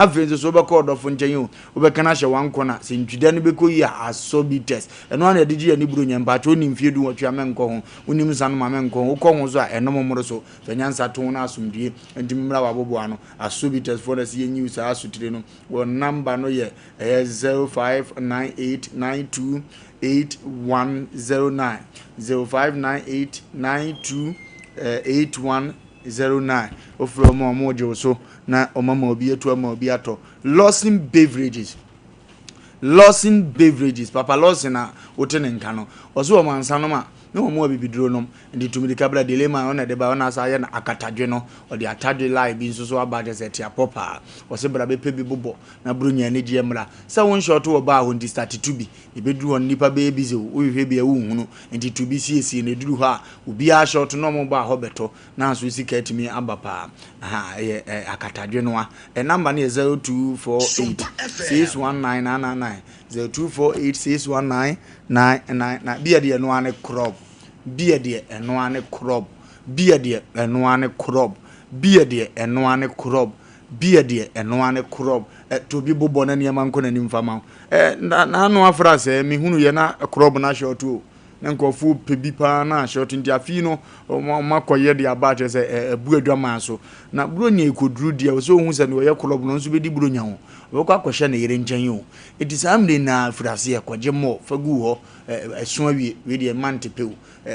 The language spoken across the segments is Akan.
Afei nso so wobɛkɔ ɔdɔfo nkyɛn o, wobɛka no ahyɛ w'ankɔ na sɛ ntwida no bɛkɔ yie a, asɔ bi test. Ɛno ara na yɛde gye yɛn ani Buronya. Mpakyɛ wonim mfeɛ 18 a mɛnkɔ ho, wonim nsa nom a mɛnkɔ ho, wokɔ ho nso a ɛnom mmoro so. Fa nyansa to ho na asomdwie ntumi mmra w'abobow ano. Asɔ bi test foɔ na ɛsɛ yɛnyiw saa asotire no. Wɔn number no yɛ ɛyɛ 0598928109, 0598928109. Wofrɛ wɔn a wɔregye wo so. Na ɔma ma obi atu ama obi atɔ. Lawson Beverages, Lawson Beverages, Papa Lawson a wote ne nka no, ɔse wɔn ansa nom a, na wɔn abibiduro nom. Nti tu mirika bra Delema ɔna ɛde ba, ɔna asa ayɛ no akatadwe no, ɔde atadwe line bi nso so aba kyerɛ sɛ ɛte apɔ paa. Ɔse bra bɛpɛ bi bobɔ na Buronya anigyeɛ mmra. Sɛ wo nhyɛ ɔto wɔ bar hɔ nti starte tu bi. Ɛbɛduru hɔ no nnipa bɛyɛ busy o, wohwehwɛ bi a wonhunu. Nti tu bi siesie na ɛduru hɔ a obiara hyɛ ɔto na wɔn bar hɔ bɛtɔ. Nanso sika atumi aba paa. Aha, ɛyɛ ɛ akatadwenoa. Ɛ number no yɛ 0248 619 999. 0248 619 999. Beer deɛ ɛno ara ne krɔb. Beer deɛ ɛno ara ne krɔb. Beer deɛ ɛno ara ne krɔb. Beer deɛ ɛno ara ne krɔb. Beer deɛ ɛno ara ne krɔb. Ɛ to bi bobɔ na nneɛma nkɔ n'anim fa ma wo. Ɛ na n'ano afra sɛ mehunu yɛ na krɔb no ahyɛ ɔto o. Na nkurɔfoɔ pɛ bi paa na ahyɛ nti afei no wɔakɔyɛ de aba akyerɛ sɛ ɛbu adwaman so. Na Buronya rekɔduru deɛ ɔsɛ ɔhu sɛ deɛ ɔyɛ klɔb no nso bɛdi Buronya ho. Ɔbɛkɔ akɔhyɛ ne yere nkyɛn o. Nti saa mmerɛ no ara firi aseɛ kɔgye mɔɔ fa gu hɔ ɛso awie. Wei deɛ mma ntepɛ o.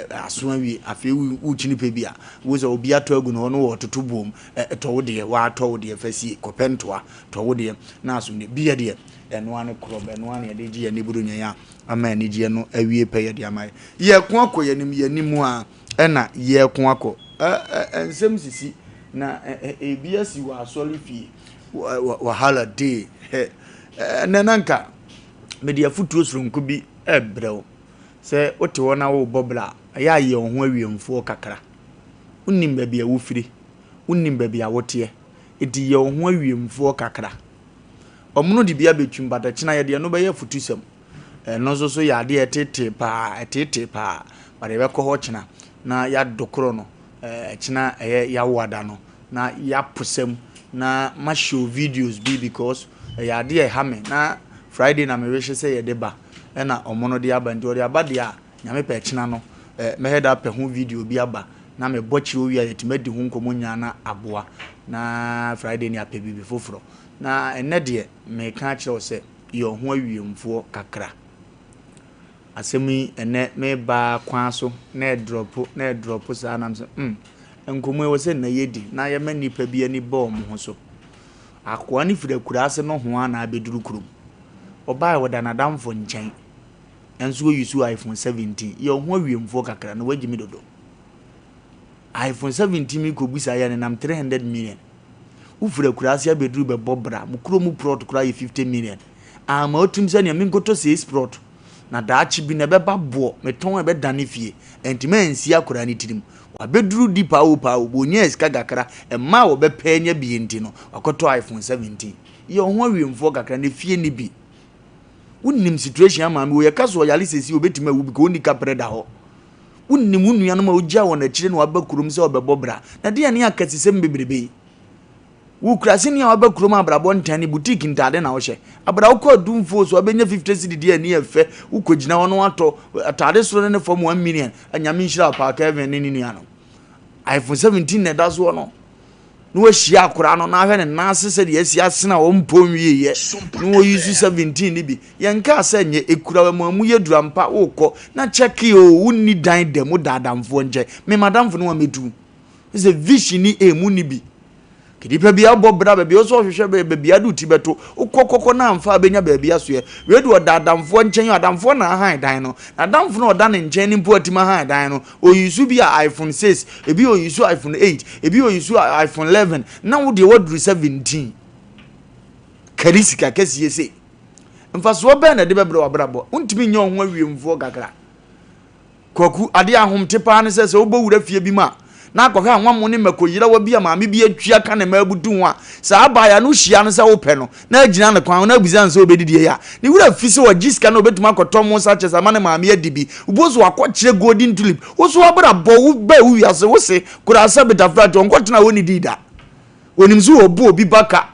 Aso awie. Afei wokyini pɛ bi a, wohu sɛ obi atɔ agu ne hɔ na ɔretoto boom. Tɔ wo deɛ, woatɔ wo deɛ fa sie. Kɔpɛ ntoa, tɔ wo deɛ na aso deɛ. Bi yɛ deɛ ɛno ara ne klɔb, ɛno ara na yɛde gye yɛn ani Buronya yi a. Ama anigyeɛ no awie pɛyɛ de ama yɛn. Yɛreko akɔ yɛn anim, yɛn anim a ɛna yɛreko akɔ. Ɛ ɛ nsɛm sisi na ɛ ɛ ebi asi wɔ asɔre fie. Wahala day. Ɛnɛ na nka mede afotuo soronko bi rebrɛ wo. Sɛ wote hɔ na worebɔ bra a, ɛyɛ a yɛ wo ho awiɛmfoɔ kakra. Wonnim baabi a wofire, wonnim baabi a woteɛ, enti yɛ wo ho awiɛmfoɔ kakra. Ɔmono de bi abɛtwim but ɛkyena yɛde ɛno bɛyɛ afutusɛm. Ɛno nso so yɛ adeɛ a ɛtetee paa, ɛtetee paa. But yɛbɛkɔ hɔ kyena na yɛadokoro no. Ɛkyena ɛyɛ yawoada no na yɛaposa mu na ma show videos bi because ɛyɛ adeɛ a ɛha me na Friday na me wish sɛ yɛde ba ɛna ɔmono de aba nti ɔde aba deɛ a Nyame pɛ ɛkyena no mɛhɛ da apɛ ho video bi aba na mebɔ kyerɛ wo wie a yɛatumi adi ho nkɔmmɔ nyinaa na aboa na Friday no yɛapɛ biribi foforɔ. Na ɛnnɛ deɛ meka akyerɛ wo sɛ yɛ wo ho awiemfoɔ kakra. Asɛm yi ɛnnɛ meba kwan so na ɛdrɔpo na ɛdrɔpo saa na mesɛ mm nkɔmmɔ yi wɔ sɛ nnɛ yɛdi na yɛma nnipa bi ani ba wɔn ho so. Akoa no firi akuraase nohoa na abɛduru kurom. Ɔbaeɛ ɔda n'adamfo nkyɛn. Nanso wo use iPhone 17 yɛ wo ho awiemfoɔ kakra na wagyi me dodo. iPhone 17 mi kɔ bisa yɛ nenam 300 million. Wo firi akuraase abɛduru bɛbɔ bra mo kuro mu plot koraa yɛ 50 million. Ama wotim sɛ nea menkɔtɔ 6 plot na daakye bi na ɛbɛba boɔ metɔn ɛbɛdane fie. Ɛnti mansi akwaraa ne tirim. Wabɛduru di paa o paa o bɔ onyaa sika kakra ɛma a wɔbɛpɛ anya bi nti no wakɔtɔ iPhone 17. Yɛ wo ho awiemfoɔ kakra na fie ne bi. Wonim situation a maame wɔ yɛka so ɔyare sɛsi obetumi awu because onni kaprɛ da hɔ. Wonim wo nuanom a ogya wɔn akyire na waba kurom sɛ ɔbɛbɔ bra. Na deɛ ne akɛsesɛm bebrebe yi. Wo kuraseni a waba kurom abrabɔ ntɛn ne boutique ntaade na wohyɛ. Abra wokɔ adumfoɔ so abɛnya 50 cedi deɛ ani ɛfɛ wokɔ gyina hɔ na watɔ ataade soro ne ne fam 1 million. Nyame nhyira wo paa Kevin ne ne nua no. iPhone 17 na ɛda soɔ no. na wahyia akwadaa no na ahwɛ ne nan ase sɛdeɛ asi asene a ɔmpɔ nwieɛ na wɔyi so 17 no bi yɛnkaa sɛ nyɛ ɛkura wɔ mu yɛ dura mpa wokɔ na kyɛke o wonni dan da mu da adamfoɔ nkyɛn me madamfo no wamɛtu sɛ vision ni ɛmu ni bi nipa bi abɔ bra baabi ɔsɛ ɔhwehwɛ baabi ade ti bɛto wokɔ kɔkɔ na amfa abɛnya baabi asoɛ wei de ɔda adamfoɔ nkyɛn adamfoɔ na ahan dan no na adamfo no ɔda ne nkyɛn no mpo atumi ahan dan no Oyisu bi a iPhone 6, ebi oyisu iPhone 8, ebi oyisu iPhone 11, na wo deɛ waduru 17. Kari sika kɛseɛ sei. Mfasoɔ bɛn na ɛde bɛbrɛ w'abrabɔ? Wontumi nyɛ wo ho awiemfoɔ kakra. Kwaku, adeɛ ahomte paa ne sɛ sɛ wobɔ wura fie bi mu a, na akɔhwɛ anwammo ne mako yerawa bi a maame bi atwi aka ne mma abutu ho a, saa abaayewa no hyia no sɛ wopɛ no, na agyina ne kwan ho na abisa no sɛ obedidi ɛyɛ a, ne werɛ fi sɛ wagye sika na obetumi akɔtɔ mo sachets ama ne maame adi bi. Wobɔ so akɔkyerɛ Golden Tulip. Wo so abrabɔ, wo baa wo wiase, wo se koraa sɛ Betafrat ɔnkɔtena hɔ nnidii da. Onim sɛ ɔbɔ obi ba ka.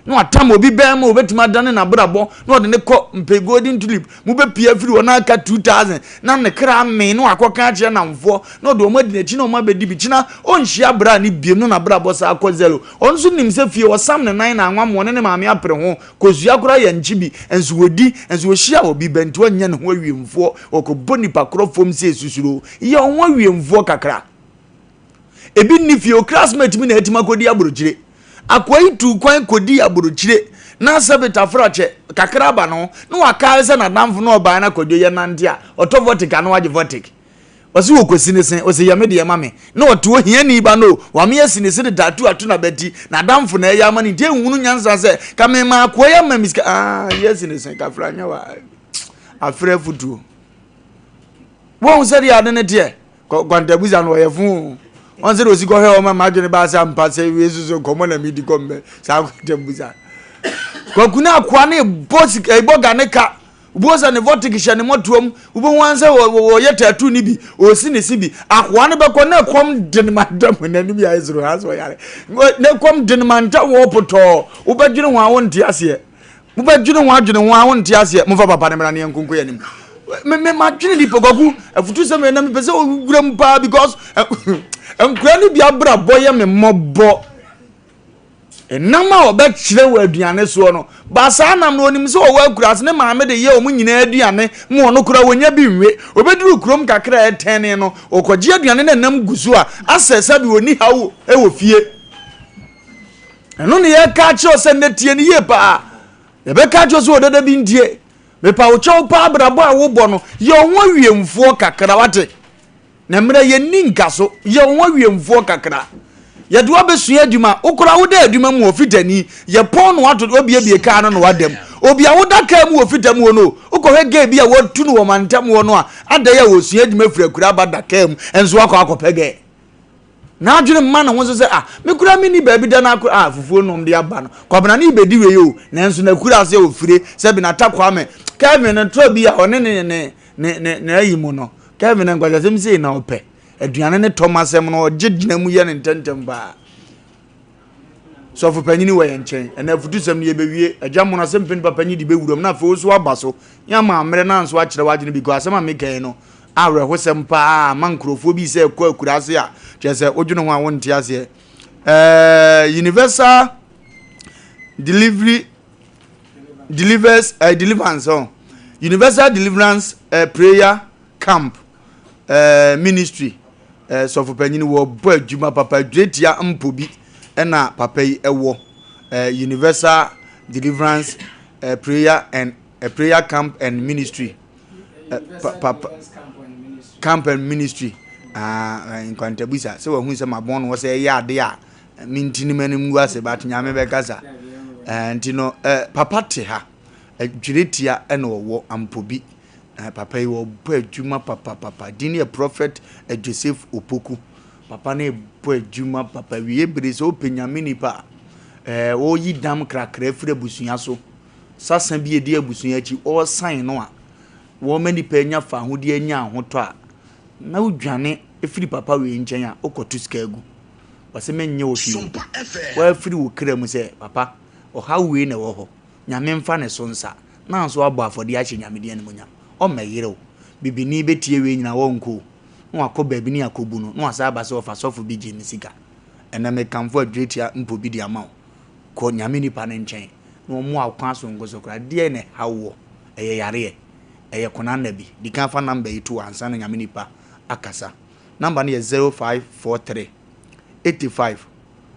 Na watam obi bɛn ma obetumi adane n'abrabɔ na ɔde ne kɔ mpɛ Golden Tulip mu bɛpie afiri hɔ na aka 2000 na ne kra amee na wakɔka akyerɛ namfoɔ na ɔde wɔn adi n'akyi na wɔn abɛdi bi. Kyena ɔnhyia bra ne biem na n'abrabɔ saa kɔ zero. Ɔno nso nim sɛ fie ɔsam ne nan na anwammoɔ ne ne maame apere ho. Kosua koraa yɛ nkye bi nso ɔdi nso ɔhyia obi bɛ nti ɔnyɛ ne ho awiemfoɔ ɔkɔbɔ nipa korɔ fam sɛ susuro. Yɛ wo ho awiemfoɔ kakra. Ebi nni fie o, classmate bi na atumi akɔdi aburokyire. Akoa yi tuu kwan kɔdii aburokyire na sɛbe tafrakyɛ kakra aba ne ho na wakae sɛ n'adamfo no ɔbaeɛ no akɔdwo yɛ nante a ɔtɔ vɔtik a na wagye vɔtik. Ɔse wɔkɔsi ne se, ɔse yɛ me deɛ ma me. Na ɔte hɔ hiani ba no o, wame asi ne se de tattoo ato n'abati, n'adamfo na ɛyɛ ama no nti ɛnhunu nyansa sɛ ka mema akoa yi ama me sika, ah yɛ asi ne se kafra nyɛ wa afrɛ afutuo. Wohu sɛdeɛ ade no teɛ? Kwantabusa no ɔyɛ fo o. Wɔn sɛ osi kɔhwɛ wɔn ma m'adwene baa sɛ ampa sɛ wei soso nkɔmɔ na medi kɔ mbɛ saa kwantabusa. Kwaku no akoa no ebɔ sika ebɔ ga ne ka. Wobɛhu sɛ ne vɔtik hyɛ ne mmɔtoam. Wobɛhu ara sɛ wɔyɛ tattoo no bi, ɔresi ne se bi. Akoa no bɛkɔ na ɛkɔm de no ma da mu n'anim yɛ ayɛ soro ha sɛ ɔyare. Na ɛkɔm de no ma nta wɔ potɔɔ. Wobɛdwene ho a wonte aseɛ. Mobɛdwene ho adwene ho a wonte aseɛ. Momfa papa no mmra ne yɛnkonko yɛn anim. Me me madwene nipa kwaku afutu sɛm yɛ na mepɛ sɛ owura mu paa because nkura no bi abrabɔ yɛ me mmɔbɔ. Ɛnam a ɔbɛkyerɛ wɔ aduane soɔ no, ba saa nam no onim sɛ ɔwɔ akuraase ne maame de yɛ wɔn nyinaa aduane ma ɔno koraa wɔnya bi nwe. Obɛduru kurom kakra a ɛtɛne no, ɔkɔgye aduane na nam gu so a asɛ sɛbe ɔni haw wɔ fie. Ɛno ne yɛka akyerɛ wo sɛ nnɛ tie no yie paa. Yɛbɛka akyerɛ sɛ ɔdada bi ntie. Mepa wo kyɛw paa abrabɔ a wobɔ no, yɛ wo ho awiemfoɔ kakra wate. Na mmerɛ yɛnni nka so, yɛ wo ho awiemfoɔ kakra. Yɛde wo abɛsua adwuma, wo koraa woda adwuma mu wɔ fitani, yɛpɔn no ato wabiebie kaa no na wada mu. Obi a woda kaa mu wɔ fita mu hɔ no, wokɔhwɛ gay bi a watu no wɔ mantam hɔ no a, adɛn a wɔsua adwuma firi akura aba da kaa mu, nso wakɔ akɔpɛ gay. N'adwene mma ne ho so sɛ, Ah, me koraa menni baabi da no akora a fufuo nom de aba no. Kwabena ne rebɛdi wei o, nanso n'akura ase a ɔfire sɛ Benata Kwame. Kevin no tɔ bi a ɔne ne ne ne ne n'ayi mu no, Kevin nkwasasɛm sei na ɔpɛ. Aduane ne tɔm asɛm no, ɔgye gyina mu yɛ no ntɛmntɛm paa. Sɔfo panyin wɔ yɛn nkyɛn. Ɛnna afutusɛm no yɛbɛwie. Agya mono asɛm pɛ nipa panyin de bɛwuram na afei wo nso aba so. Yɛn ama mmerɛ no anso akyerɛ w'adwene bi kɔ asɛm a meka yi no awerɛhosɛm paa ama nkurɔfoɔ bi sɛ ɛkɔ akuraase a kyerɛ sɛ wodwene ho a wonte aseɛ. Ɛɛ universal delivery delivers uh, deliverance oh. Universal deliverance uh, prayer camp uh, ministry uh, sɔfo panyin wɔbɔ adwuma papa dwetia mpo bi ɛna papa yi ɛwɔ uh, universal deliverance uh, prayer and uh, prayer camp and ministry papa camp and ministry ah nkwantabisa sɛ wahu sɛ mabɔn no wɔ sɛ ɛyɛ ade a mentini m'anim ngu ase but nyame bɛkasa nti no papa te ha dweretia ɛna ɔwɔ ampobi papa yi wɔbɔ adwuma papapapa din yɛ prophet Joseph Opoku papa no bɔ adwuma papa wie bere sɛ wopɛ nyame nipa a wɔyi dam krakra firi abusua so Sasa bi a ɛdi abusua akyi, ɔresan no a, wɔma nnipa anya fawohodie anya ahotɔ a, na wodwane firi papa wei nkyɛn a, wokɔto sika agu. Ɔse menyɛ wo hwee o. Woafiri wo kra mu sɛ, papa, ɔhaw wei na ɛwɔ hɔ, Nyame mfa ne so nsa, na nso abɔ afɔdeɛ ahyɛ Nyame din animuonyam. Ɔmmɛyere wo. Bibini bɛtie wei nyinaa, ɔrenkɔ o. Na wakɔ baabi ne akɔbu no, na wasan aba sɛ ɔfa sɔfo bi gyee ne sika. Ɛnnɛ mekamfo Adweretia mpo bi de ama wo. Kɔ Nyame nipa no nkyɛn na ɔmmoa wo kwan soronko so koraa. Deɛn na ɛhaw woɔ? Ɛyɛ yareɛ? Ɛyɛ konanna bi? Di kan fa number yi to hɔ ansa na Nyame nipa akasa. Number no yɛ 0543 85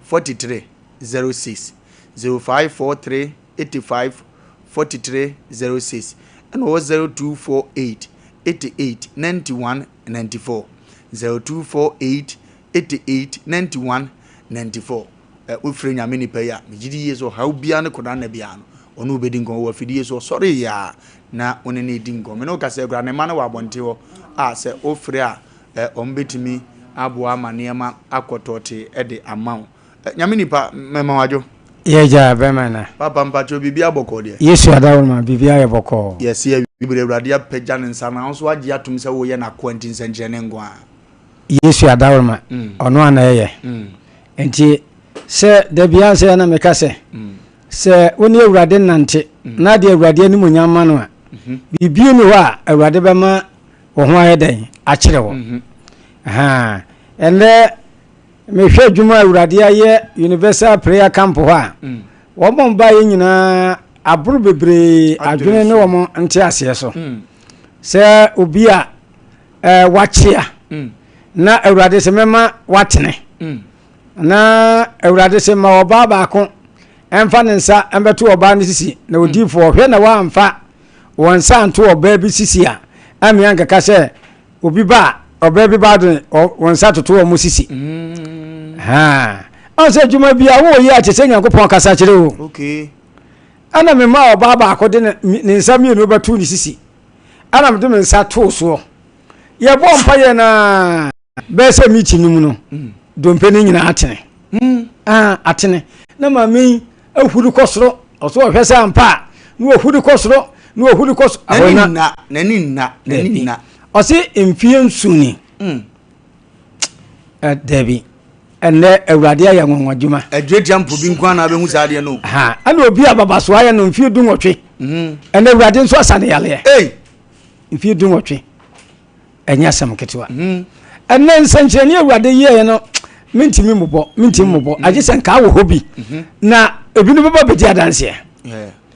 43 06, 0543 85 43 06, ɛna ɔwɔ 0248 88 91 94, 0248 88 91 94. Ɛ, wofrɛ Nyame nipa yi a, megye di yie sɛ ɔhaw biara ne kodanna biara no, ɔne wo bɛdi nkɔmmɔ. Wɔ afidie so, ɔsɔre yɛ a, na wo ne no redi nkɔmmɔ. Me ne wo kasa yi koraa, ne mma no wɔ abɔnten hɔ a, sɛ wofrɛ a, ɛ, wɔn bɛtumi aboa ama nneɛma akɔ tɔɔtee de ama wo. Ɛ, Nyame nipa, mɛma wo adwo. Yɛ gya bɛma na. Papa mpakyɛw biribiara bɔkɔɔ deɛ? Yesu adaworoma biribiara yɛ bɔkɔɔ. Yɛse awie berɛ Awurade apagya ne nsa na wo nso woagye atom sɛ woyɛ n'akoa nti nsɛnkyerɛnne nko ara. Yesu adaworoma ɔno a na ɛyɛ. Nti sɛ da biara sɛ na meka sɛ. Sɛ wo ne Awurade nante na de Awurade animuonyam ma no a, biribi nni hɔ a Awurade bɛma wo ho ayɛ dɛn akyerɛ wo. Ahaa. Ɛnnɛ mehwɛ adwuma a Awurade ayɛ Universal Prayer Camp hɔ a, wɔn a wɔbaeɛ nyinaa aboro bebree adwene ne wɔn nteaseɛ so. Sɛ obi a eh, wakyea na Awurade sɛ mɛma watene. Na Awurade se, Ma ɔbaa baako mfa ne nsa mbɛto ɔbaa no sisi, na odiyifoɔ, hwɛ na woamfa wɔn nsa anto ɔbaa bi sisi a, ammea ankeka sɛ obi ba a, ɔbaa bi ba de wɔn nsa toto wɔn sisi. Ha. Ɔn sɛ adwuma bi a wowɔ yi a kyerɛ sɛ Nyankopɔn kasa kyerɛ o. Okay. Ɛna memaa ɔbaa baako de ne nsa mmienu bɛtoo ne sisi. Ɛna mede me nsa too soɔ. Yɛbɔɔ mpaeɛ no ara bɛyɛ sɛ meeti no mu no, dompe no nyinaa atene. Ah, atene. Na maame yi ahuri kɔ soro. Ɔso ɔhwɛ sɛ ampa a, na wahuri kɔ soro, na wahuri kɔ soro. N'ani nna, n'ani nna, n'ani nna. Ɔse mfie nson ni. Dabi. Ɛnnɛ Awurade ayɛ anwanwadwuma. Aduatua mpo bi nko ara na abɛhu saa adeɛ no. Ha, ɛna obi a babasoɔ ayɛ no mfie 18. Ɛnɛ Awurade nso asa ne yareɛ. Ei! Mfeɛ 18 ɛnyɛ asɛm ketewa. Mhm. Ɛnɛ nsɛnkyerɛnne Awurade yɛɛ no mentumi mmobɔ mentumi mhm. mmobɔ agye sɛ nkaa wɔ hɔ bi mhm. na ebinom bɛba bɛdi adanseɛ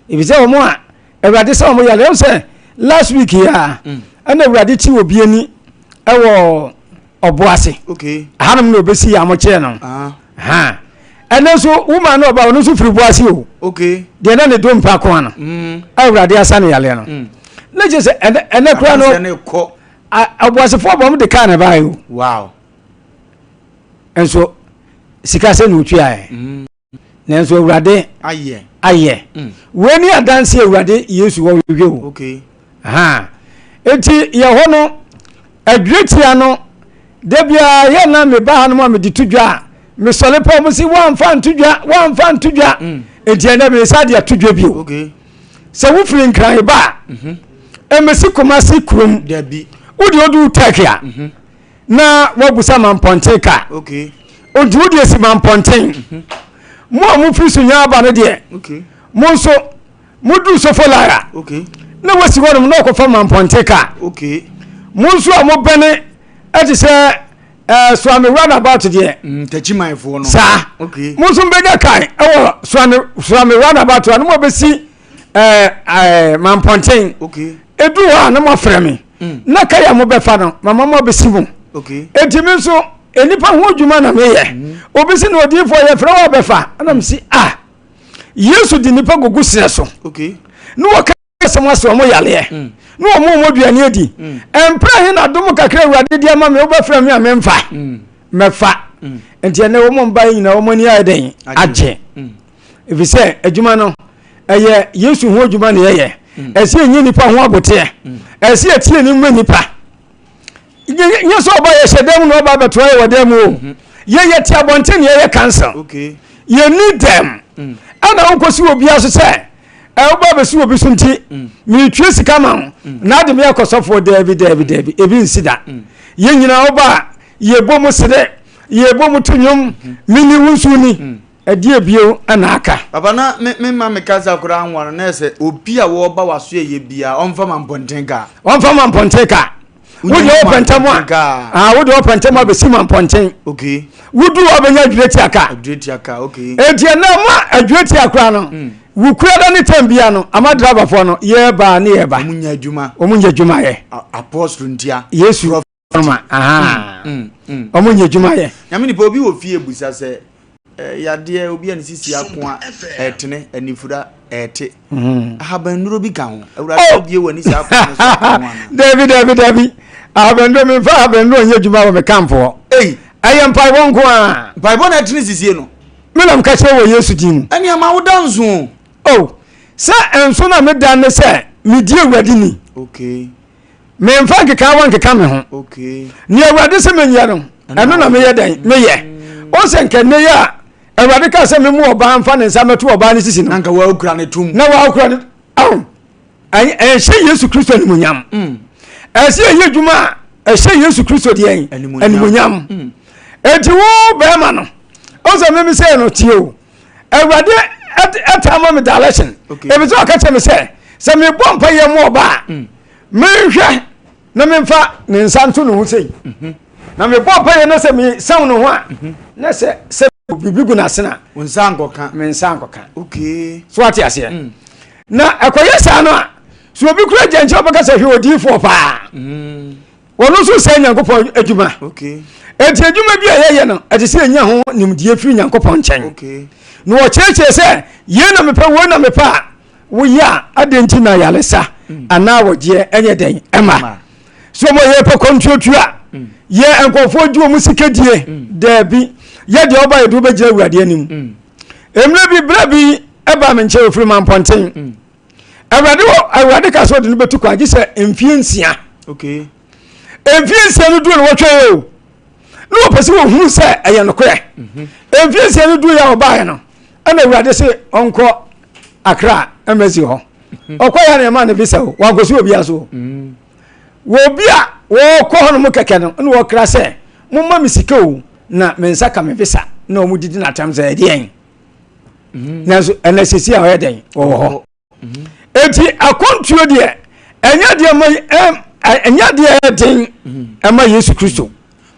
ebi sɛ wɔn a Awurade sɛ wɔn yɛ ɛm sɛ last week yi a mm. ɛna Awurade ti obi ani ɛwɔ ɔbo ase hanom na obesi yɛ amokyerɛ no ah. Ɛno nso woman no ɔba ɔno nso firi bo ase o deɛ na ne dompe ako ano mm. Awurade asa ne yaleɛ no mm. na kyerɛ sɛ ɛnɛ kora no ɔboasefoɔ bɔ m de kaa na ɛbaeɛ o nso sika sɛ na ɔtuaɛ mm. Nanso Awurade ayɛ ayɛ wei ne adanse Awurade Yesu wɔ hwehwɛ o. Okay. Ha. Eti yɛ hɔ no adwiratia no da biara yɛ na meba ha no mu a mede to dwa a mesɔre pɛ ɔmo si wɔamfa nto dwa wɔamfa nto dwa mm. eti ɛnɛ mesa de ato dwa bio. Okay. Sɛ wofiri Nkran ba a mhm. ɛmɛsi Kumasi kurom. Dabi. Wode odu Turkey a. Mm -hmm. na wabusa mampɔnten ka nti wo deɛ si mampɔnten mhm. mo a mofiri so nyaa aba no deɛ mo nso moduru sofo lara na wasi hɔnom na ɔkɔfa mampɔnten ka mo nso a mobɛne ɛte sɛ eh, soame runabout deɛ mm, saa mo nso mbɛnya kan ɛwɔ soame runabout a no mo abɛsi ɛɛ ɛɛ mampɔnten edu hɔ a na mo afrɛ me mm. na kaya mo bɛfa no mama mo abɛsi mu eti mi nso nnipa ho adwuma na meyɛ mm. obi si na odiifoɔ yɛfrɛ wɔ abɛfa ɛna mi si a ah, yesu de nipa gugu serɛ so na wɔka asɛm ase wɔn yaleɛ mm. na wɔn wɔn aduane adi mpere he na dom kakra awurade di ama mi wobɛfrɛ mi a memfa mɛfa nti ɛnɛ wɔn mba yi nyinaa wɔn ani ayɛ dɛn agye. Efisɛ adwuma no, ɛyɛ Yesu ho adwuma na yɛyɛ. Mm. Ɛsɛ yɛnyɛ nipa ho aboteɛ. Mm. Ɛsɛ yɛtie ne mma nipa. Nyɛ sɛ ɔba yɛhyɛ dan mu na ɔba abɛtoa yɛ wɔ dan mu o. Mm-hmm. Yɛyɛ te abɔnten na yɛyɛ council. Yɛni dɛm. Mm. Ɛna wonkɔsi obiara so sɛ woba bɛsi obi so nti meretue sika ma wo na ade me akɔsɔfoɔ daabi daabi daabi ebi nsi da. Yɛn nyinaa woba a yɛbɔ mu sere yɛbɔ mu to nnwom meni wo nso ni. Ɛdeɛ bio na aka? Papa na me me ma me kasa koraa nwa no na ɛsɛ obi a wɔba waso ɛyɛ bia ɔmfa ma mpɔnten ka. Ɔmfa ma mpɔnten ka. Wo deɛ ɔpɛ ntɛm a. Ah wo deɛ ɔpɛ ntɛm a bɛsi ma mpɔnten. Okay. Wodu hɔ bɛnya adwire tia ka. Adwire tia ka okay. Eti ɛnna ma adwire tia koraa no. Mm. Wukura da ne tɛm bia no ama driverfoɔ no yɛba ne yɛba. Wɔn nyɛ adwuma. Wɔn nyɛ adwuma yɛ. Apostle ntia. Yesu. Ma aha mm, mm, mm. Ɔmo nyɛ adwuma yɛ. Nyame nipa obi wɔ fie busa sɛ eh, yadeɛ obi a ne sisi ako a ɛtene anifura ɛte mm-hmm. ahabannuro bi ka ho awurade oh! abie w'ani saa kwan no so aka ho ana? Dabi dabi dabi, ahabannuro memfa ahabannuro nyɛ adwuma wɔ me kamfoɔ. Ɛyɛ mpaebɔ nko a. Mpaebɔ na ɛtene sisie no. Me na meka kyerɛ wɔ Yesu din mu. Ɛne ama woda nso. Oh, sɛ nso na meda ne sɛ medi awurade ni. Okay. Memfa nkekaawa nkeka me ho. Nea Awurade sɛ menyɛ no, ɛno na meyɛ dɛn? Meyɛ. Wo sɛ nka nnɛ yi a Awurade kaa sɛ memu ɔbaa mfa ne nsa mɛto ɔbaa ne sisi no. Na nka wɔakura ne tom. Na wɔakura ne aho. Ɛnhyɛ Yesu Kristo animuonyam. Mm. Ɛsɛ yɛyɛ adwuma a ɛhyɛ Yesu Kristo deɛn? Animuonyam. Mm. Enti wo bɛrima no, wo sɛ meme sɛ no tie o. Awurade ɛtaa ma me direction. Ebi sɛ ɔka kyerɛ me sɛ sɛ mebɔ mpa yɛ mu ɔba a mm. menhwɛ na memfa ne nsa nto ne ho sei mhm. na mebɔ mpa yɛ no sɛ mesan ne ho a mhm. na sɛ sɛ biribi gu n'ase na nsa nkɔka me nsa nkɔka so ate aseɛ mm. na ɛkɔyɛ saa no a so obi kura gya nkyɛn ɔbɛka sɛ hwɛ odiifoɔ paa mm. wɔn nso sɛ nyankopɔn adwuma enti adwuma bi a yɛyɛ no ɛte sɛ yɛnya ho nimdeɛ firi nyankopɔn nkyɛn na wɔkyerɛkyerɛ sɛ yei na mepɛ wei na mepɛ a woyɛ a adɛn nti na yaresa mm. anaa wɔgyeɛ ɛnyɛ dɛn ɛma so ɔmɔ yɛpɛ kɔntuatua mm. yɛ nkurɔfoɔ gye wɔn sika die mm. daabi yɛ deɛ ɔba yɛde wobɛgyina awurade anim mmerɛ bi berɛ bi ɛba me nkyɛn ofiri ma mpɔnten awurade wɔ awurade ka sɛ ɔde no bɛtu kwan gye sɛ mfie nsia mfie nsia no duro no wɔtwɛn yɛ o na wɔpɛ sɛ wɔhunu sɛ ɛyɛ nokorɛ mhm. mfie nsia no duro yɛ a ɔbaeɛ no ɛna awurade se ɔnkɔ akra embassy hɔ mhm. ɔkɔ yɛ na ɛma no visa o wankɔsi obi aso mhm. wɔ obi a wɔkɔ hɔ nom kɛkɛ no ɛna wɔkra sɛ momma me sika o na me nsa ka me visa na wɔn didi n'atam sɛ ɛdeɛn nanso ɛnɛ sisi a ɔyɛ dɛn wɔwɔ hɔ eti akɔntuo deɛ ɛnyɛ deɛ ma ɛnyɛ deɛ ɛden ɛma Yesu Kristo.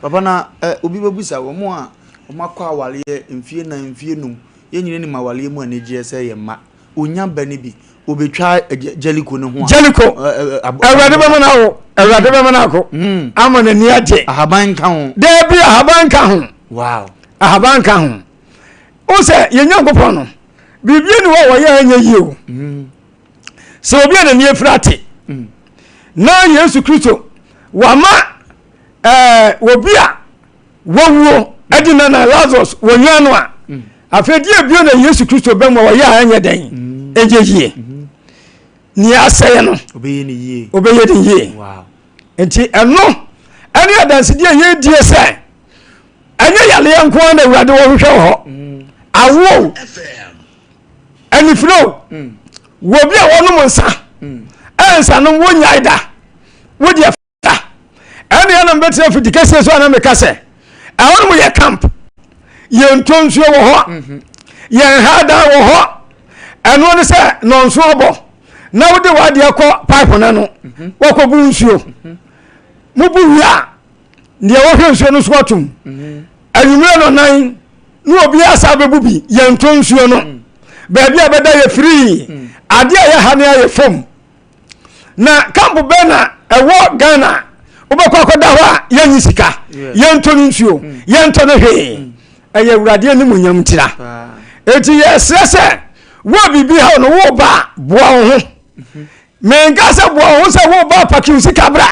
Papa na ɛ obi bɛbusa wɔn a wɔn akɔ awareɛ mfie nan mfie num yɛn nyina nim awareɛ mu anigyeɛ sɛ yɛ mma onya ba no bi obetwa Jericho no ho a. Jericho awurade bɛma no awo awurade bɛma no ako hmm. ama n'ani agye. Ahaban nka ho. Daabi ahaban nka ho. Wow. Ahaban nka ho. O sɛ yɛn Nyankopɔn no biribi ni hɔ a wɔyɛ a ɛnyɛ yie o mm. sɛ obi a n'ani afiri ate mm. na Yesu Kristo wama ɛɛ eh, obi a wawuo ɛde na na Lazarus wɔnyaa no a mm. afei deɛ ebio na Yesu Kristo bɛ mu a wɔyɛ a ɛnyɛ dɛn ɛnyɛ yie mm-hmm. nea asɛeɛ no ɔbɛyɛ ne yie ɔbɛyɛ ne yie nti ɛno ɛne adansedie yɛdie sɛ ɛnyɛ yareɛ nko ara na awurade wɔhwehwɛ wɔ hɔ awoɔ anifire o mm. wɔ bi a wɔnom nsa mm. ɛnsa nom wɔnyae da wodeɛ da ɛne ɛna mbɛtena fiti kɛseɛ so ana meka sɛ ɛhɔ nom yɛ camp yɛntɔ nsuo wɔ hɔ mhm. yɛn ha dan wɔ hɔ ɛno ne sɛ nɔnso abɔ na wode w'adeɛ kɔ pipe no ano mhm. wɔkɔbu nsuo mhm. mobu wie a deɛ wɔhwɛ nsuo no so atom anwummerɛ no nan na obiara saa bɛbu bi yɛntɔ nsuo no mm. baabi a bɛda yɛ firii mm. adeɛ a yɛha ne ayɛ fam na kampo bɛn na ɛwɔ ghana wobɛkɔ akɔda hɔ a yɛnyi sika yɛntɔ no nsuo mm. yɛntɔ no hwee ɛyɛ awurade animuonyam ntira enti yɛsrɛ sɛ wo biribi haw no woba a boa wo ho mm-hmm. menka sɛ boa wo ho sɛ woba apakew sika bra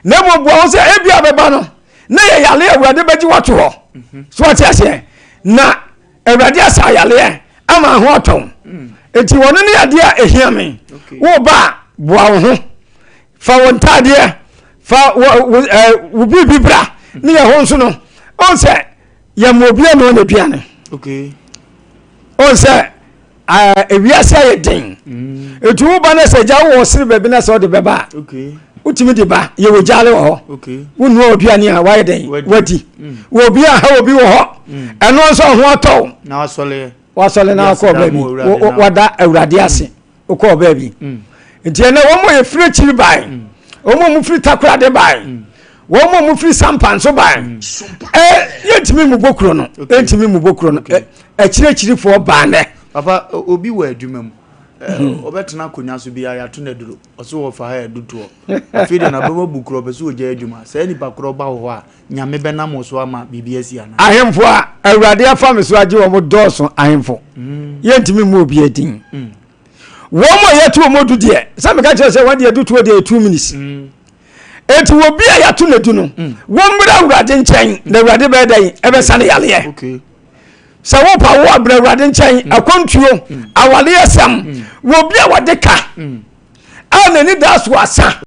na mmom bua ho sɛ ebi a bɛba no na yɛ yale awurade bɛgye wato hɔ so ɔte aseɛ na awurade asa yaleɛ ama ho atɔn nti wɔn ne adeɛ a ehia me wo ba a boa wo ho fa wo ntaadeɛ fa wo wo ɛɛ wo biribi bra ne yɛ ho nso no ɔn sɛ yɛ mo obi a na ɔna aduane ɔn sɛ ewiase ayɛ den mm. etu wo ba na sɛ gya wɔ sere baabi na sɛ ɔde bɛba a wotumi de ba yɛwɔ gyaale wɔ hɔ wonua oduane a wayɛ dɛn wadi mm. wɔ obi a ha obi wɔ hɔ mm. ɛno nso ɔho atɔ wasɔle na akɔ baabi wada awurade ase wokɔɔ baabi nti ɛnɛ wɔn a yɛfiri akyiri bae wɔn a wɔfiri takorade bae wɔn a wɔfiri sampa nso bae ɛ yɛntumi mu bɔ kuro no yɛntumi mu bɔ kuro no akyiriakyirifoɔ baa nɛ. Papa obi wɔ adwuma mu ɔbɛtena akonnwa so biara yɛato no aduro ɔso wɔfa ha adutoɔ afei deɛ nabɛma bu korɔ ɔpɛ sɛ ɔgya adwuma saa nipa korɔ ba wɔ hɔ a Nyame bɛnam wo so ama biribi asi anaa? Ahemfo a Awurade afa me so agye wɔn dɔɔso ahemfo. Mm. Yɛntumi mmu obi din. Mm. Wɔn a yɛto wɔn du deɛ, sɛ meka kyerɛ sɛ wɔn deɛ dutoɔ deɛ two minutes. Mm. Eti obi a yɛato no du no, wɔn mmra Awurade nkyɛn na Awurade bɛyɛ dɛn ɛbɛsa ne yareɛ. Okay. Sɛ wopa wo abrɛ Awurade nkyɛn, akwantuo, awareɛ sɛm, wɔ bi a wɔde ka. a n'ani da so asa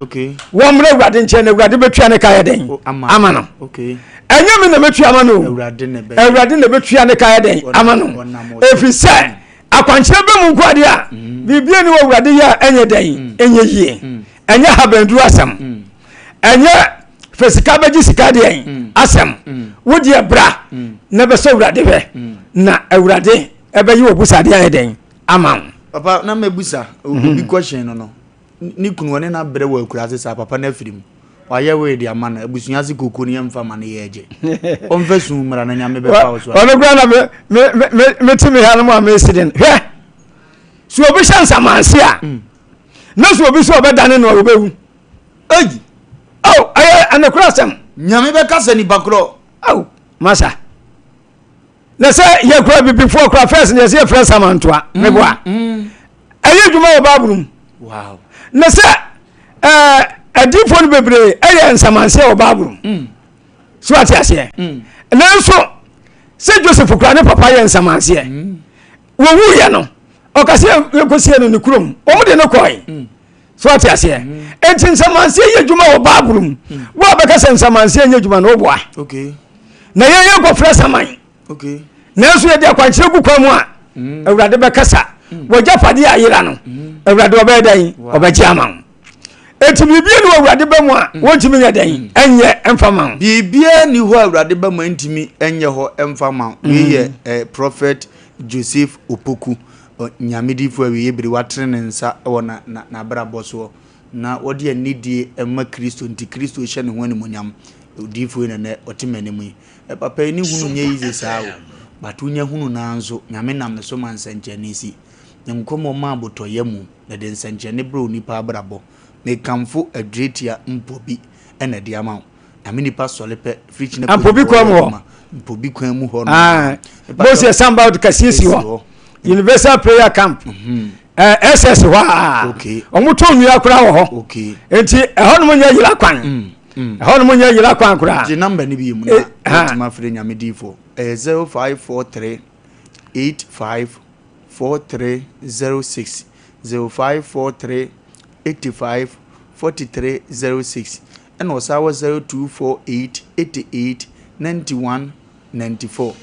wɔmmrɛ awurade nkyɛn na awurade bɛtua ne ka yɛ dɛn ama no ɛnyɛ me na mɛtua ama no awurade na bɛtua ne ka yɛ dɛn ama no ɛfiri sɛ akwankyerɛ bɛ mu nko adeɛ a mm. biribia ni wɔ awurade yɛ a ɛnyɛ dɛn mm. ɛnyɛ yie mm. ɛnyɛ habanduru asɛm ɛnyɛ fɛ sika bɛgye sika deɛ asɛm wodeɛ bra na bɛsɛ awurade hwɛ na awurade. ɛbɛyi wɔ busadeɛ ayɛ dɛn ama wo. Papa na mɛbusa obi question no no ne kunu ɔne no abrɛ wɔ akuraase saa papa no afiri mu wayɛ wei de ama no abusua ase koko no yɛmfa ma no yɛ agye ɔmfa su mmara na nyame bɛfa wo so ɔno kora na mete me ha no mu a mesi den hwɛ so obi hyɛ nsamanse a mm. na so obi so ɔbɛdane no a wɔbɛwu eyi oh ɛyɛ anokora asɛm nyame bɛka sɛ nipa korɔ oh masa na sɛ yɛkura bibifoɔ kora first na yɛsɛ yɛfrɛ samantoa mm, meboa mm. ɛyɛ adwuma wɔ bible mu na sɛ adiifoɔ no bebree ɛyɛ nsamanseɛ wɔ bible mu mm. so ate aseɛ nanso sɛ joseph kora ne papa yɛ nsamanseɛ wɔwuiɛ no ɔka sɛ yɛnkɔsie no ne kurom wɔn de no kɔe so ate aseɛ enti nsamanseɛ yɛ adwuma wɔ bible mu wo a bɛka sɛ nsamanseɛ nyɛ adwuma no woboa na yɛn yɛn kɔfrɛ saman nanso yɛde akwankyerɛ gu kwan mu a mm. awurade bɛkasa mm. wɔgyapadeɛ a yera no mm. awurade ɔbɛyɛ dɛn ɔbɛgye ama wo eti biribi ni wɔ awurade bɛ mu a wɔntumi nyɛ dɛn ɛnyɛ ɛnfa ma wo. biribiara ni hɔ a awurade bɛ mu ɛntumi ɛnyɛ hɔ ɛnfa ma wo. wei yɛ eh, prophet joseph opoku nyamedifo awie bere watene ne nsa wɔ na na n'abrabɔ soɔ na wɔde anidie ma kristo nti kristo hyɛ ne ho animuonyam Odiyifoɔ yi na nɛ ɔte m'anim yi. Ɛ papa yi ne hunu nyɛ easy saa o. But wonya hunu no ara nso, Nyame nam ne so ma nsɛnkyerɛnne si. Ne nkɔmmɔ ma abotɔyam na ɛde nsɛnkyerɛnne brɛ onipa abrabɔ. Mekamfo Adriatia Mpobi na ɛde ama wo. Nyame nipa sɔre pɛ, firi kyina kɔ Mpobi kwan mu hɔ. Mpobi kwan mu hɔ no. Ah, Bose Samba kɛseɛ si hɔ. Universal Prayer Camp. Mhm. SS hɔ a. Okay. Wɔn to nnua koraa wɔ hɔ. Okay. Nti ɛhɔ nom nyɛ yira kwan. Mm. Mm. Ɛhɔ nom nyɛ yira kwan koraa. Gye namba no bi mu na wotumi afrɛ Nyame diifoɔ. Ɛyɛ 0543 85 4306 0543 85 4306 ɛna ɔsan wɔ 0248 88 91 94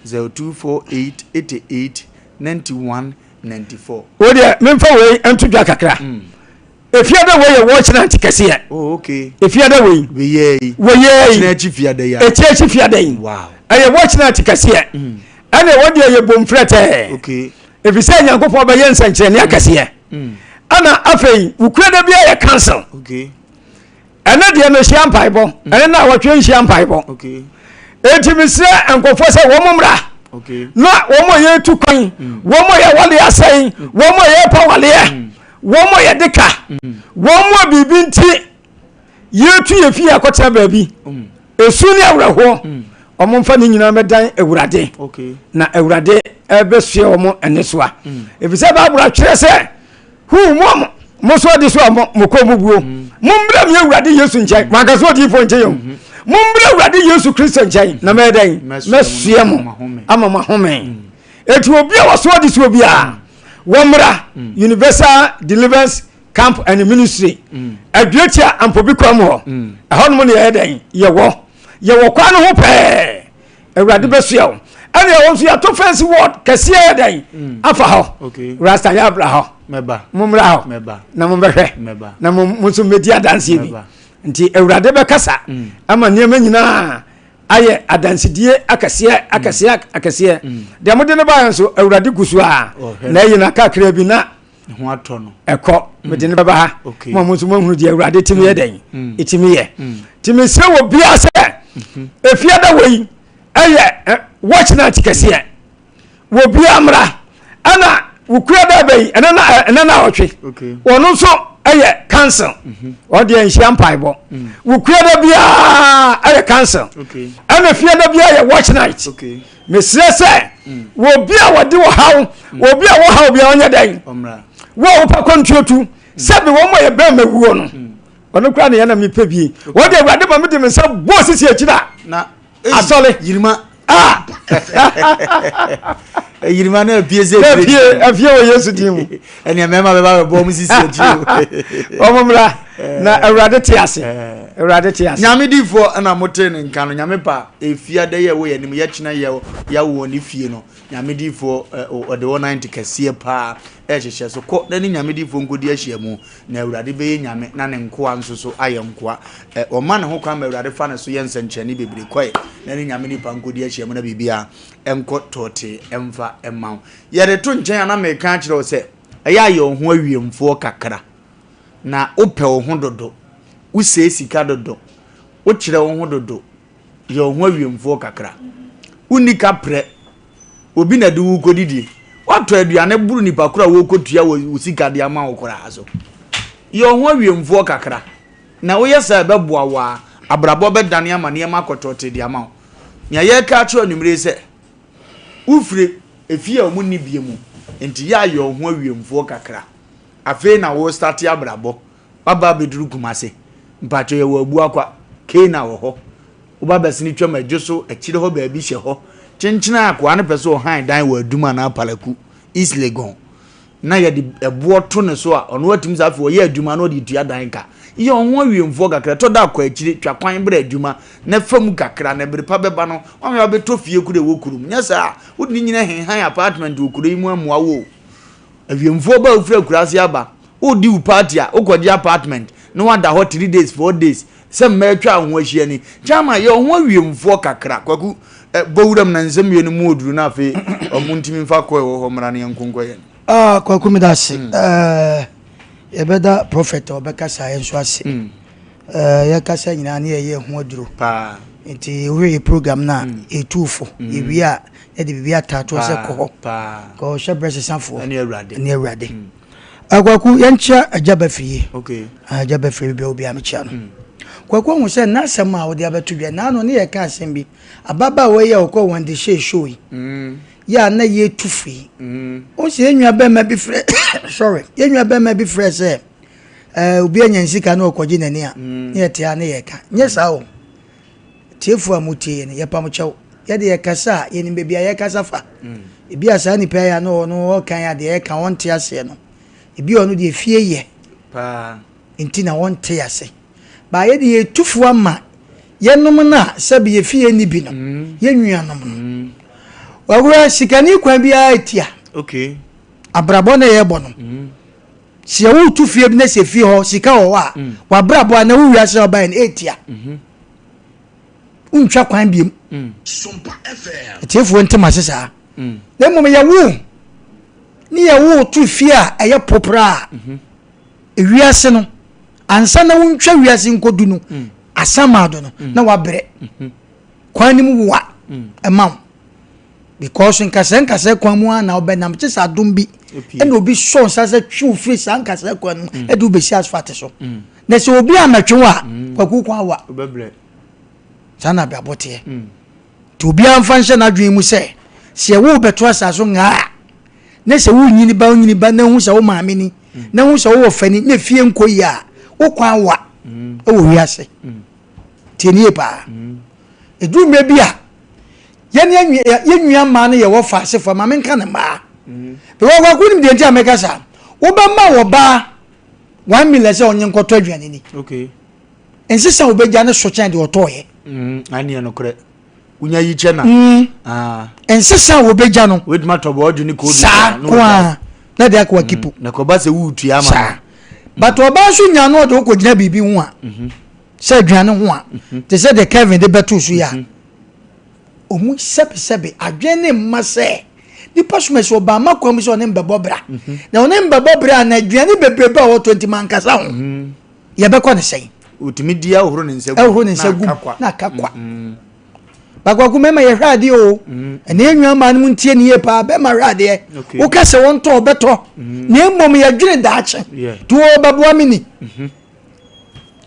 0248 88 91 94. Wo deɛ memfa wei nto dwa kakra. Mm. Efiada wei yɛ watch night kɛseɛ. Oh, okay. Efiada wei. Weyɛ yi. Weyɛ yi. Ɛkyinɛ akyi fiada yi. Ɛkyinɛ akyi fiada yi. Wow. Ɛyɛ watch night kɛseɛ. Mm. Ɛna ɛwɔ deɛ yɛ bom frɛtɛɛ. Okay. Efisɛ Nyankopɔn bɛyɛ nsɛnkyerɛnne akɛseɛ. Mm. Ɛna afei wukura da bi ayɛ council. Okay. Ɛnɛ deɛ mehyia mpaebɔ mm. ɛnɛ na awɔtwe nhyia mpaebɔ eti mesrɛ nkurɔfoɔ sɛ wɔn mmra na wɔn a yɛtu kwan mm. wɔn a yɛwale asɛn mm. wɔn a yɛpa waleɛ wɔn a yɛde ka wɔn a biribi nti yɛtu yɛ fie akɔtena baabi esu ne awerɛhoɔ wɔn mfa ne nyinaa mɛdan awurade na awurade ɛbɛsoɛ wɔn nnesoa efisɛ baabura twerɛ sɛ. Huu mo a mo so adi so a mo kɔn mu buo. Mm. Mommrɛ me Awurade Yesu nkyɛn. Mm. Wanka sɛ odiyifoɔ nkyɛn o. Mm-hmm. Mommrɛ Awurade Yesu Kristo nkyɛn na mɛyɛ dɛn? Mɛsoɛ mo ama mo ahome. Mm. Eti obi a wɔso adi soɔ biara wɔmmra Universal Deliverance Camp and Ministry. Aduatia Ampobi kwan mu hɔ. Ɛhɔ nom ne yɛyɛ dɛn? Yɛwɔ. Yɛwɔ kwan no ho pɛɛ. Awurade bɛsoɛ wo. Ɛne ɛwɔ nso yɛato fɛnsi ward kɛseɛ yɛ dɛn mm. afa hɔ. Rasta yɛ abra hɔ. Mommra hɔ na mommɛhwɛ na mo nso mmɛdi adanseɛ bi. Nti Awurade bɛkasa mm. ama nneɛma nyinaa ayɛ adansedie akɛseɛ mm. akɛseɛ akɛseɛ. Deɛ mode no baeɛ nso Awurade gu so a na ɛyi no akakra bi na ho atɔ no ɛkɔ mede no bɛba ha ma mo nso moahunu deɛ awurade tumi yɛ dɛn ɛtumi yɛ nti mesrɛ wɔ biaa sɛ mhm. ɛfie da wei ɛyɛ watch night kɛseɛ wɔ biaa mmra ɛna wokura da bɛyi ɛnɛ na ɔtwe ɔno nso ɛyɛ council mhm. ɔdeɛ nhyia mpaebɔ mm. wokura da biaa ɛyɛ council ɛna fie da biaa yɛ watch night Mesrɛ sɛ obi a wɔde ɔhaw, obi a wɔhaw bi a ɔnyɛ dɛn, wo a wopɛ kwantuo tu, sɛbi wɔn a yɛbɛn ma wuo no, ɔno koraa ne yɛn na mepɛ bie. Wɔde awurade ma mede me nsa bɔɔ sisi akyiri a asɔre. Yirima. Ah! Yirima na apue sɛ apue apue wɔ Yesu din mu. Ɛnea mmarima bɛba bɛbɔ wɔn sisi akyi o. Wɔn mmra na awurade te ase. Awurade te ase. Nyame difoɔ ɛna mo te ne nka no nyame pa efia dɛ yɛ wɔ yɛ anim yɛ kyena yɛ yɛ wɔ ne fie no nyame difoɔ ɔde wɔ 90 kɛseɛ paa rehyehyɛ so. Kɔ na ne Nyame difoɔ nkɔdi ahyiamu, na Awurade bɛyɛ Nyame na ne nkoa nso so ayɛ nkoa. Ɛ, ɔma ne ho kwan ma Awurade fa ne so yɛ nsɛnkyerɛnne bebree. Kɔe na ne Nyame nipa nkɔdi ahyiamu na biribiara nkɔ tɔɔtee mfa mma wo. Yɛde to nkyɛn a na meka akyerɛ wo sɛ, ɛyɛ a yɛ wo ho awiemfoɔ kakra. Na wopɛ wo ho dodo, wosɛe sika dodo, wokyerɛ wo ho dodo, yɛ wo ho awiemfoɔ kakra. Wonni kaprɛ, obi na de wo rekɔdidie. Woatɔ aduane boro nipa koro a wɔrekɔtua wo sika de ama wo koraa so. Yɛ wo ho awiemfoɔ kakra. Na woyɛ saa a ɛbɛboa wo ara, abrabɔ bɛdane ama nneɛma akɔtɔɔtee de ama wo. Nea yɛreka akyerɛ wo anwummere yi sɛ, wofiri efie a wɔnni bie mu, nti yɛ a yɛ wo ho awiemfoɔ kakra. Afei na wo starte abrabɔ, waba abɛduru Kumase. Mpakyɛ yɛwɔ Abuakwa, Kena wɔ hɔ. Woba bɛsene twam Adwo so, akyire hɔ baabi hyɛ hɔ. Kyenkyene a akoa no pɛ sɛ ɔhan dan wɔ Adum anaa Palaku, East Legon, na yɛde ɛboɔ to ne so a, ɔno atumi sɛ afei ɔyɛ adwuma na ɔde tua dan ka. Yɛ ɔho awiemfoɔ kakra, ɛtɔ da a kɔ akyire, twa kwan brɛ adwuma na fa mu kakra na bere pa bɛba no, woahwɛ a wobɛtɔ fie koro a ɛwɔ kurom. Nyɛ saa a, wode ne nyina henhan apartment wɔ kuro yi mu ammoa wo o. Awiemfoɔ ba a wofiri akuraase aba, woredi wo party a, wokɔgye apartment na woada hɔ 3 days, 4 days sɛ mmaa atwa wo ho ahyia ni. Chairman, yɛ wo ho awiemfoɔ kakra. Kwaku, eh, bɔ wuram na nsɛm mmienu mu oduru na afei ɔmo ntumi mfa kɔ ɛwɔ hɔ mmra na yɛnko nkɔyɛ no. Ah, Kwaku meda ase. Mm. Eh, yɛbɛda prophet a ɔbɛkasa yɛn nso ase. Mm. Eh, yɛkasa nyinaa ne yɛyɛ ho aduro. Paa. Nti wohwɛ yɛ program no a, mm. yɛtu fo. Mm. Yɛwie a, yɛde biribi ataatoɔ sɛ kɔ hɔ. Paa. Kɔ hyɛ berɛ sesafoɔ. Ɛne Awurade. Ɛne Awurade. Mm. Akwaku yɛnkyia Agya Bafiri. Okay. Ah, Agya Bafiri bi obi a mekyia no. Mm. Kwaku ahu sɛ n'asɛm a wode abɛto dwa naano ne yɛka asɛm bi. Ababaawa yi a ɔkɔ wɔn de hyɛ show yi. Mm. Yɛ a na yɛtu fo yi. Mm. Wo sɛ yɛn nua bɛrima bi frɛ sorry yɛn nua bɛrima bi frɛ sɛ ɛɛ obi anya nsika na ɔkɔgye n'ani a mm. ne yɛte a ne yɛka nyɛ saa o. Tiefo a motie yɛn, yɛpam kyɛw. Yɛde yɛkasa a, yɛnim baabi a yɛkasa fa. Ebi a saa nipa yi a na ɔno ɔkan a deɛ yɛka ɔnte aseɛ no, ebi a ɔno deɛ fie yɛ Paa. nti na ɔnte ase. Baa yɛde yɛtu fo ama yɛnom no a sɛbi yɛ fie nni bi no, yɛn nuanom no. Wawura sikani kwan biara etia. Okay. Abrabɔ na yɛbɔ no. Sɛ wotu fie bi na sɛ fie hɔ sika wɔ hɔ a, mm. wabrabɔ a na wo wiase a ɔbaeɛ no ɛtia. Mhm. Wontwa kwan biom. Mm. Atiefoɔ ntem ase saa. Mm. Na mmom yɛwo ne yɛwo to fie a ɛyɛ popra a mhm. ewiase no ansa na wontwa wiase nkɔdu no asamado no na wabrɛ mhm. kwan no mu woa ɛma wo. Because nkasɛɛ nkasɛɛ kwan mu ara na wobɛnam gye sɛ adom bi ɛna obi sɔ nsa sɛ twe wo firi saa nkasɛɛ kwan no mu mm. ɛde wobɛsi asphalt so mm. na sɛ obi ammɛtwe wo a mm. kwaku kwan wa saa na abrabɔ teɛ nti obiara mfa nhyɛ n'adwene mu sɛ sɛ ɛwo wobɛto asase so ngaa a na sɛ wonyini ba wonyini ba na hu sɛ wo maame ni na hu sɛ wowɔ fani na fie nkɔ yie a wo kwan wa ɛwɔ wiase tie nie paa ɛduru mmerɛ bi a yɛne yɛn nua mmaa no yɛwɔ fa asefoɔ ma menka ne mmaa because kwaku nim deɛ nti a mɛka saa wobɛma wɔ baa 1 million sɛ ɔnye nkɔtɔ aduane ni okay. nsesa wobɛgya ne so kyɛn deɛ ɔtɔɔyɛ aneɛ nokorɛ wonya yi kyɛ na ah. nsesa wobɛgya no wobɛtumi atɔ bɔɔdwe ne koodu saa koa na de akɔ akipo na kɔba sɛ woretua ama saa but ɔbaa nso nya no ɔde wokɔgyina biribi ho a mhm. sɛ aduane ho a mhm. te sɛ deɛ Kevin de bɛto so yi a mhm. Ɔmu sɛbesɛbe adwene ne mma sɛ nipa soma sɛ ɔbaa ma kwan mu sɛ ɔne mbɛbɔ bra mhm. na ɔne mbɛbɔ bra na aduane bebrebe a ɔtɔ nti mankasa ho mhm. yɛbɛkɔ ne sɛn otumi di ahohoro ne nsa gu ɛhoro ne nsa gu na aka kwa mhm. bakwako mɛma yɛhwɛ adeɛ o ɛnna yɛn nua maa no mu ntie ne yie paa bɛma hwɛ adeɛ woka sɛ wɔntɔ ɔbɛtɔ na mmom yɛdwene daakye nti wɔbɛboa me ni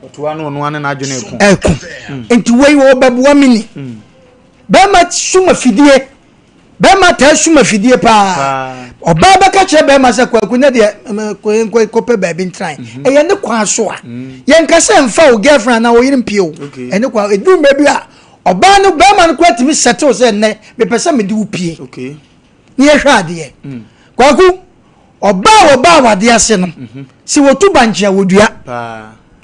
Ɔtoa no ɔno ane n'adwene ɛko. Ɛko. Nti wei ɔbɛboa me ni. Bɛrima sum afidie. Bɛrima taa sum afidie paa. Ɔbaa bɛka kyerɛ bɛrima sɛ kwaku ne deɛ nkɔ kɔpɛ baabi ntran. Mhm. Ɛyɛ ne kwan so a. Yɛnka sɛ mfa wo girlfriend anaa wo yere mpie o. Ɛne kwan ɛduru mmerɛ bi a ɔbaa no bɛrima no koraa tumi settle sɛ nnɛ mepɛ sɛ mede wo pie. Ne yɛhwɛ adeɛ. Kwaku Ɔbaa a wɔba awadeɛ ase no, sɛ wɔtu bankye a wɔdua.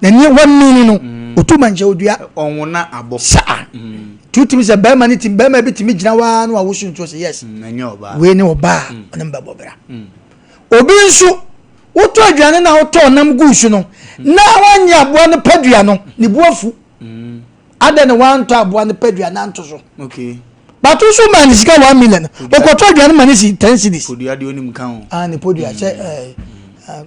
Na ni wɔmini no, wɔtu bankye a wɔdua. Ɔnwo na abɔ. Saa. Nti wotumi sɛ bɛrima no tumi bɛrima bi tumi gyina hɔ ara na wawoso nsuo sɛ yes. Ɛnyɛ ɔbaa. Wei ne ɔbaa a ɔne me bɛbɔ bra. Obi nso, wotɔ aduane na wotɔɔ nam guu so no, na wanyɛ aboa no padua no, ne bu afu. Adɛn na wantɔ aboa no padua no anto so? Okay. But nso maa ne sika 1 million, okɔtɔ aduane ma ne si 10 cedis. Podua deɛ onim ka ho. Ah, ne podua sɛ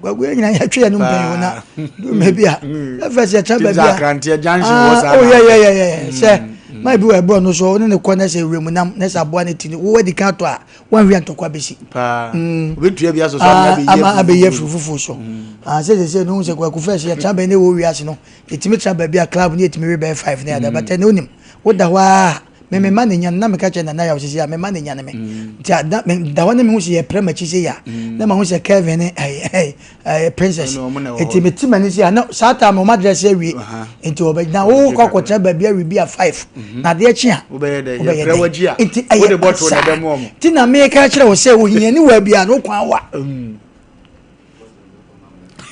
kwaku yɛ nyinaa yɛtwe yɛn no mpɛn wo na duma bi a ɛfɛ sɛ yɛtra baabi a akranteɛ junction wɔ saa. Oh, yɛ yɛ yɛ yɛ sɛ maa bi wɔ ɛborɔ no so ne ne kɔ ne sɛ wuram nam ne sɛ aboa ne ti no wo adi kan atɔ a wanhwɛ a ntɔkwa bɛsi. Paa. Obetua bi asɔ so ama abɛyi ama abɛyi afiri fufuo so. Ah, sɛ sɛ sɛ no sɛ kwaku fɛ sɛ yɛtra baabi ne wɔ wiase no, yɛtumi tra baabi a club ne yɛtumi we bɛyɛ five ne ada, but ɛne wonim woda hɔ a me me ma ne nya na meka kyerɛ Nana Yaw sisi a me ma ne nya ne me nti a da me da hɔ ne me ho sɛ yɛprɛ m'akyi sɛ ya na ma ho sɛ Kevin ne ɛɛ ɛɛ ɛɛ Princess, nti me ti m'ani sɛ a na saa time wɔn adrɛse awie, nti wɔbɛ na wo kɔ akɔtena baabi awie bi a five na adeɛ kye a wobɛyɛ dɛ yɛprɛ w'akyi a nti ɛyɛ basa. Nti na meka kyerɛ wo sɛ ohiani wɔ abi a no kwan wa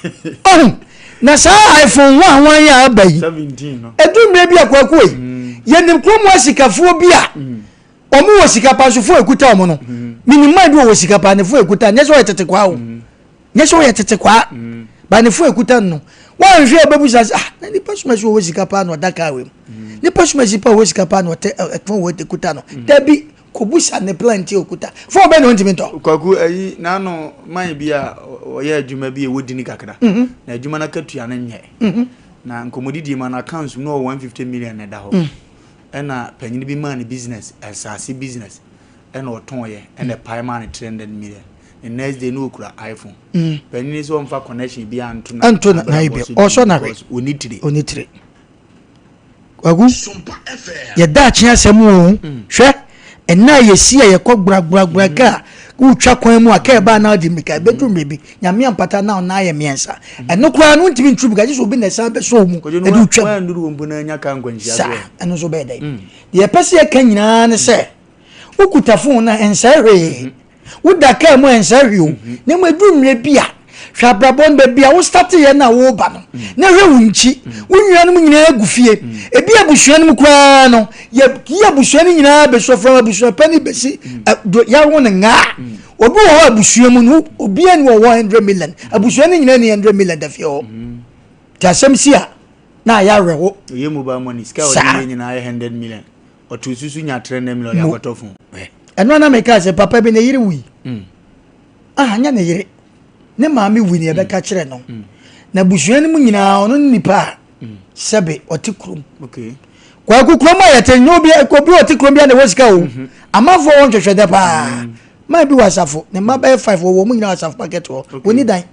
ɔho na saa iPhone ho ahoan yi a aba yi, ɛdu mmerɛ bi a kwaku yi yɛnim kurom asikafoɔ bi a wɔn wɔ sika pa nso fo ekuta wɔn no. Minim man bi wɔ sika pa ne fo ekuta, nyɛ sɛ ɔyɛ tete kwaa o, nyɛ sɛ ɔyɛ tete kwaa ba ne fo ekuta no. Wɔnhwɛ ɔbɛbusa sɛ, ah, na nipa soma si wɔ sika pa na ɔda kaa wɔ mu, nipa soma si pa wɔ sika pa na ɔtɛ ɛfɔn wɔ ekuta no. Dabi, kɔbusa ne plan ti okuta fɔn bɛɛ na ɔntumi ntɔ. Kwaku, ayi n'ano man bi a ɔyɛ adwuma bi a ɛwɔ dini kakra na adwuma no akatua no nyɛ na nkɔmmɔdidie ma no accounts mu na ɔwɔ 150 million na ɛda hɔ. Ɛna panyin bi maa no business, asase business, ɛna ɔtɔn yɛ ɛna ɛpae maa no 300 million. The next day na okura iPhone. Panyin sɛ ɔmfa connection bi anto na anto na na ibi ɔsɔ na hwɛ oni tire. Oni tire. Kwaku, yɛda akye asɛm o. Hwɛ, ɛnna a yɛsi a yɛkɔ gbragbраgbra kaa wotwa kwan mu a kaa ɛbaa na ɔde mmirika ɛbɛduru mmerɛ bi Nyame ampata na ɔna ayɛ mmiɛnsa, ɛno koraa no wontumi nturu mmirika gye sɛ obi na ɛsan bɛsɔ wo mu ɛde wotwam. Wanduru wɔ mpo na anya kaa nkwanhyia so. Saa ɛno nso bɛyɛ dɛn? Deɛ yɛpɛ sɛ yɛka nyinaa ne sɛ wokuta phone no a ɛnsɛe hwee, woda kaa mu a ɛnsɛe hwee o, na mmom ɛduru mmerɛ bi a hwɛ abrabɔ no baabi a wo starteeɛ no a woreba no na hwɛ wo nkyi. Wo nuanom nyinaa gu fie, ebi abusua no mu koraa no yɛyi abusua no nyinaa bɛsi ɔfrɛ abusua pani bɛsi yɛawo no ngaa. Obi wɔ hɔ abusua mu no obiara ni wɔ 100 million, abusua no nyinaa ni 100 million da fie hɔ. Nti asɛm si a na ayɛ awerɛho. Oyɛ mobile money sika a ɔde yɛ nyinaa yɛ 100 million, ɔto susu nya 300 million ɔde akɔtɔ phone. Ɛno ana meka sɛ papa bi ne yere wui. Ah, nyɛ ne yere, ne maame wui ne yɛbɛka kyerɛ no na abusua no mu nyinaa ɔno ne nipa a sɛbe ɔte kurom. Kwaku, kurom a yɛte nyɛ obi obi a ɔte kurom bi a na ɛwɔ sika o. Amanfoɔ wɔ nhwehwɛ dɛ paa. Maa bi wɔ asafo ne mma bɛyɛ five wɔ wɔn nyinaa asafo market hɔ. Wɔni dan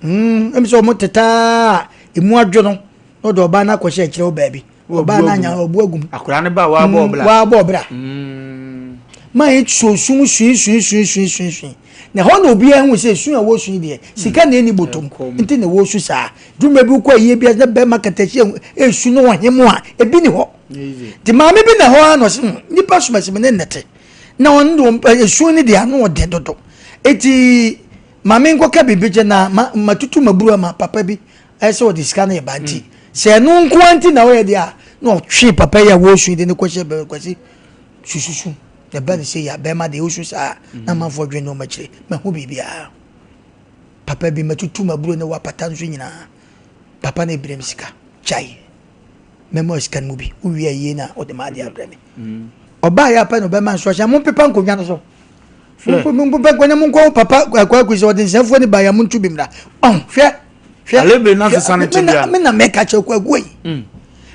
ɛmi sɛ wɔn tetaa emu adwo no na ɔde ɔbaa no akɔhyɛ akyerɛ wɔ baabi. Ɔbaa no anya ɔbu agum. Akwadaa no ba waabɔ ɔbra. Waabɔ ɔbra. Maa yi so sum sui sui sui sui sui sui na ɛhɔ na obiara hu sɛ sun a wɔsui deɛ sika na ɛni bɔtɔm nti na wɔsu saa. Dwuma bi kɔ ayie bi na bɛrima katakyi esu no wɔ hem a ebi ni hɔ. Nti maame bi na hɔ ara na ɔsɛ nipa sumasi mi ne nnɛte na ɔno de esu ne deɛ ano ɔden dodo, eti maame nkɔka biribi kyɛ na ma ma tutu ma buru ama papa bi ɛsɛ ɔde sika no yɛ ba. Nti sɛ ɛno nko ara nti na ɔyɛ deɛ a na ɔtwe papa yi a wɔresu de ne kɔhyɛ bɛrɛ kwasi sususu na ɛba ne sɛ yɛ bɛrima deɛ ɔsu saa na amanfoɔ dwen ne wɔn akyire mahu biribiara. Papa bi matutu m'aburo ne wapata nso nyinaa papa no ebirem sika gyae mɛma sika no mu bi wowie ayie na ɔde ma adeɛ abrɛ me. Ɔbaa yɛ apɛ na ɔbɛma nso ahyɛ mompepa nkonnwa no so, mompepa nkonnwa, monkɔ papa akwaku sɛ ɔde nsɛmfoɔ ne ba yɛ monto bi mmra. Ɔn hwɛ hwɛ. Alebe na sesa ne tebea. Me na meka kyerɛ kwaku yi,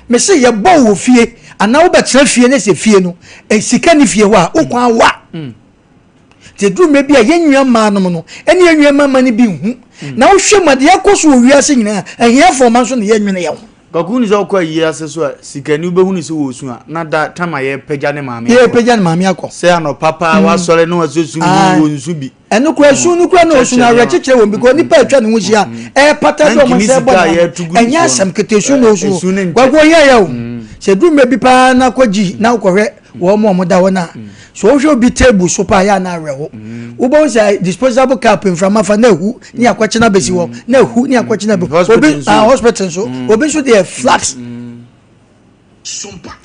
me se yɛbɔ wɔ fie anaa wobɛtena fie ne sɛ fie no sika ne fie hɔ a wokwan wa. Nti ɛduru mmerɛ bi a yɛn nua mmaa nom no ɛne yɛn nua mmarima no bi nhu na wohwɛ mu a deɛ ɛkɔ so wɔ wiase nyinaa ahiafoɔ ma nso na yɛnwene yɛn ho. Kwaku ni sɛ ɔkɔ ayie ase so a sikani wobɛhu ne sɛ wɔsu a na da tam a yɛpagya ne maame akɔ. Yɛpagya ne maame akɔ. Sɛ anɔpa paa wasɔre na wasɔ sum mu wɔ nsu bi. Ɛno kora su no kora na ɔsu no awerɛkyekyerɛ wɔm because nipa atwa ne ho hyia ɛpata sɛ ɔmo sɛ ɛbɔ ne ɛnyɛ asɛm kete su na ɔsu. Kwaku ohia yɛ o sɛ duru mmerɛ bi paa na kɔgyi na wokɔhwɛ wɔn mu a wɔda hɔ no a so wohwɛ obi table so paa yɛ a na awerɛho. Wobɛhu sɛ disposable cup mframa fa na ahu ne akɔkyena bɛsi hɔ na ahu ne akɔkyena bɛ obi ah hospital nso obi nso deɛ flax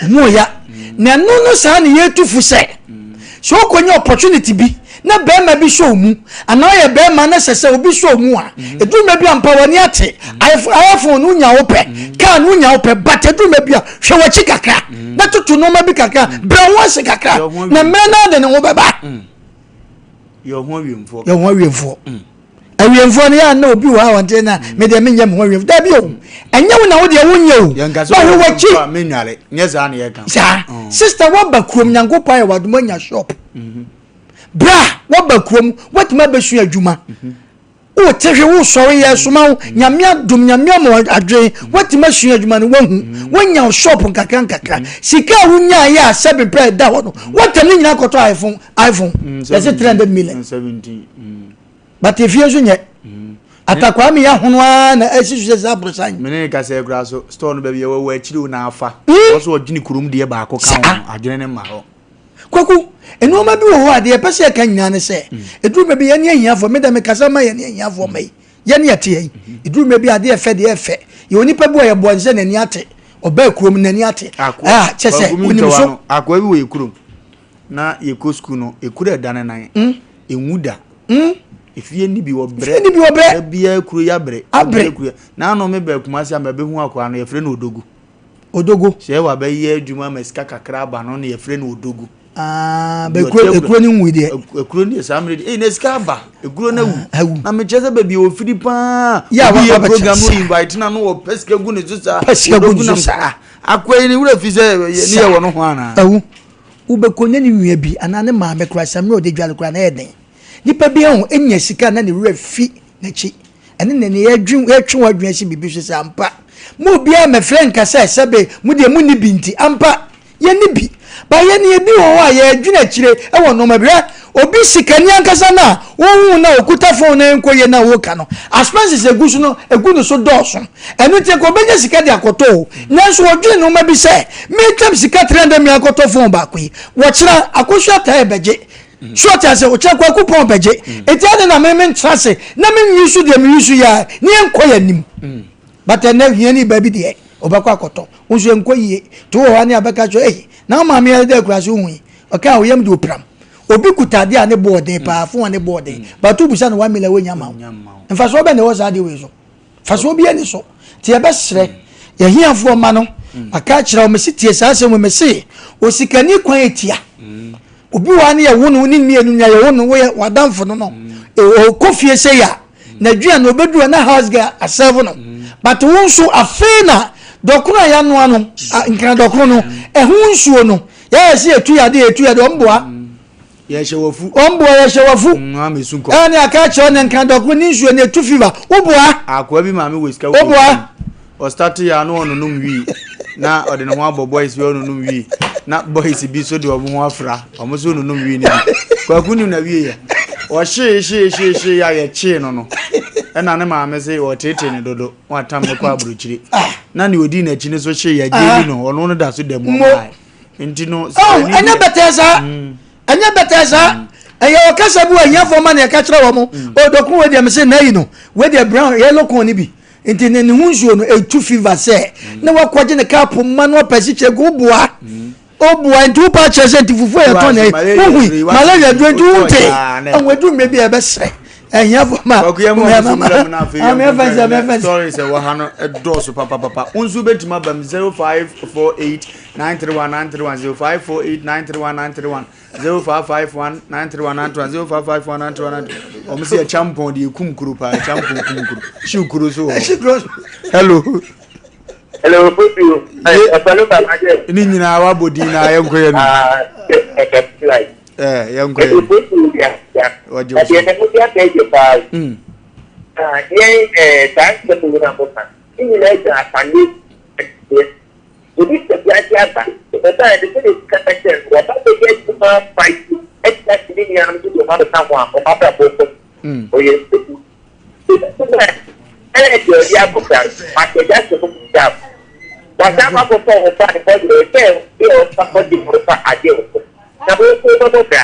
mu ya na ɛno no saa ne yɛtu fo sɛ sɛ wokɔnya opportunity bi. na bɛrima bi sɔ mu anaa ɔyɛ bɛrima na sɛ sɛ obi sɔ mu a ɛduru mmerɛ bi a mpa w'ani ate iPhone no wonya wo pɛ kaa no wonya wo pɛ but ɛduru mmerɛ bi a hwɛ w'akyi kakra na toto nneɛma bi kakra brɛ ho ase kakra na mmerɛ no ade ne ho bɛba. Yɛ ho awiemfoɔ. Yɛ ho awiemfoɔ. Awiemfoɔ no yɛ a na obi wɔ ha wɔn na me deɛ menyɛ me ho awiemfoɔ. Dabi o, ɛnyɛ wo na wo deɛ wonyɛ o. Bɛhwɛ w'akyi. Menware, nyɛ saa na yɛka. Saa. Sista waba kurom Nyankopɔn ayɛ w'adom anya shop. Bra waba kurom watumi abɛsua adwuma. Wote hwe wosɔre yɛ soma wo nyame adom nyame ama adwen watumi asua adwuma no wahu wanya wo shop nkakra nkakra sika a wonyaeɛ a sɛbe pɛ ɛda hɔ no watam ne nyinaa kɔtɔ iPhone iPhone yɛse 300 million but efie nso nyɛ atakwaa mi ahono ara na asi so sɛ sɛ aborosan. Mene ne kasa kura so store no baabi yɛwɔ wɔ akyiri o na afa wɔ so ɔdwene kurom deɛ baako ka ho adwene ne ma hɔ. Kwaku, nneɛma bi wɔ hɔ a deɛ yɛpɛ sɛ yɛka nyinaa ne sɛ, ɛduru mmerɛ bi yɛne ahiafoɔ, me deɛ mekasa ma yɛne ahiafoɔ mma yi, yɛne yɛte ha yi, ɛduru mmerɛ bi adeɛ ɛfɛ deɛ ɛfɛ, yɛwɔ nipa bi wɔ yɛboa no sɛ n'ani ate, ɔbaa kurom n'ani ate, ah, kyɛ sɛ onim so. Akoa bi wɔ yɛ kurom na yɛkɔ sukuu no, ekuro ɛda ne nan, enwu da. Efie ni bi wɔ brɛ. Efie ni bi wɔ brɛ. Da biara kuro yi abrɛ. Abrɛ. N'ano me baa Kumasi a mabɛhu akoa no, yɛfrɛ no Odogu. Odogo. Sɛ wabɛyɛ adwuma ma sika kakra aba no na yɛfrɛ no Odogu. Ah, bɛ ekuro ekuro no nwui deɛ. Ekuro no deɛ saa mmerɛ deɛ, ee na sika aba, ekuro no awu. Ah, awu. Na mekyerɛ sɛ baabi a ofiri paa. Yɛ a Obi yɛ wabɛkyerɛ program no saa. invite na no wɔpɛ sika gu ne so saa. Pɛ sika gu Odogu ne so nam saa. Akoa yi ne wura fi sɛ ne Saa. yɛ wɔ no ho anaa. Awu. Wobɛkɔ ne ne nua bi anaa ne maame koraa samina ɔde dwale koraa na ɛyɛ den. Nipa bi ahu enya sika na ne wura fi n'akyi. Ɛne na nea yɛdwen yɛtwe wɔn adwene asi biribi so sɛ ampa mo obiara mmɛfrɛ nka sɛ sɛbe mo deɛ monni bi nti ampa yɛnni bi ba yɛn ne ebi wɔ hɔ a yɛdwene akyire wɔ nneɛma bi hwɛ obi sikani ankasa no a wohu na okuta fon na ɛnkɔ yie na woka no expenses egu so no egu no so dɔɔso ɛno nti nka obɛnya sika de akɔtɔ o nanso wɔdwene nneɛma bi sɛ metwam sika 300 million akɔtɔ fon baako yi wɔkyerɛ akosua taa ɛbɛgye So ɔte ase? Ɔkyerɛ kwaku pɔn bɛgye. Mm. Eti adi na me mentra ase na me nwi so deɛ me wi so yɛ a ne yɛn nkɔ yɛn anim. Mm. But ɛnɛ hia ni baabi deɛ ɔbɛkɔ akɔtɔ. Wo nso ɛnkɔ yie. To wɔ hɔ ne abɛka kyerɛ eyi na wo maame yɛ dɛ akura so hu yi. Ɔka a oyam de opiram. Obi kuta adeɛ a ne bo ɔden paa fon a ne bo ɔden. Mm. But wobusa no 1 million wonya ma wo. Mfasoɔ bɛn na ɛwɔ saa adeɛ wei so? Mfasoɔ biara ni so. Nti yɛbɛsrɛ yɛhiafoɔ ma no maka akyerɛ wo mese tie saa asɛm wei mese osikani kwan etia obi wɔ ha ne yɛwo no ne mmienu nea yɛwo no woyɛ w'adamfo no no ɔkɔ fie sɛ ya n'aduane obɛduru na house girl asɛvo no but wo nso afei na dɔkono a yɛanoa no nkran dɔkono no ɛho nsuo no yɛyɛ sɛ yɛtu yɛade yɛtu yɛde ɔmboa Yɛhyɛ wafu. Wɔn boa yɛhyɛ wafu. Mm, ame su nkɔ. Ɛne aka akyerɛ ne nka dɔko ne nsuo ne etu fever. Wo boa. Akoa bi maame wɔ sika wɔ. Wo boa. Ɔstarte ya no ɔnonom wii na ɔde ne ho abɔ boys bi ɔnonom wii na boys bi so de wɔn ho afra wɔn so nonom wii ne bi. Kwaku nim na wie yɛ. Ɔhyee hyee hyee hyee ya yɛkyee no no. Ɛna ne maame se ɔteetee ne dodo watam ne kɔ aburokyire. Na ne odi n'akyi no so hyee yɛ gye no ɔno no da so da mu ɔmaa. Nti no. Oh, ɛnyɛ bɛtɛɛ saa. Mm. Ɛnyɛ bɛtɛɛ saa. Mm. Ɛyɛ ɔkasa bi wɔ ahiafoɔ ma na ɛka kyerɛ wɔn. Mm. Odokun wei deɛ mese na yi no wei deɛ brown yellow corn ni bi. Nti ne ne ho nsuo no etu fever sɛ mm. na wakɔgye ne kaapo mma no apɛ si kyerɛ gu boa. Mm. Oboa nti wopa kyerɛ sɛ nti fufuo yɛ tɔn na yi wohui malaria duro nti wonte. Ɛwɔ edu mmerɛ bi a ɛbɛsrɛ ahiafoɔ ma. Kwaku mu ɔmo so mmerɛ mu na afei yɛn kɔ nɛ stories ɛwɔ ha no ɛdɔɔso papapapa. Nso bɛtumi aba mu 0548 931 931 0548 931 931 0551 931 931 0551 931 931. Ɔmo sɛ ɛkyampɔn deɛ ekum kuro paa ɛkyampɔn kum kuro hyew kuro so wɔ hɔ. Hello. Hello, Fosu. Ɛfɛ no baba jɛ. Ne nyinaa wabɔ din na yɛnkɔ yɛn no. Ɛfɛ fly. Ɛɛ yɛnkɔ yɛn. Fosu ya ya. Ɔgye wo so. Ɛdeɛ na mo di aka ɛyɛ paa. Yɛn ɛɛ saa nsɛm yi na mo ka. Ne nyinaa gyina afande ɛdeɛ. Obi sɛ wiase aba. Ɔbaa ɛde sɛ de sika bɛkyɛ no. Waba bɛyɛ adwuma fight ɛde ase ne nuanom so de ɔmo abɛka ho a ɔmo abrabɔ kɔ. Ɔyɛ nsɛm. Ɛyɛ deɛ ɔde akɔkora no, wahyɛ da sɛ ɔmu gya wo. Wasan akɔ akɔfa wo ba no bɔdeɛ sɛ deɛ ɔfa kɔgye no fa adeɛ wɔ so. Na wo nso wobɛbɔ bra.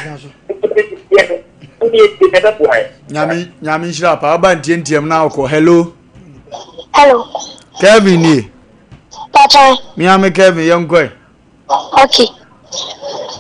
Nti bɛsisiɛ no, wo deɛ tie na ɛbɛboa yɛn. Nyame nyame nhyira paa ɔba ntiantiam na ɔkɔ hello. Hello. Kevin nie. Papa. Me ame Kevin yɛn kɔɛ. Okay.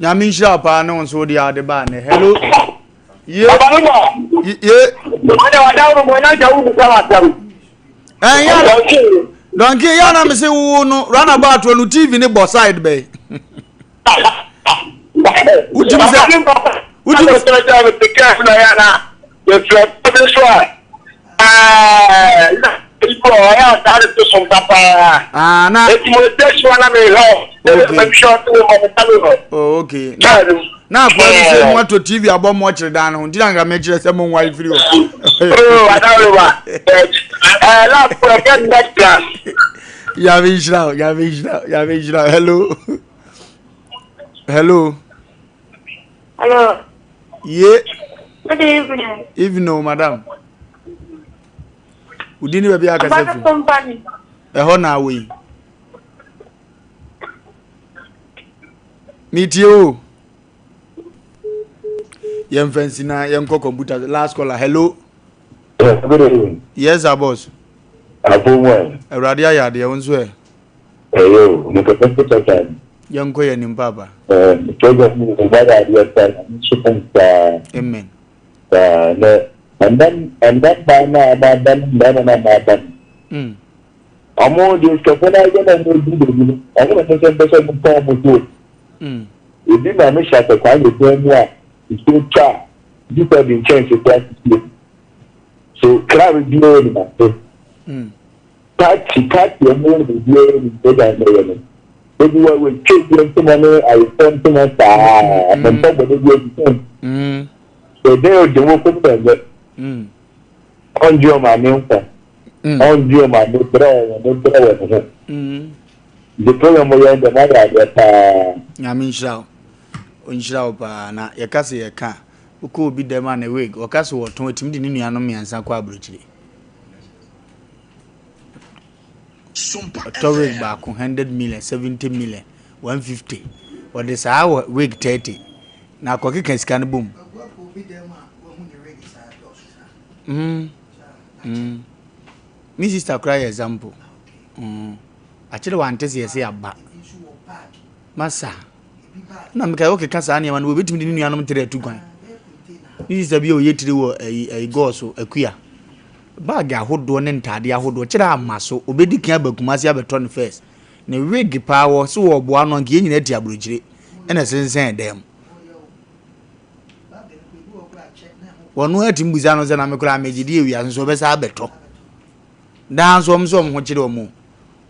Nyame nhyira wo paa ne wo nso wode a wode baa nnɛ. Hello. Ye. Ye. Ɛnyɛ dɔnke yɛ na mese wo no runabout no TV ne bɔ side bɛyi. Wotumi sɛ wotumi sɛ. Ah, na. Oh, okay. Na na akɔla bi sɛ mu ato TV abɔ mu ɔkyerɛ dan no ho nti na nka mekyerɛ sɛ mo nware firi hɔ. Oh, adaworowa. Eh, last get next class. Nyame nhyira wo, Nyame nhyira wo, Nyame nhyira wo. Hello. Hello. Hello. Ye. Good evening. Evening, oh, madam. Wodi ne baabi akasa firi. Ɛhɔ na awɔ yi. Metie o. Yɛmfa nsi na yɛnkɔ kɔmputa last caller. Hello. Good evening. Yes, sir, boss. Abomwe. Awurade ayɛ adeɛ wo nso ɛ. Ɛyɛ o, mepɛ sɛ mekasa no. Yɛnkɔ yɛn anim paapa. Ɛɛ, program no mu wayɛ adeɛ paa, Nyame nhyira wo paa. Amen. Paa, na ɛnɛ ɛnɛ mmaa no a wɔaba no mmarima no a wɔaba no. Mm. Wɔn deɛ sikafo no ayɛ na wɔn adi baabi no, wɔn na wɔn nso mpɛ sɛ wɔn tɔn wɔn so. Mm. Ebi maame hyɛ asɛkwan wɔ dan mu a nsuo tɔ a, gye sɛ ɔde nkyɛnse koraa sisi mu. So club biara nim ase. Mm. Party party ɔmo wɔ biribiara nim sɛ dan bɛyɛ no. Ebi wɔ wɔatwa ebi ntoma ne ayefɔ ntoma saa mpɔ bɔ ne bi adi sɛn. Sɛ dɛn odi wo ko sɛ nyɛ. Ɔngye ɔmaame nkwa. Ɔngye ɔmaame brɛ ɔwɔ ne brɛ wɔ ne ho. The program mo yɛ ndɛ mo ayɛ adeɛ paa. Nyame nhyira wo. Ɔnhyira wo paa. Na yɛka sɛ yɛka a, wokɔ obi dɛm a ne wig, ɔka sɛ wɔtɔn, ɛtumi de ne nuanom mmiɛnsa kɔ aburokyire. Ɔtɔ wig baako 100 million, 70 million, 150. Ɔde saa wɔ wig 30. Na akɔkeka sika no bom. Mm. Mm. Me sister koraa yɛ example. Mm. Akyere wante sɛ yɛsɛ yɛaba. Masa. Na meka wokeka saa nneɛma no wɔbɛtumi de ne nuanom tere atu kwan. Ne sister bi a ɔyɛ tiri wɔ ayi ayi gɔɔ so akua. Bag ahodoɔ ne ntaadeɛ ahodoɔ kyerɛ ama so obɛdi kan aba Kumasi abɛtɔ no first. Ne wig paa wɔ so wɔ ɔboa no anka yɛn nyinaa ti aburokyire ɛna sensɛn dan mu. Wɔn atumi busa no sɛ na me koraa megye di ewia nso ɔbɛsa abɛtɔ. Daa nso wɔn nso wɔn ho kyerɛ wɔn.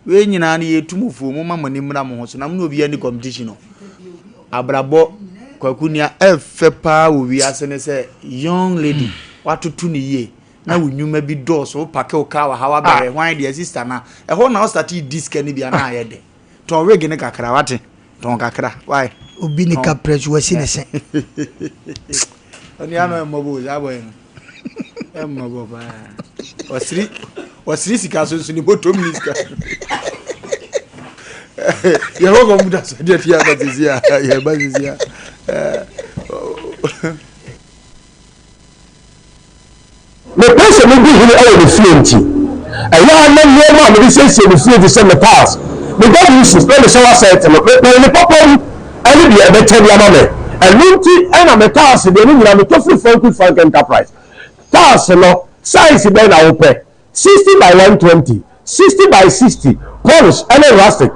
Wei nyinaa no yɛtu mo fo, momma mo ani mmra mo ho so na mo ne obiara nni competition o. Abrabɔ Kwaku nea ɛfɛ paa wɔ wiase ne sɛ young lady watoto ne yie na wo nnwuma bi dɔɔso wo pake wo kaa wɔ ha wabɛhwɛ hwan deɛ sister na ɛhɔ na wo start di sika no bi a na ayɛ dɛ. Tɔn wig no kakra wate tɔn kakra why. Obi ne kaprɛ so wasi ne se. Ɔne ano ɛmmɔbɔ o saa bɔyɛ no. Ɛmmɔbɔ paa. Ɔsiri ɔsiri sika so nso ne bɔtɔm ni sika. Yɛwɔ kɔmputa so deɛ fi aba sisi a yɛba sisi a. Mepɛ sɛ medi hene wɔ me fie nti, ɛyɛ a na nneɛma a mede siesie me fie te sɛ me tiles, me WCs, ne me shower set no, mepɛn ne papa mu ne deɛ ɛbɛkyɛ de ama me. Ɛno nti na me tiles deɛ ne nyinaa metɔ firi Frank Frank Enterprise. Tiles no, size bɛn na wopɛ? 60 by 120, 60 by 60, polish ne rustic,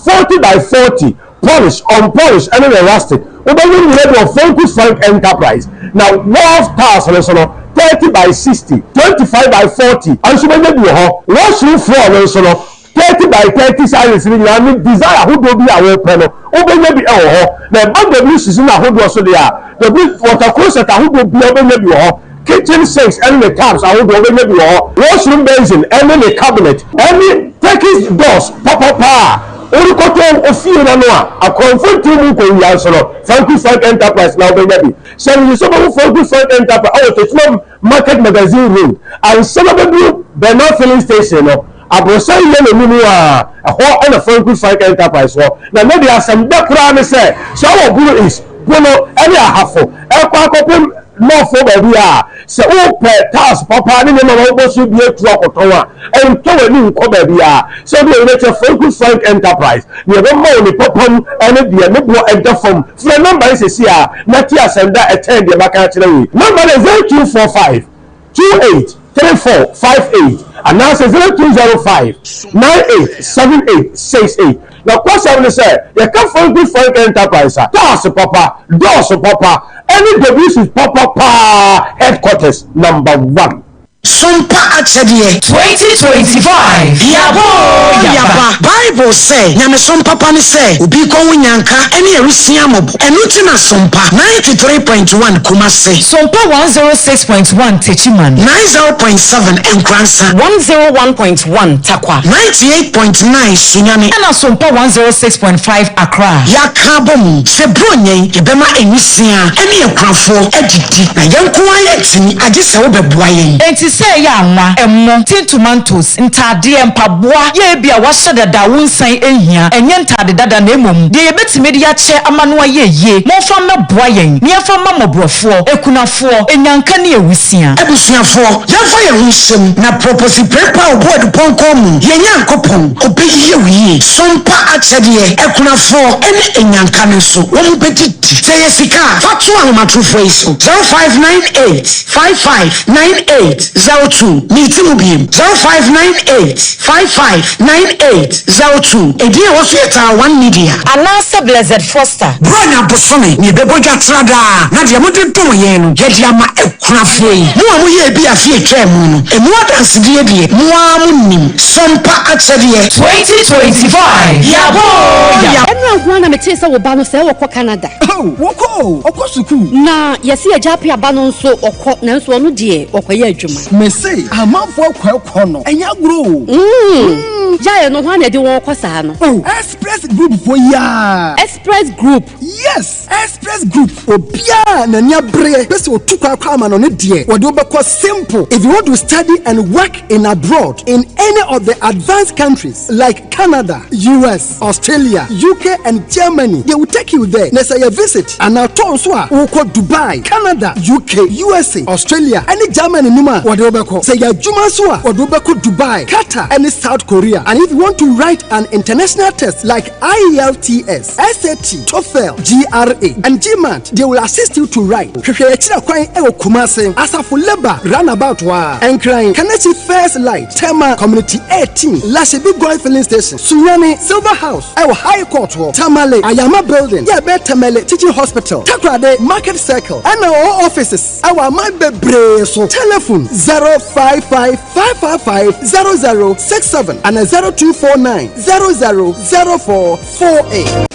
40 by 40, polish, unpolish ne ne rustic. Wobɛnya ne nyinaa bi wɔ Franku Frank Enterprise. Na wharf tiles no nso no, 30 by 60, 25 by 40 nso wobɛnya bi wɔ hɔ. Washroom floor no nso no, 30 by 30 sizes no nyinaa ne design ahodoɔ bi a wopɛ no, wobɛnya bi wɔ hɔ. Na ɛba WCs no ahodoɔ so deɛ a, W water closet ahodoɔ biara wobɛnya bi wɔ hɔ. Kitchen sinks ne ne taps ahodoɔ wobɛnya bi wɔ hɔ. Washroom basin ne ne cabinet ne Turkish doors papapa a worekɔtɔ wo fie no ano a akorɔmfo ntew mu nkowia nso no, Franku Frank Enterprise na wobɛnya bi. Hyɛ no nso wobɛhu Franku Frank Enterprise wɔ Techiman Market Magazine Road ansa na wobɛduru Bernard Filling Station no. Aborosan yellow no mu a, ɛhɔ na Franku Frank Enterprise wɔ. Na nnɛ deɛ asɛm dɛ koraa ne sɛ, sɛ wowɔ Bono East, Bono ne Ahafo rekɔ akɔpem North hɔ baabi a, sɛ wopɛ tiles papa ne nneɛma ma wobɔ so bi atu akɔtɔn a, ntɔ w'ani nkɔ baabiara. Sɛ wode w'ani bɛkyerɛ Franku Frank Enterprise, nea ɛbɛma wo ne papa mu ne deɛ ne boɔ da fam. Frɛ nɔmba yi seesei ara na te asɛm da a ɛkyɛn deɛ maka akyerɛ wo yi. Nɔmba no yɛ 0245 28 34 58 anaasɛ 0205 98 78 68. Nokwasɛm ne sɛ, yɛka Franco Frank Enterprise a, cars papa, dɔɔso papa, ɛne WC papa paa headquarters number one. Sompa akyɛdeɛ. 2025 Yaba oo yaba. Bible sɛ, Nyamesom papa ne sɛ obi rekɔ ho nyanka ne awisiaa mmɔbɔ. Ɛno nti na Sompa 93.1 Kumasi. Sompa 106.1 Techiman. 90.7 Nkoransa. 101.1 Tarkwa. 98.9 Sunyani. Ɛna Sompa 106.5 Accra. Yɛaka abom sɛ Buronya yi yɛbɛma nwisiaa ne akunafoɔ adidi na yɛn nko ara yɛntumi agye sɛ wobɛboa yɛn. Enti sɛ ɛyɛ anwa, ɛmo, tin tomantos, ntaadeɛ, mpaboa, yɛ ebia wɔahyɛ dada a wonsan nhia, ɛnyɛ ntaade dada na mmom deɛ yɛbɛtumi de akyɛ ama no ayɛ yie, momfa mmɛboa yɛn na yɛmfa mma mmɔborɔfoɔ, akunafoɔ, anyanka ne awusia. Abusuafoɔ, yɛmfa yɛn ho nhyɛ mu na prɔpɔsi prepa a ɔbɔ adupɔnkɔ mu, yɛn Nyankopɔn, ɔbɛyie wo yie. Sompa akyɛdeɛ, akunafoɔ ne anyanka no nso, wɔn bɛdidi. Sɛ ɛyɛ sika a, fa to ahomatorofoɔ yi so, 0598 55 98 02. Meti mu biem, 0598 55 98 02. Edin a ɛwɔ so yɛ Taa One Media. Anaasɛ Blessed Foster. Buronya bosome na yɛbɛbɔ dwa tra daa, na deɛ mode dom yɛn no, yɛde ama akunafoɔ yi. Mo a moyɛɛ bi afe a ɛtwaa mu no, emu adansedie deɛ, mo ara monim. Sompa akyɛdeɛ. 2025 Yaba oo yaba. Ɛnora nko ara na metee sɛ wo ba no sɛɛ ɔkɔ Canada. Oh, wɔkɔ o, ɔkɔ sukuu. Na yɛse agya Appiah ba no nso ɔkɔ nanso ɔno deɛ ɔkɔyɛ adwuma. Mese amanfoɔ kɔ ɛkɔ no ɛnyɛ agorɔ o. Mm. Gyae no hwan na ɛde wɔn kɔ saa no? Oh, Express Group foɔ yi aa. Express Group. Yes, Express Group. Obiara a n'ani abereɛ pɛ sɛ ɔtu kwan kɔ amanɔne deɛ, wɔde wo bɛkɔ simple. If you want to study and work in abroad in any of the advanced countries like Canada, US, Australia, UK and Germany, they will take you there. Na sɛ yɛ visit anaa tour nso a, wokɔ Dubai, Canada, UK, USA, Australia ne Germany no mu a, wɔde wo bɛkɔ. Sɛ yɛ adwuma nso a, wɔde wo bɛkɔ Dubai, Qatar ne South Korea. And if you want to write an international test like IELTS, SAT, TOEFL, GRA and GMAT, they will assist you to write. Hwehwɛ yɛn akyiri kwan wɔ Kumasi, Asafo Labour Runabout hɔ ara, Nkran, Kaneshie First Light, Tema Community 18, Lashibi Goil Filling Station, Sunyani, Silver House wɔ High Court hɔ, Tamale, Ayama Building, yɛ ɛbɛn Tamale Teaching Hospital, Takoradi, Market Circle, ɛna wɔwɔ offices wɔ aman bebree so. Telephone 055 555 0067 ana 0249 00 0448.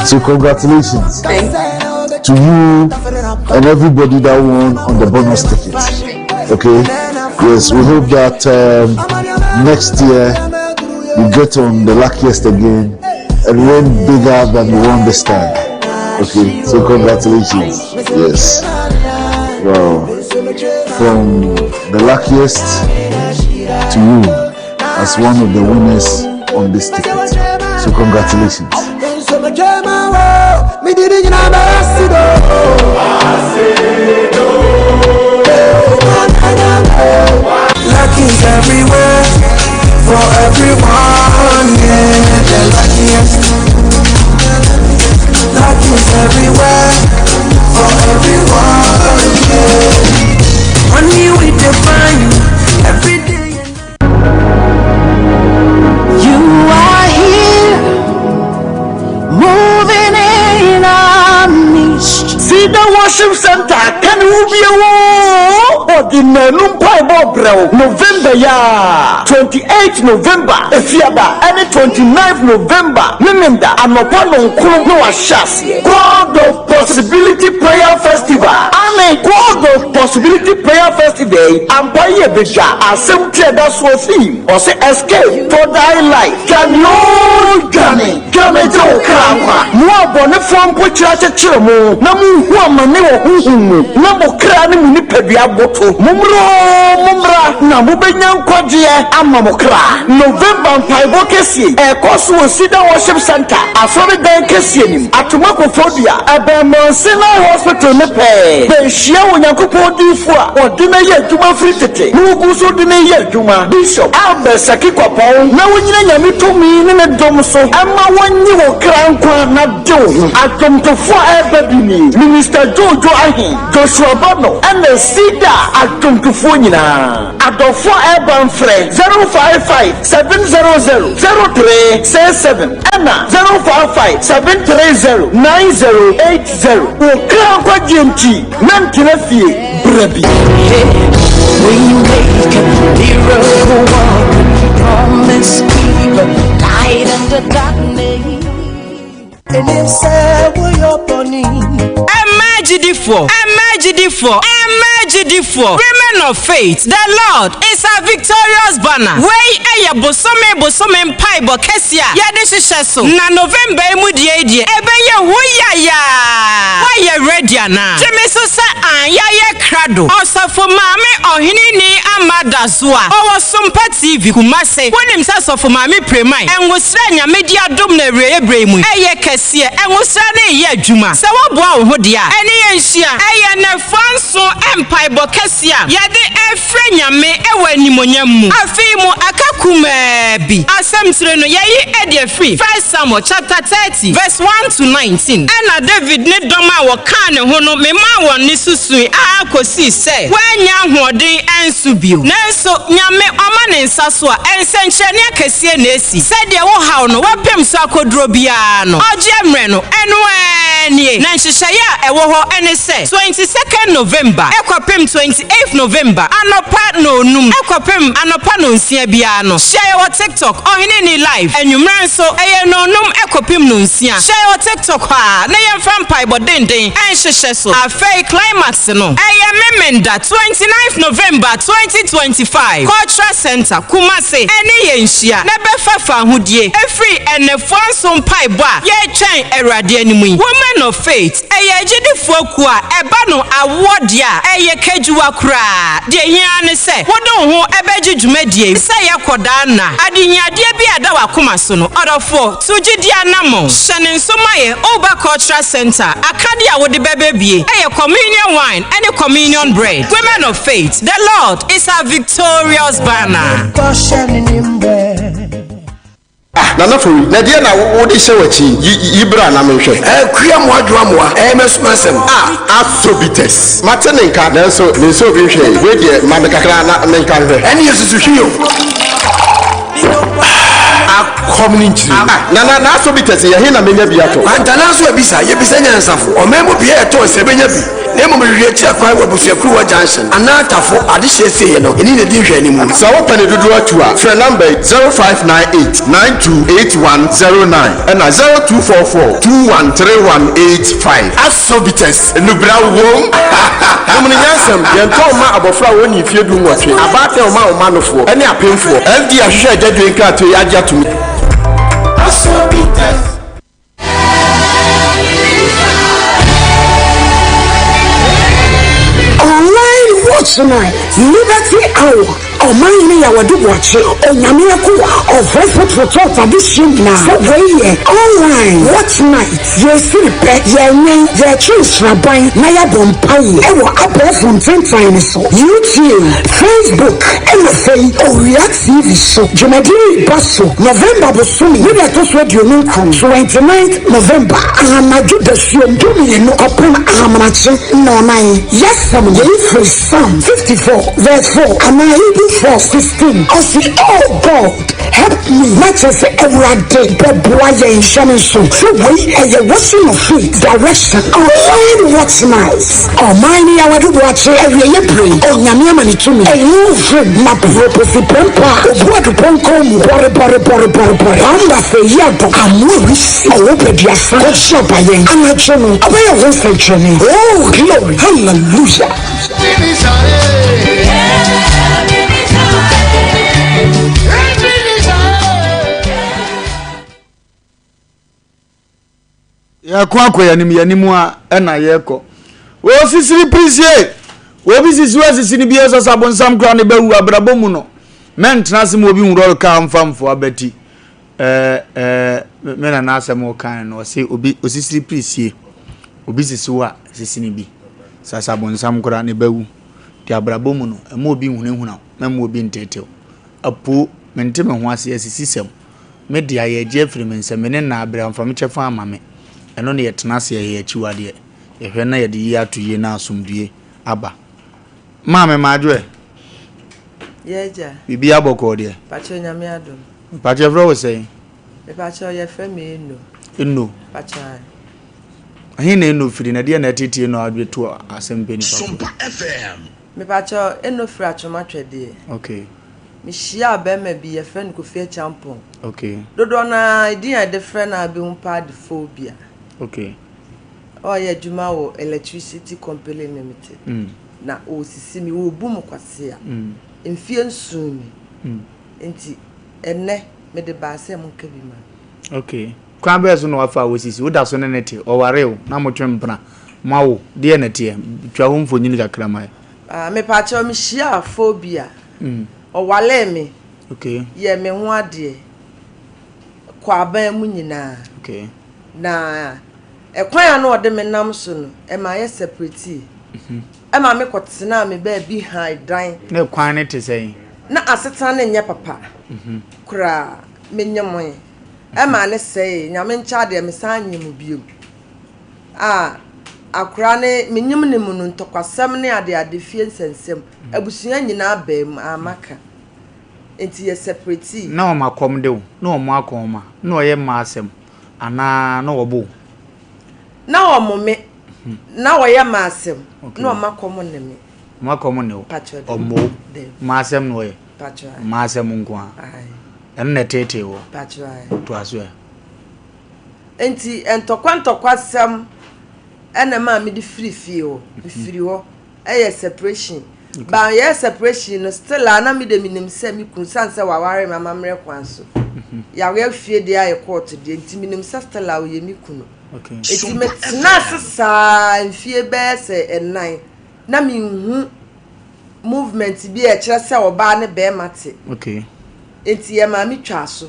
So congratulations to you and everybody that won on the bonus ticket. Okay? Yes, we hope that um, next year you get on the luckiest again and win bigger than you won this time. Okay, so congratulations. Yes. Well, from the luckiest to you as one of the winners on this ticket. So congratulations. Luck is everywhere for everyone. Yeah, the luckiest. Luck is everywhere for everyone. Yeah. Money we define every day. You are here, moving in our midst. Cedar Worship Center ka ne ho bio oo, ɔde nnanu mpaebɔ rebrɛ wo November yi ara, 28 November, Efiada, ɛne 29 November, Memenda, anɔpa nnɔnkron na wɔahyɛ aseɛ. God of Possibility Prayer Festival, Aane, God of Possibility Prayer Festival yi, ampa yi ɛbɛdwa, asɛm ti a ɛda soɔ theme, ɔse Escape for thy life, dwane oo dwane. Dwane gye wo kra nkwa. Mo abɔnefoɔ mpokyerɛ akyekyere mo, na mohu amane wɔ honhom mu, na mo kra ne mo nipadua aboto. Mommra oo, mommra, na mobɛnya nkwagyeɛ ama mo kra. November mpaebɔ kɛseɛ yi ɛrekɔ so wɔ Cedar Worship Center asɔredan kɛseɛ no mu, Atoma Koforidua, ɛbɛn Mount Sinai Hospital no pɛɛ. Bɛhyia Onyankopɔn diyifoɔ a wɔde no ayɛ adwuma firi tete na wɔgu so de no reyɛ adwuma, Bishop Albert Saki Kwapɔn, na wonyina Nyame tumi ne ne dom so mma wɔnnye wo kra nkwa na de wo ho. Adwomtofoɔ a ɛreba bi nie, Minister Jojo Ahe, Joshua Bano ɛna Cedar adwomtofoɔ nyinaa. Adɔfoɔ a ɛreba mfrɛ 055 700 0367 ɛna 055 730 9080. Wo kra nkwagyeɛ nti, mɛntena fie bra bi. Ɛmmaa agyidifoɔ, ɛmmaa agyidifoɔ, ɛmmaa agyidifoɔ, Women of faith, the Lord is our victorious banner. Wei yɛ bosome bosome mpaebɔ kɛseɛ a yɛde hyehyɛ so, na November yi mu deɛ yi deɛ ɛbɛyɛ hu yayaa! Woayɛ ready anaa? Gye me so sɛ aane, yɛayɛ krado. Ɔsɔfo Maame Ɔheneni Ama Dazoa, ɔwɔ Sompa TV, Kumase. Wonim sɛ Sɔfo Maame Preman, Ngosra a Nyame de adom no awieɛ berɛ yi mu yi, ɛyɛ kɛseɛ. Ngosra no reyɛ adwuma. Sɛ woaboa wo ho deɛ a, ɛne yɛn nhyia. Ɛyɛ nnafua nson mpaebɔ kɛseɛ a yɛde refrɛ Nyame wɔ animuonyam mu. Afe yi mu aka kumaa bi. Asɛm tire no, yɛyi de afiri First Samuel chapter 30 verse 1 to 19. Ɛnna Dawid ne dɔm a wɔkaa ne ho no memaa wɔn nne so sui ara kosii sɛ wɔannya ahoɔden ansu bio. Nanso Nyame ɔma ne nsa so a, nsɛnkyerɛnne akɛseɛ na esi. Sɛdeɛ wo haw no wapem so akoduro biara no, ɔgyeɛ mmerɛ no, ɛno ara nie. Na nhyehyɛeɛ a ɛwɔ hɔ ne sɛ, 22nd November kɔpem 28th November. November anɔpa nnɔnnum kɔpem anɔpa nnɔnsia biara no, hyia yɛn wɔ TikTok, Ɔhene Ni Live. Anwummerɛ nso, ɛyɛ nnɔnnum kɔpem nnɔnsia. Hyia yɛn wɔ TikTok hɔ ara na yɛmfa mpaebɔ denden nhyehyɛ so. Afei climax no, ɛyɛ Memenda, 29th November 2025, Cultural Centre, Kumasi, ɛne yɛn nhyia na bɛfa fahodie ɛfiri ɛnnɛfoa nso mpaebɔ a yɛretwɛn Awurade anim yi. Women of Faith, Ɛyɛ agyidifoɔ kuo a ɛba no awoɔ deɛ a, ɛyɛ kadwuwa koraa. Deɛ ɛhia ara ne sɛ wode wo ho bɛgye dwumadie yi sɛ yɛkɔ daa nna. Adehiadeɛ bi a ɛda w'akoma so no, ɔdɔfoɔ, tu gyidie anammɔn. Hyɛ no nso ma yɛn Oba Cultural Centre akadeɛ a wode bɛba bie yɛ Communion Wine ne Communion Bread. Women of Faith, the Lord is our victorious banner. Ah, Nana Fori, na ɛdeɛn na wode hyɛ w'akyi yi? Yi, yi bra na menhwɛ. Eh, Akua mmoa dwoa mmoa, ɛyɛ m'asum asɛm. Ah, Asobites, mate ne nka, nanso mensɛ obi nhwɛe. Wei deɛ, ma me kakra na menka nhwɛ. Ɛne yɛ susuhwi o. Ah, akɔm ne nkyiri. Ah, Nana, na Asobites yɛ he na menya bi atɔ? Kwantana nso abisa, yɛbisa nyansafo. Ɔman mu bea a ɛtɔn sɛ bɛnya bi. Na mmom hwehwɛ akyiri kwan wɔ Abusuakuruwa Junction anaa Tafo adehyeɛ asieɛ no, ɛni na ɛdi nhwɛanimu. Sɛ wopɛ ne dodoɔ atu a, frɛ nɔmba yi, 0598 928109 ɛna 0244 213185. Asobites, nnubra wom! Nom no nyansam, yɛntɔn mma abɔfra a wɔnni mfeɛ du nwɔtwe, abaatan a wɔma wɔn mma nofoɔ, ɛne apemfoɔ. FDA ahwehwɛ agyadwie nkratoɔ yi agye atom. Asobites. Online Watch Night, Liberty Hour, Ɔman Hene Yawadu Boakye, Onyame Akoa, Ɔfrɛfo Trɔtrɔ Adesua nyinaa sɛ wei yɛ Online Watch Night, Yɛresiri pɛ, yɛrewɛn, yɛretwe nsraban na yɛabɔ mpaeɛ wɔ abɛɛfo ntentan no so, YouTube, Facebook ɛna afei Owia TV so. Dwumadi yi reba so November bosome ne da ɛtɔ so 29, 29th November, anadwo dasuom dumienu kɔpem ahamanakye nnɔnnan. Yɛsɛm yei firi Psalm 54 verse 4 anaa Hebrew 4 16. Ɔse, Oh God, help me, na kyerɛ sɛ Awurade bɛboa yɛn. Hyɛ no nso sɛ wei ɛyɛ washing of feet direction online watch night. Ɔman no Yawadu Boakye awieɛ bere yi, Onyame ama ne tumi ɛnwu vim na proposi prɛmpɛ a obu adupɔnkɔn mu bɔre bɔre bɔre bɔre bɔre Kwamba sɛ yi adɔ amoa wisi ɔwɔ bɛduasa kɔgye aba yɛn anadwo no ɔbɛyɛ ho nsɛnkyerɛnne Oh glory hallelujah. Yɛko akɔ yɛn anim, yɛn anim a ɛna yɛkɔ. Osisiri pirisie, obi sisi wa sisi no bi ɛsɛ sɛ abonsam koraa ne bɛwu abrabɔ mu no. Mɛntena ase ma obi nwurɔre kaa mfa mfo abati. Ɛɛ ɛɛ me na n'asɛm ɔkan no ɔse obi osisiri pirisie, obi sisi wa sisi no bi. Sɛ sɛ abonsam koraa ne bɛwu. De abrabɔ mu no, ɛma obi nhunahuna, mɛma obi ntetew. Apo, mente me ho ase asisisɛm. Me dea, yɛregye afiri me nsam, me ne nna abrɛ, amfa me kyɛfa amma me. Ɛno ne yɛtena ase yɛyɛ akyiwadeɛ. Yɛhwɛ na yɛde yie ato yie na asomdwie aba. Maame Madwo ɛ? Yɛ agya. Biribiara bɔkɔɔ deɛ? Pakyɛ Nyame adom. Pakyɛ yɛfrɛ wo sɛn? Mepakyɛ yɛfrɛ me Eno. Eno. Pakyɛ ae. Ɛhe na Eno firi na ɛdeɛ na ɛtete Eno a wode to asɛm pɛ nipa so? Sompa FM. Mepakyɛ Eno firi Atwoma Twɛdeɛ. Okay. Mehyiaa barima bi, yɛfrɛ no Kofi Acheampong. Okay. Dodoɔ no ara, edin a yɛde frɛ no a wobɛhu paa de Phobia. Okay. Ɔreyɛ adwuma wɔ Electricity Company Limited. Mm. Na ɔresisi me, ɔrebu me kwasea. Mm. Mfeɛ nson ni. Mm. Nti, ɛnnɛ, mede baa sɛ monka bi ma me. Okay. Kwan bɛɛ so na wafa a wɔsisi? Woda so ne ne te, ɔwaree wo, na motwe mpena, moawo, deɛ na ɛteɛ? Twa ho mfonini kakra ma yɛ. Ah, mepaakyɛw, mehyiaa Phobia. Ɔwaree me, yɛɛ me ho adeɛ kɔɔ aban mu nyinaa. Na ɛkwan a na ɔde me nam so no, ɛma yɛ separatee. Ɛma me kɔtenaa me baabi han dan. Na kwan no te sɛn? Na asetena no nyɛ papa koraa. Menyemoe. Ɛma no sɛee. Nyame nkyɛ adeɛ, mesan nyem bio. A akora no, menyem no mu no, ntɔkwasɛm ne adeade fie nsɛnsɛm. Abusua nyinaa baa mu a maka nti yɛ separatee. Na wɔn akɔm de wo, na wɔn akɔnma, na wɔyɛ mma asɛm, anaa na wɔbo wo? Na wɔmo me, na wɔyɛ mma asɛm, na wɔn akɔm ne me. Ɔmo aka ɔmo ne wo. Ɔmmɔ wo. Mmaa asɛm na ɔyɛ. Mmaa asɛm nko ara. Ɛno na ɛteetee wo. Toa so ɛ. Nti ntɔkwa ntɔkwa sɛm ɛna ɛmaa mede firi fie hɔ. Mefiri hɔ ɛyɛ separation. Ba yɛyɛ separation no still a na me de menim sɛ me kunu sane sɛ waware me amammerɛ kwan so. Yɛawe fie deɛ ayɛ court deɛ nti menim sɛ still a ɔyɛ me kunu. Enti metenaa ase saa mfie bɛyɛ sɛ nnan na menhu movement bi a ɛkyerɛ sɛ ɔbaa ne bɛrima te. Okay. Enti yɛ maame twaa so.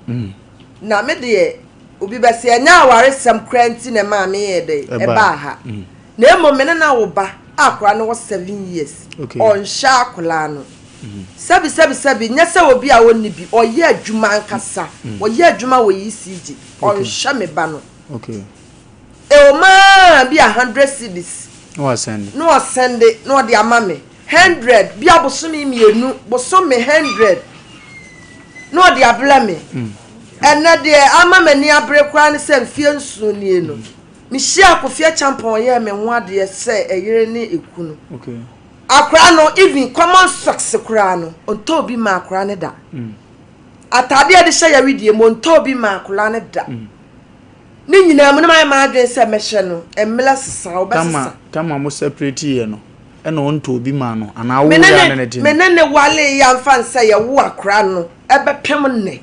Mm. Na me deɛ obi bɛsɛ ɛnyɛ awaresɛm koraa nti na ɛmaa me yɛ dɛ ɛbaa ha. Mm. Na mmom me ne no awo ba a akwadaa no wɔ 7 years. Okay. Ɔnhyɛ akwadaa no. Sɛbi sɛbi sɛbi nyɛ sɛ obi a ɔnni bi ɔyɛ adwuma ankasa. Ɔyɛ adwuma wɔ ECG. Ɔnhwɛ me ba no. Okay. Ɛwɔ bi a 100 cedis. Na wasɛnde. Na ɔsɛnde na ɔde ama me 100 bi a bosome 2 bosome 100 na ɔde abrɛ me. Ɛnɛ deɛ ama m'ani abere koraa ne sɛ mfie 7 nie no. Mehyia Kofi Acheampong ɔyɛɛ me ho adeɛ sɛ ɛyere ne ekunu. Okay. Akwaraa no even common socks koraa no ɔntɔ obi ma akwaraa no da. Ataade a yɛde hyɛ yɛwedeɛ mu ɔntɔ obi ma akwaraa no da. Ne nyinaa mu no mayɛ m'adwene sɛ mɛhyɛ no mmerɛ sesa wobɛsesa. Tama tama mo separate yɛ no ɛna ɔntɔ obi ma no anaa wo yɛ ne ne te no. Me ne ne wale yɛ amfa nsɛ yɛwo akwaraa no ɛbɛpem nnɛ.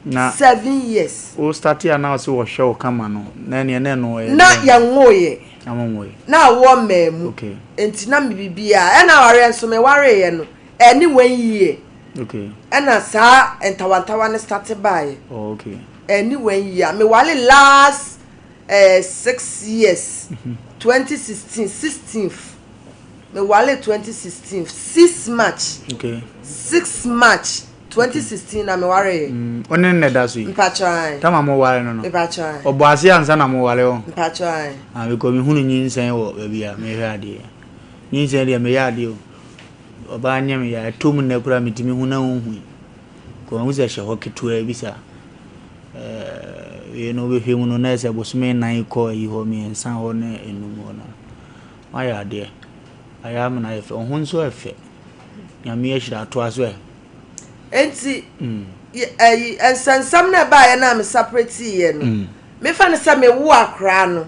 Na 7 years. Wo start a na ɔse wɔhwɛ wo kama no na ɛneɛ na ɛno ɔyɛ Na yɛnwoeɛ. Na monwoeɛ. Na awoɔ mmaa mu. Okay. Nti na me biribiara ɛna awareɛ nso me wareeɛ no ɛne 1 year. Okay. Ɛna saa ntawantawa no start baeɛ. Oh, okay. Ɛne 1 year me ware last 6 years. 2016 16th me ware 2016 6 March. Okay. 6 March 2016 na me ware yɛ. Ɔne ne da so yi. Mpakyɛw. Tama mo ware no. Mpakyɛw. Ɔbɔ ase ansa na mo ware o. Mpakyɛw. Ah, because me hunu nyinsɛn wɔ baabi a mehwɛ adeɛ. Nyinsɛn deɛ meyɛ adeɛ o. Ɔbaa nyɛ me ya ɛtɔ mu nnɛ koraa metumi hu na nhui. Kò hu sɛ hyɛ hɔ ketewa bi sa. Ɛɛ wei no wobɛhwɛ mu no na ɛsɛ bosome 4 kɔ ayi hɔ 3 hɔ ne 5 hɔ no. Wayɛ adeɛ. Ayɛ ama no ayɛ fɛ. Ɔho nso ɛfɛ. Nyame ahyira atoa so ɛ. Enti ɛyi nsɛnsɛm na ɛbaeɛ no a me separate yɛ no. Mefa no sɛ mewo akwaraa no.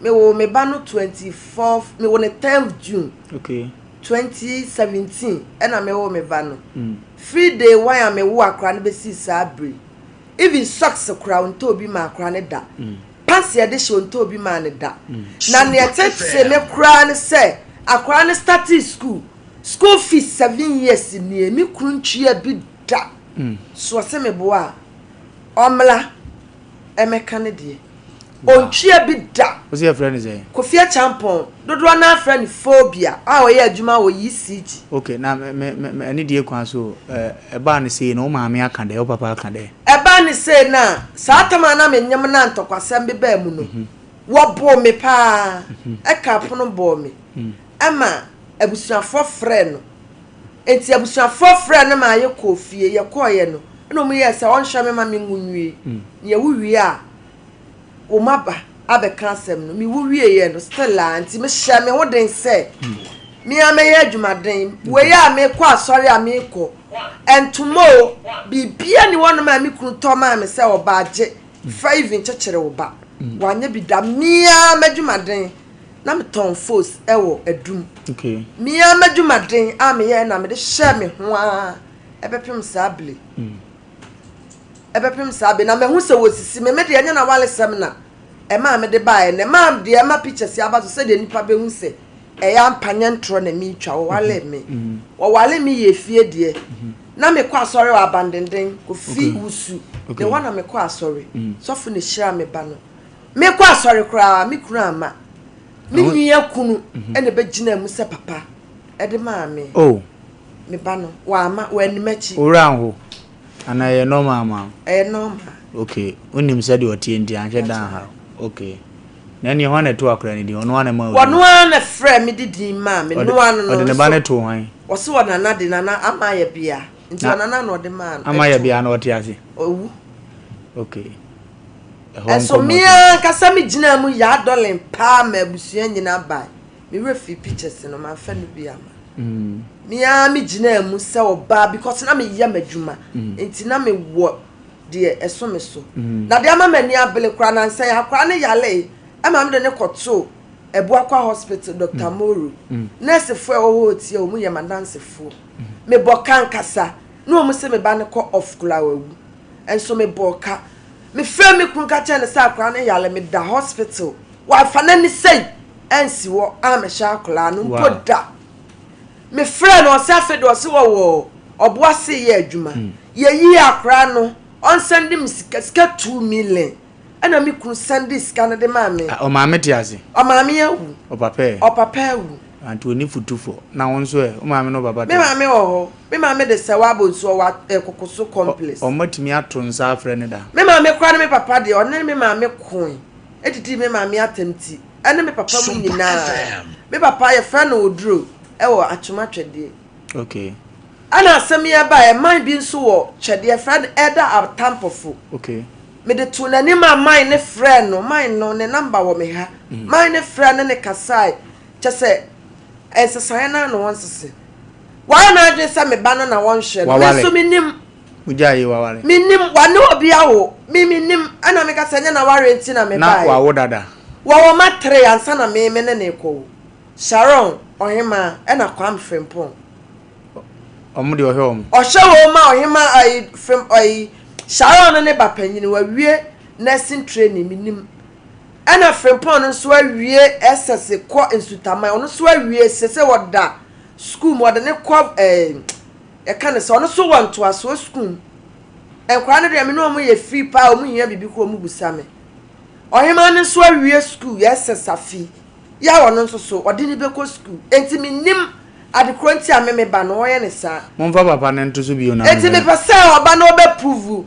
Mewo me ba no 24, mewo no 10th June. Okay. 2017 ɛna mewo me ba no. Free day one a mewo akwaraa no bɛsi saa bere. Even socks koraa ɔntɔ obi ma akwaraa no da. Pants yɛde hyɛ ɔntɔ obi ma no da. Na nea ɛtete me koraa ne sɛ akwaraa no starting school. School fees 7 years nie me kunu ntua bi da. So ɔsɛ me boa a ɔmmla ɛmɛka ne deɛ. Ɔntua bi da. Wo sɛ yɛfrɛ no sɛn? Kofi Acheampong dodoɔ no afrɛ no phobia a ɔyɛ adwuma wɔ ECG. Okay, na me me me ɛne deɛ kwan so ɛbaa ne sei no wo maame aka dɛ wo papa aka dɛ. Ɛbaa ne sei na saa tam a na me nyem na ntɔkwasɛm bi baa mu no wɔboo me paa ɛka pono bɔɔ me ɛma abusuafoɔ frɛ no nti abusuafoɔ frɛ no ma yɛkɔɔ fie yɛkɔɔyɛ no ɛna ɔmo yɛɛ sɛ ɔnhwɛ me ma me nwu nwie na yɛwu wie a wɔn aba abɛka asɛm no mewu wieɛ no still a nti mehyɛ me ho den sɛ me a mɛyɛ adwumaden wei a mekɔ asɔre a mekɔ ntoma o biribia ni wɔnom a me kunu tɔ maa me sɛ ɔbaa gye fa even kyekyere wo ba wanyɛ bi da mea m'adwumaden na metɔn fos ɛwɔ adum Okay. mea m'adwumaden a meyɛ na mede hyɛ me ho a ɛbɛpem saa bere ɛbɛpem saa bere na mahu sɛ wɔsisi me me deɛ ɛnyɛ na walesɛm na ɛmaa mede baeɛ na ɛmaa deɛ ɛma pictures aba so sɛdeɛ nipa bɛhu sɛ ɛyɛ ampa nyɛ ntorɔ na metwa wɔwale me wɔwale me yɛ fie deɛ na mekɔ asɔre wɔ abandenden Kofi Wusu ne hɔ na mekɔ asɔre sɔfo ne hyira me ba no mekɔ asɔre koraa me kunu ama me nua kunu ɛna ɛbɛgyina mu sɛ papa ɛde maa me. Oh. Me ba no wama w'anim akyi. Owura nho anaa ɛyɛ normal ma wo? Ɛyɛ normal. Okay, wonim sɛdeɛ ɔteɛ nti anhwɛ da anha wo. Okay. Na ɛneɛ hwan na ɛtoo akwadaa no din? Ɔno ara na ɛmaa wo din? Ɔno ara na ɛfrɛɛ me de din maa me. Ɔde Noa no no ɔde ne ba nso no too hwan? Ɔse ɔnana de nana ama ayɛ bea. Nti Na ɔnana na ɔde maa no. ama ayɛ Ɛtoo bea na ɔte ase? Ɔwu. Okay. Ɛhɔ Ɛso nkɔmmɔ me so. ankasa me gyinaa mu yaa dɔlen paa ma abusua nyinaa bae. Me werɛ fii pictures no, mamfa no bi amma. Me ara me gyinaa mu sɛ ɔbaa because na meyɛ m'adwuma nti na mewɔ deɛ ɛso me so. Na deɛ ama m'ani abele koraa nansa yi akwadaa no yalee ɛma mede no kɔtoo Abuakwa hospital Doctor Moro. Nɛɛsefoɔ a ɛwɔ hɔ retie wɔn yɛ m'adansefoɔ. Mebɔ ka ankasa na wɔn se me ba no kɔ off koraa wawu. Nso mebɔɔ ka. Mefrɛɛ me kunu ka kyerɛɛ no sɛ akwadaa no yare meda hospital. Wamfa n'ani sei ansi hɔ ammɛhwɛ akwadaa no mpo da. Mefrɛɛ no ɔse afei deɛ ɔse wɔwɔ ɔboase yɛ adwuma. Yɛyii akwadaa no ɔnsɛnde me sika, sika 2 million. Ɛna me kunu sɛnde sika no de maa me. Ah, ɔmaame te ase? Ɔmaame awu. Ɔpapa ɛ? Ɔpapa awu. Anti ɔni futufo. Na wo nso ɛ? Wo maame ne wo papa te Me ase? maame wɔ hɔ. Me maame de sɛ wabɔ nsu ɔwɔ Kokoso complex. Ɔmo atumi ato nsa afrɛ no da? Me maame koraa ne me papa deɛ ɔne me maame koe didii me maame atɛm ti ɛne me papa mu nyinaa. Me papa yɛfrɛ no Oduro ɛwɔ Atwom Atwɛdeɛ. Okay. Ɛna asɛm yi ɛbaeɛ man bi nso wɔ Twɛdeɛ yɛfrɛ no Elder Atampofo. Okay. Mede too n'anim a man no frɛɛ no, man no ne number wɔ me ha, man no frɛɛ no ne kasae, kyɛ sɛ nsesaeɛ no ara na wɔnsese. Wayɛ n'adwene sɛ me ba no na wɔnhwɛ no, me nso mennim. Wogyae yi waware? Mennim, wane obi awo, me mennim, ɛna meka sɛ ɛnyɛ n'awareɛ nti na mebaeɛ. Na wawo dada? Wɔwɔ mma three ansa na me me ne no rekɔwo, Sharon, Ɔhemaa, ɛna Kwame Frimpong. Ɔmo deɛ ɔhwɛ wɔn. Ɔhwɛ wɔn ma ɔhema ayi fam ayi Sharon no ne ba panyin wawie nursing training menim ɛna Frimpong no nso awie SS kɔ Nsutaman ɔno nso awie sese ɔda school mu ɔde ne kɔ ɛɛ yɛka ne sɛ ɔno nso wɔ ntoasoɔ school mu nkwadaa no deɛ me ne wɔn yɛ free paa wɔn hia biribi kɔ wɔn busa me ɔhema no nso awie school SS afi Yɛ a ɔno nso so ɔde no bɛkɔ sukuu. Enti mennim ade korɔ nti a me me ba no wɔyɛ no saa. Momfa papa no nto so bio na Enti menhwɛ. mepɛ sɛ ɔba no ɔbɛ prove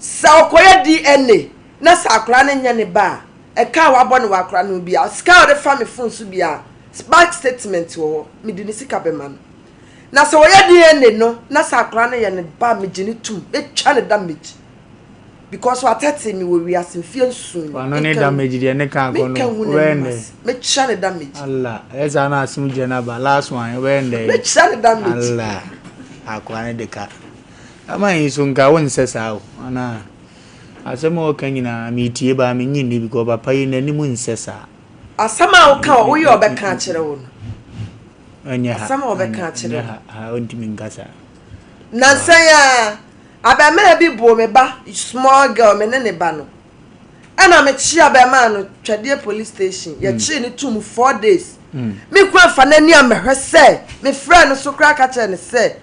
sɛ ɔkɔyɛ DNA na sɛ akwadaa no nyɛ ne ba a, ɛka a wabɔ no wɔ akwadaa no ho biara, sika a ɔde fa me phone so biara, bank statement wɔ hɔ, mede ne sika bɛma no. Na sɛ wɔyɛ DNA no na sɛ akwadaa no yɛ ne ba a, megye no tom, mɛtwa no damage. Because watɛtee me wɔ wiase mfeɛ nson ni. Wano ne damage deɛ ne ka akɔ no wobɛyɛ ndɛ. Mekyerɛ ne damage. Allah ɛyɛ saa na asem gyina no aba last one wobɛyɛ ndɛ. Mekyerɛ ne damage. Allah akoa ne de ka. Ama yi so nka wo nsɛ saa o ana asɛm a ɔka nyinaa metie baa menye nni because papa yi n'anim nsɛ saa. Asɛm a woka a woyɛ ɔbɛka akyerɛ wo no. Ɛnyɛ ha. Asɛm a ɔbɛka akyerɛ wo. Ɛnyɛ ha ha ɔntumi nka saa. Nansa yi ara Abarimaa bi boo me ba small girl me ne ne ba no ɛna me kye abarimaa no twɛdeɛ police station yɛ kyee no tum 4 days. Me kunu afa n'ani amɛhwɛ sɛ me frɛ no so koraa ka kyerɛ no sɛ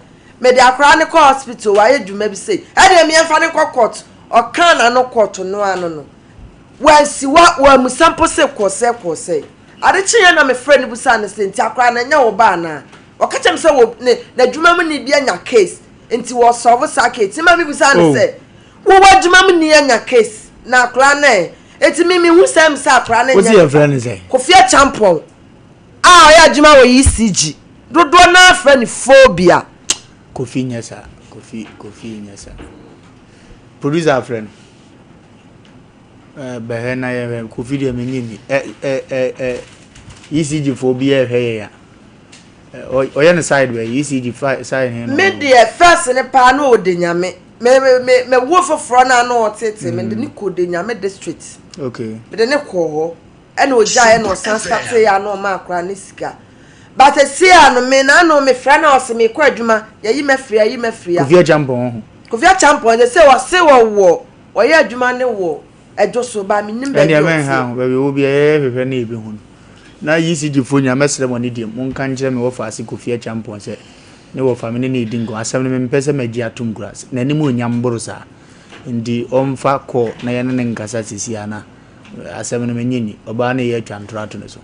mede akwaraa no kɔ hospital wayɛ dwuma bi sei ɛdeɛ meɛmfa no nkɔ court. Ɔkaa n'ano court no ano no wansi wa wamusa mpo sɛ kɔɔ sɛ kɔɔ sɛ. Ade kyeeɛ na me frɛ no busaa no sɛ nti akwaraa no ɛnyɛ wo ba anaa? Ɔka kyerɛ me sɛ wɔ ne n'adwuma mu ni bi anya case nti wɔ solve saa case. Nti ma me busaa no sɛ wo w'adwuma mu ni anya case na akwaraa no ɛ? Nti me me hu sɛ sɛ akwaraa no Wosi nyɛ yɛ frɛ no sɛ? Kofi Acheampong a ɔyɛ adwuma wɔ ECG dodoɔ naa frɛ no phobia. Kofi nyɛ saa. Kofi Kofi nyɛ saa. Producer afrɛ no. Eh, bɛhwɛ na yɛhwɛ. Kofi deɛ menye ni. Eh, eh, eh, eh, ECG foɔ bi ɛhwɛ yɛ ya. Ɔyɛ no side bɛ ECG side he no. Me deɛ first ne paa na ɔde nyame me me me me wo foforɔ na na ɔtete me de ne kɔ de nyame district. Okay. Me de ne kɔ hɔ ɛna ɔgyaeɛ na ɔsan starte yɛ ano ɔma akora ne sika. But esi ano me na ano me frɛ na ɔse me kɔ adwuma yɛyi mafiri ayi mafiri a. Kofi Acheampong ho. Kofi Acheampong de sɛ ɔse wɔwɔ ɔyɛ adwuma ne wɔ ɛdwo so ba menim baabi Ɛndeɛ mɛnha ɔteɛ. ho baabi ɔwɔ biara yɛyɛ hwehwɛ na yɛbɛhu no. Na ECG foɔ nyinaa mɛsrɛ mo anidie mu monka nkyerɛ me wɔfa ase Kofi Acheampong sɛ ne wɔfa me ne no redi nkɔmmɔ. Asɛm no mempɛ sɛ magye atom koraa. N'anim onyam boro saa nti ɔmfa call na yɛne no nkasa seesei ara na asɛm no mennye nni. Ɔbaa no reyɛ atwa ntorɔ ato ne so.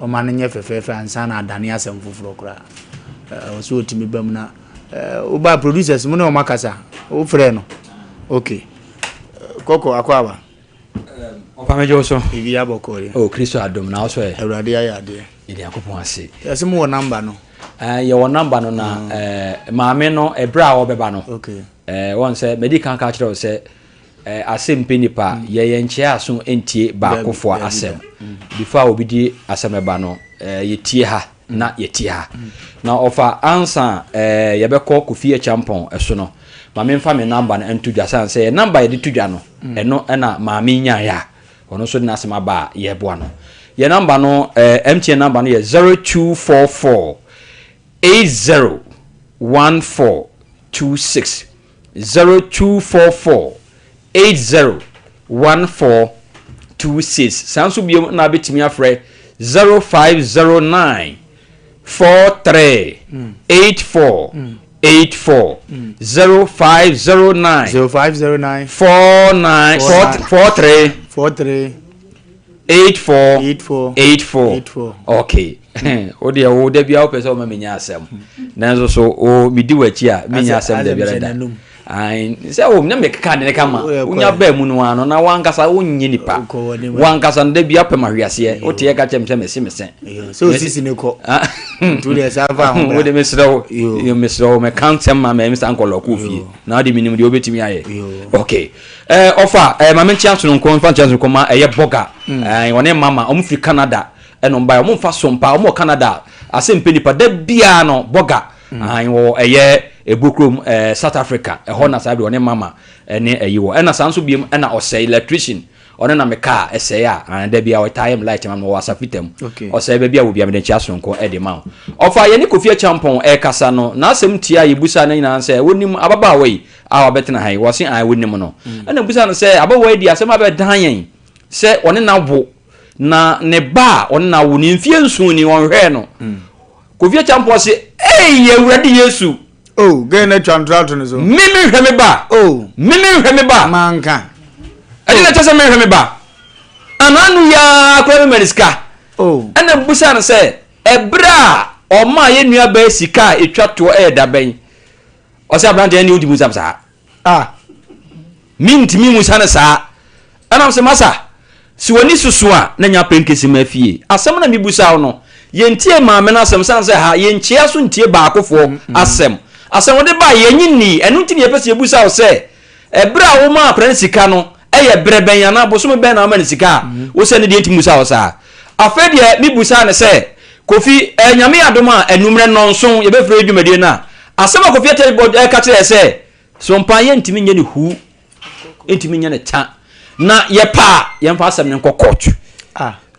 Ɔma no nyɛ fɛfɛɛfɛ ansa na adane asɛm foforɔ koraa. Ɛwɔ sɛ ɔtumi ba mu na woba producers mo ne wɔn akasa wofrɛ no okay. Kɔkɔ akɔ aba. Ɔfa me gye so. Ebi abɔ kɔɔ yi. Oh Kristo adom na ɔsɔ yɛ. Awurade ayɛ adeɛ. Yɛde Nyankopɔn ase. Yɛsɛ mo wɔ number no. Eh, yɛwɔ number no na mm. eh, maame no ɛberɛ a ɔbɛba no. Okay. Eh, wɔn sɛ mɛdi kan ka kyerɛ wo sɛ eh, asɛm pɛ nipa mm. yɛyɛ nkyɛn aso ntie baakofoɔ asɛm. Mm. Before a obi di asɛm ɛba no eh, yɛtie ha. na yɛte ha. Na ɔfa ansa a yɛbɛkɔ Kofi Acheampong so no, ma memfa me number no nto dwa sane sɛ yɛ number a yɛde to dwa no, ɛno na maame nyaeɛ a ɔno nso de n'asɛm aba a yɛreboa no. Yɛ number no, MTN number no yɛ 0244 80 1426, 0244 80 1426. Saa nso biom na abɛtumi afrɛ 0509 43 84 84 0509 0509 49 43 43 84 84 84 84. Okay. Wo deɛ wo da biara wopɛ sɛ woma menya asɛm nanso so o medi w'akyi a menya asɛm da biara da. Ae, sɛ wo ne mekeka ade ne ka ma wonya baa mu no ano na wankasa wonyɛ nipa wankasa no da bi apɛ ma hweaseɛ wote yɛ ka kyerɛ me sɛ mese mese sɛ osisi ne kɔ nti wodeɛ saa fa ho wode mesrɛ wo mesrɛ wo mɛka nsɛm ma mɛmi sa nkɔlɔkɔ fie na wode menim deɛ wobɛtumi ayɛ ok ɔfa ma menkyea sononko mfa nkyea sononko ma ɛyɛ bɔga ɔne mama ɔmo firi Canada ɛna ɔmo baeɛ ɔmo mfa sompa ɔmo wɔ Canada asɛmpɛ nipa da biara no bɔga Ahan wɔ ɛyɛ Ebo kurom ɛɛ South Africa ɛhɔ na saa bi ɔne mama ɛne ɛyi wɔ ɛna saa nso biom ɛna ɔsɛe electrician ɔne na me car ɛsɛe a ahan da bia ɔtaa yɛ me light ma me wɔ asafita mu ɔsɛe baabi a wɔ bia mede nkyea soronko ɛde ma wo ɔfa yɛne Kofi Acheampong ɛkasa no n'asɛm tia a yɛbusaa no nyinaa sɛ wonim ababaawa yi a wabɛtena ha yi wɔse ahan wonim no ɛna busaa no sɛ ababaawa yi di asɛm abɛdan yɛn sɛ ɔne na wo na ne ba a ɔne na wo ne mfie nson ni ɔnhwɛɛ no Kofi Acheampong se, Ei, Awurade Yesu! Oh, gɛn na twa ntora to ne so. Me menhwɛ me ba. Oh. Me menhwɛ me ba. Manka. Ɛde na kyɛ sɛ menhwɛ me ba. Anaa no yaa koraa mema ne sika. Oh. Ɛna mbusa no sɛ, ɛberɛ a ɔmaa yɛn nua baa sika a ɛtwa toɔ ɛyɛ da bɛn? Ɔsɛ aberanteɛ ɛne wontumi nsam saa. Ah. Mentumi mmusa no saa. Ɛna ɔse, Masa, sɛ w'ani soso a, na nya pɛnkesi ma fie. Asɛm na mebusa wo no, yɛntie maame no asɛm sane sɛ ha yɛnkyea so ntie baakofoɔ asɛm. Asɛm wode bae, yɛnnye nnii. Ɛno nti na yɛpɛ sɛ yɛbusa wo sɛ, ɛberɛ a womaa akwadaa no sika no, ɛyɛ berɛ bɛn anaa bosome bɛn na woma no sika a wosɛ no deɛ nti mmusa wo saa. Afei deɛ mebusaa no sɛ, Kofi, ɛyɛ Nyame adom a anwummerɛ nnɔnson yɛbɛfiri dwumadie no a, asɛm a Kofi Akyɛ ɛka kyerɛɛ sɛ, Sompa yɛntumi nyɛ no huu, ntumi nyɛ no ta, na yɛpɛ a yɛmfa asɛm no nkɔ kɔɔto.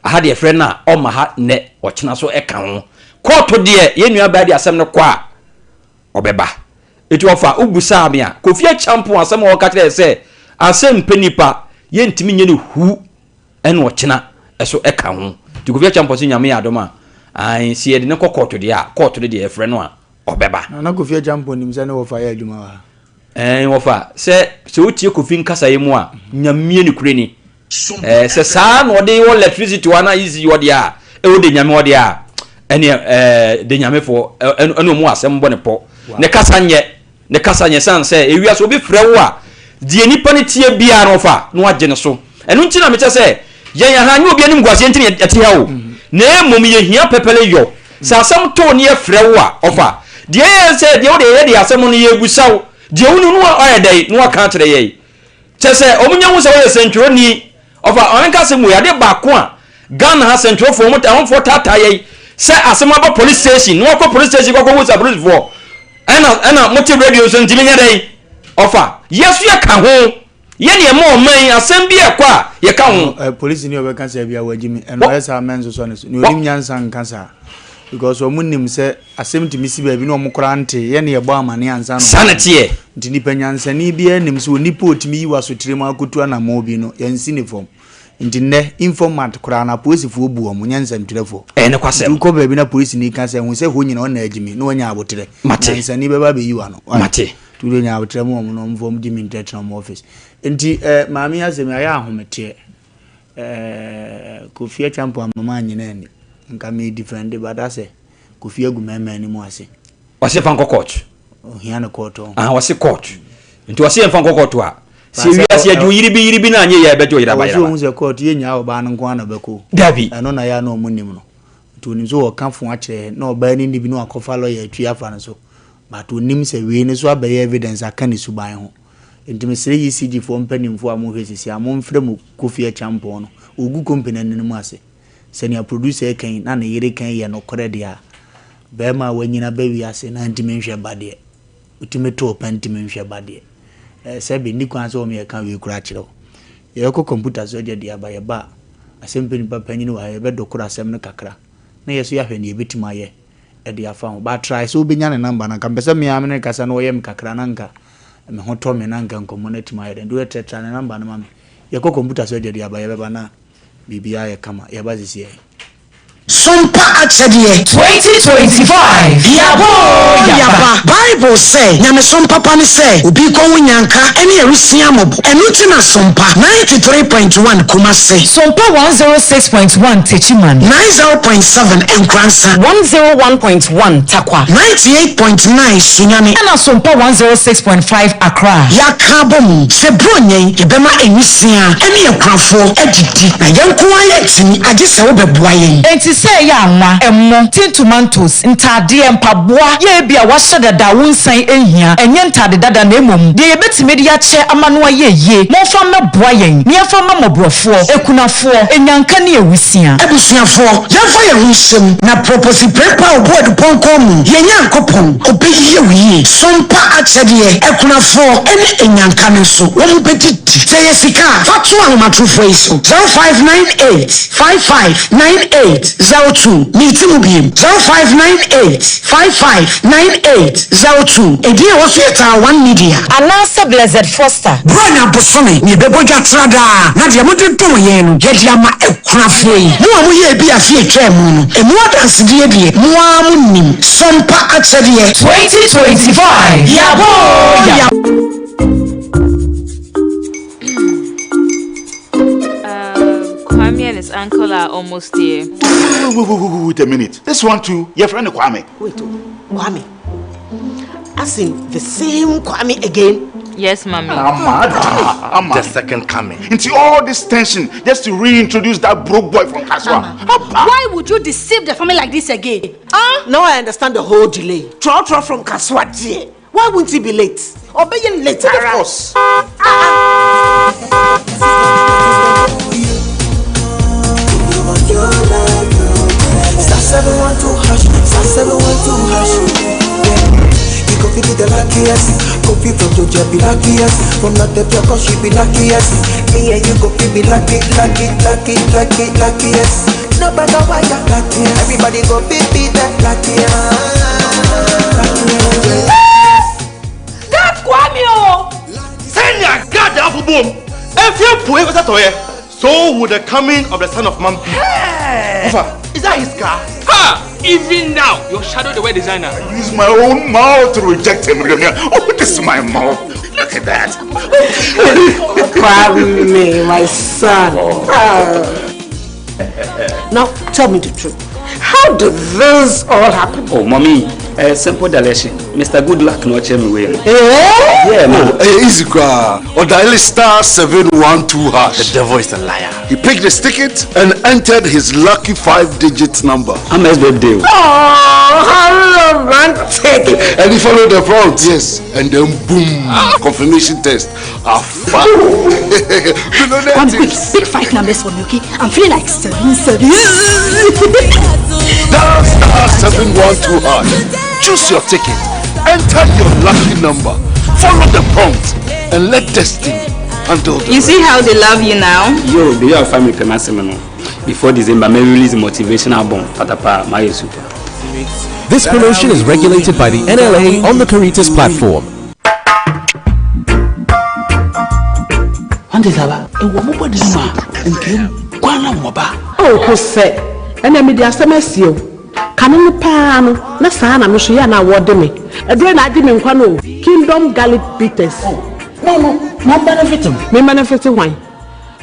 Aha deɛ frɛ no a ɔma ha nnɛ ɔkyena so ɛka ho. Kɔɔto deɛ yɛn nua baa de asɛm no kɔ a ɔbɛba. Eti ɔfa wobusaa me a Kofi Acheampong asɛm a ɔka kyerɛ sɛ asɛm mpɛ nipa yɛntumi nyɛ no huu ɛna ɔkyena ɛso ɛka ho. Nti Kofi Acheampong sɛ Nyame yɛ adom a ae sɛ yɛde no kɔ kɔɔto deɛ a kɔɔto no deɛ yɛfrɛ no a ɔbɛba. Nana Kofi Acheampong nim sɛ ne wɔfa yɛ adwuma wɔ ha. Ɛɛn wɔfa, sɛ sɛ wotie Kofi nkasaeɛ mu a, Nyamie nokorɛ ni. Ɛɛ sɛ saa na ɔde wɔ electricity hɔ anaa ECG hɔ deɛ a, ɛwɔ de Nyame hɔ deɛ a, ɛneɛ ɛɛ de Nyamefoɔ ɛne ɔmo wɔ asɛm bɔ ne pɔ. Ne kasa nyɛ, ne kasa nyɛ sane sɛ ewiase obi frɛ wo a, deɛ nipa no tie biara no ɔfa na wagye ne so. Ɛno nti na mekyɛ sɛ yɛn aha nyɛ obi anim guaseɛ nti na yɛte ha o, na mmom yɛhia pɛpɛlɛ yɔ. Sɛ asɛm to wo na yɛfrɛ wo a, ɔfa. Deɛ ɛyɛ ne sɛ, deɛ wode yɛyɛ deɛ asɛm no yɛrebisa wo, deɛ wonim no woayɛ dɛn na woaka akyerɛ yɛn. Kyerɛ sɛ, wɔn nya hu sɛ woyɛ sɛntwerɛni. Ɔfa, ma menka asɛm wei, adeɛ baako a Ghana ha sɛntwerɛfoɔ, wɔn ahomfoɔ taataa yɛn sɛ asɛm aba police station, na wɔakɔ police station kɔkɔhu sɛ apolisifoɔ ɛna ɛna mote radio so nti menyɛ dɛn? Ɔfa, yɛ so yɛka ho. Yɛ nea ɛma ɔman yi asɛm bi ɛkɔ a yɛka ho. Ɛ polisi ni ɔbɛka sɛ bia wagyi mi ɛna ɔyɛ saa mɛ nsosɔ ne so nea onim nyansa nka saa because wɔn nim sɛ asɛm tumi si baabi na wɔn koraa nte yɛ ne yɛbɔ amane ansa na Saa na ɛteɛ. Nti nipa nyansani biara nim sɛ onipa otumi yi w'asotire mu akotu anamɔn bi no yɛnsi ne fam nti nnɛ informant koraa no apolisifoɔ bu wɔn nyɛ nsɛmtwerɛfoɔ. Ɛyɛ nokwasɛm. Nti wokɔ baabi na polisini ka sɛ hu sɛ hɔ nyina ɔna agyi mi na wanya aboterɛ. Mate. Nyansani bɛba abɛyi w'ano. Mate. Nti wode nya aboterɛ ma wɔn na wɔn mfa wɔn gyimi ntrɛtrɛ wɔn office. Nti eh, maame yi asɛm yi ayɛ ahometeɛ. Eh, Kofi Acheampong ama manyina anni. Nka me defend but asɛ Kofi agu mmarima anim ase. Ɔse fa nkɔ court. Ohia no court ɔho. Ah, ɔse court. Nti ɔse yɛmfa nkɔ court a. Sɛ wiase yɛgye wo yere bi yere bi na anyɛ yie a yɛbɛgye wo yere aba Ɛwɔ yere sɛ aba. ohun sɛ court yɛnyaa ɔbaa no nko ara na ɔbɛkɔ o. Dabi. Ɛno na yɛ a na wɔn nim no. Nti onim sɛ ɔka fo akyerɛ na ɔbaa no nni bi na wakɔfa lawyer atwi afa no so. But onim sɛ wei no so abɛyɛ evidence aka ne suban ho. Nti mesrɛ ECG foɔ mpanimfoɔ a mohwɛ sisi a momfrɛ mo Kofi Acheampong no, ɔgu company no anim ase. Sɛ nea producer reka yi na ne yere ka yi yɛ nokorɛ deɛ a, Barima a wanyin aba wiase na ntumi nhwɛ ba deɛ, wotumi to wo pɛ ntumi nhwɛ ba deɛ. Ɛɛ sɛbe nni kwan sɛ wɔn yɛka wei koraa kyerɛ wo. Yɛbɛkɔ kɔmputa so agya di aba, yɛba a, asɛm pɛ nipa panyin wɔ ha, yɛbɛdokoro asɛm no kakra na yɛ nso yɛahwɛ nea yɛbɛtumi ayɛ de afa ho. But try sɛ wobɛnya ne number no, anka mepɛ sɛ me ara me ne no kasa na ɔyɛ me kakra na anka me ho tɔ me na anka nkɔmmɔ no atumi ayɛ dɛ. Nti wode tratra ne number no ma me. Yɛkɔ kɔmputa so agya di aba, yɛbɛba na biribiara ayɛ kama. Yɛba seesei. Sompa akyɛdeɛ. 2025 Yɛaba oo yɛaba. Bible sɛ, Nyamesom papa ne sɛ obi rekɔhu nyanka ne awisia mmɔbɔ. Ɛno nti na Sompa 93.1 Kumasi. Sompa 106.1 Techiman. 90.7 Nkoransa. 101.1 Tarkwa. 98.9 Sunyani. Ɛna Sompa 106.5 Accra. Yɛaka abɔ mu sɛ Buronya yi yɛbɛma awisia ne akunafoɔ adidi. Na yɛn nko ara yɛntumi, agye sɛ wobɛboa yɛn. Enti sɛ ɛyɛ anwa, ɛmo, tin tomatoes, ntaadeɛ, mpaboa, yɛ ebia wɔahyɛ dada a wonsan nhia, ɛnyɛ ntaade dada na mmom deɛ yɛbɛtumi de akyɛ ama no ayɛ yie, momfa mmɛboa yɛn na yɛmfa mma mmɔborɔfoɔ, akunafoɔ, anyanka ne awusia. Abusuafoɔ, yɛmfa yɛn ho nhyɛ mu, na prɔpɔsi prɛmpɛ a ɔbu adupɔnkɔn mu, yɛn Nyankopɔn, ɔbɛyɛ wo yie. Sompa akyɛdeɛ, akunafoɔ ne anyanka no nso, wɔbɛdidi. Sɛ ɛyɛ sika a, fa to ahomatorofoɔ yi so, 0598 55 98 02. Meti mu biem, 0598 55 98 02. Edin a ɛwɔ so yɛ Taa One Media. Anaasɛ Blessed Foster. Buronya bosome na yɛbɛbɔ dwa tra daa, na deɛ mode dom yɛn no, yɛde ama akunafoɔ yi. Mo a moyɛɛ bi afe a ɛtwaa mu no, ɛmu adansedie deɛ, mo ara monim. Sompa akyɛdeɛ. 2025 Yɛabɔ oo yɛabɔ. Kwame and his uncle are almost here. Wait, wait, wait, wait, wait a minute. This one too, your friend Kwame. Wait, oh, Kwame. As in the same Kwame again? Yes, mommy. Amada. Ama. The second coming. Into all this tension just to reintroduce that broke boy from Kaswa. Why would you deceive the family like this again? Huh? Now I understand the whole delay. Trotro from Kaswa, dear. Why wouldn't he be late? Or being late? Of course. Star 712 hash, star 712 hash. Yeah. You go be the luckiest. Kofi from Georgia be luckiest. From North Africa she be luckiest. Me and you go be lucky, lucky, lucky, lucky, luckiest. No matter why you're luckiest. Everybody go be the luckiest. That Kwame o. Sɛnea Gad afo bom efi apuei kɔsi atɔeɛ, so will the coming of the Son of Man be. Wofa, is that his car? Ha! Even now, your shadow the word designer. I use my own mouth to reject him. Oh, this is my mouth. Look at that. Kwame, my son. Oh. Now, tell me the truth. How did this all happen? Oh, mommy, a simple dilation. Mr. Good Luck no kyerɛ me wei no. Eh? Yeah, man. Oh, eh, easy koraa. Ɔdial star 712 hash. The devil is a liar. He picked his ticket and entered his lucky five-digit number. Ama's birthday. Oh, how romantic. And he followed the prompt. Yes. And then boom, confirmation test. Afa. Kwame, quick, pick five numbers for me, okay? I'm feeling like seven, seven. Dial star 712 hash. Choose your ticket. Enter your lucky number. Follow the prompt and let destiny handle the You see how they love you now? Yo, do you have family no? Before December, may release motivational album. Patapa, my super. This promotion is regulated by the NLA on the Caritas platform. Ɔnte saa ba? Ɛwɔ mo bɔde mu a, nka kwan na wɔba. Oh, Jose, ɛnna mede asɛm asie wo. Kane no paa no, na saa na me nso yɛ a na wɔde me. Ɛberɛ na agye me nkwa no o. Kingdom Garlic Bitters. Oh, no, no, ma benefit me. Me benefit hwan?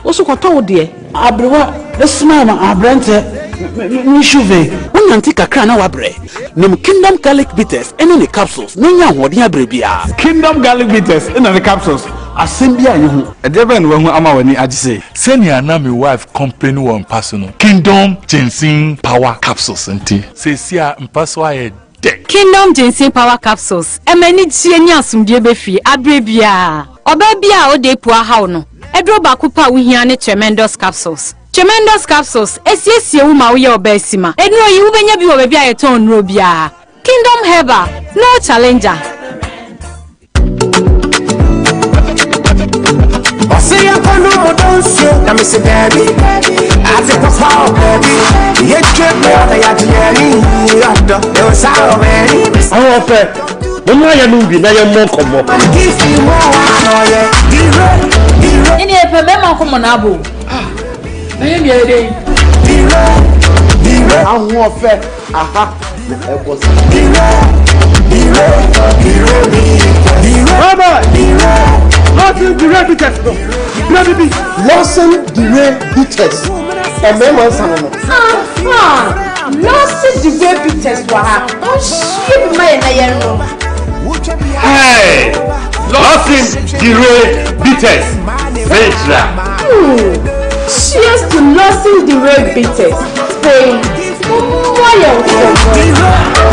Wo so kɔtɔ wo deɛ. Aberewa smile ma aberanteɛ me shuve. Wonante kakra na woabrɛ. Nom Kingdom Garlic Bitters ne ne capsules na nya ahoɔden abrɛ biara. Kingdom Garlic Bitters na ne capsules, asɛm biara nni ho. Ɛdeɛ bɛn na wahu ama w'ani agye sei? Sɛnea na me wife complain wɔ mpa so no, Kingdom Ginseng Power Capsules nti, seesei a mpa so ayɛ dɛ. Kingdom Ginseng Power Capsules ɛma anigyeɛ ne asomdwoeɛ ba fie aberɛ biara. Ɔbaa biara a ɔda apu ahaw no, aduro baako pɛ a wohia ne Tremendous Capsules. Tremendous Capsules, ɛsiesie wo ma woyɛ ɔbaa sima. Nnuro yi, wobɛnya bi wɔ baabi a yɛtɔn nnuro biara. Kingdom Herbal, no challenger. Ɔse yɛnkɔ no mu dɔ nsuo na mese daabi ade papa wɔ baabi yɛtwa bia na yɛagye yɛni ɔdɔ ɛwɔ saa wɔ baabi Ahoɔfɛ, momma yɛnom bi na yɛmmɔ nkɔmmɔ. Ɛne yɛpɛ mmarima nkɔmmɔ na abɔ o. Na yɛn deɛ yɛ dɛn? Ahoɔfɛ, aha na ɛbɔ sa. Bye-bye. Lawson Dure Bitters no. Dure bibi. Lawson Dure Bitters. Mmarima nsa no no. Aha! Lawson Dure Bitters wɔ ha. Monhyie bi ma yɛn na yɛnnom. Hey! Lawson Dure Bitters. Sɛnkyerɛ. Hmm. Cheers to Lawson Dure Bitters. Say, mommɔ yɛn nkɔmmɔ.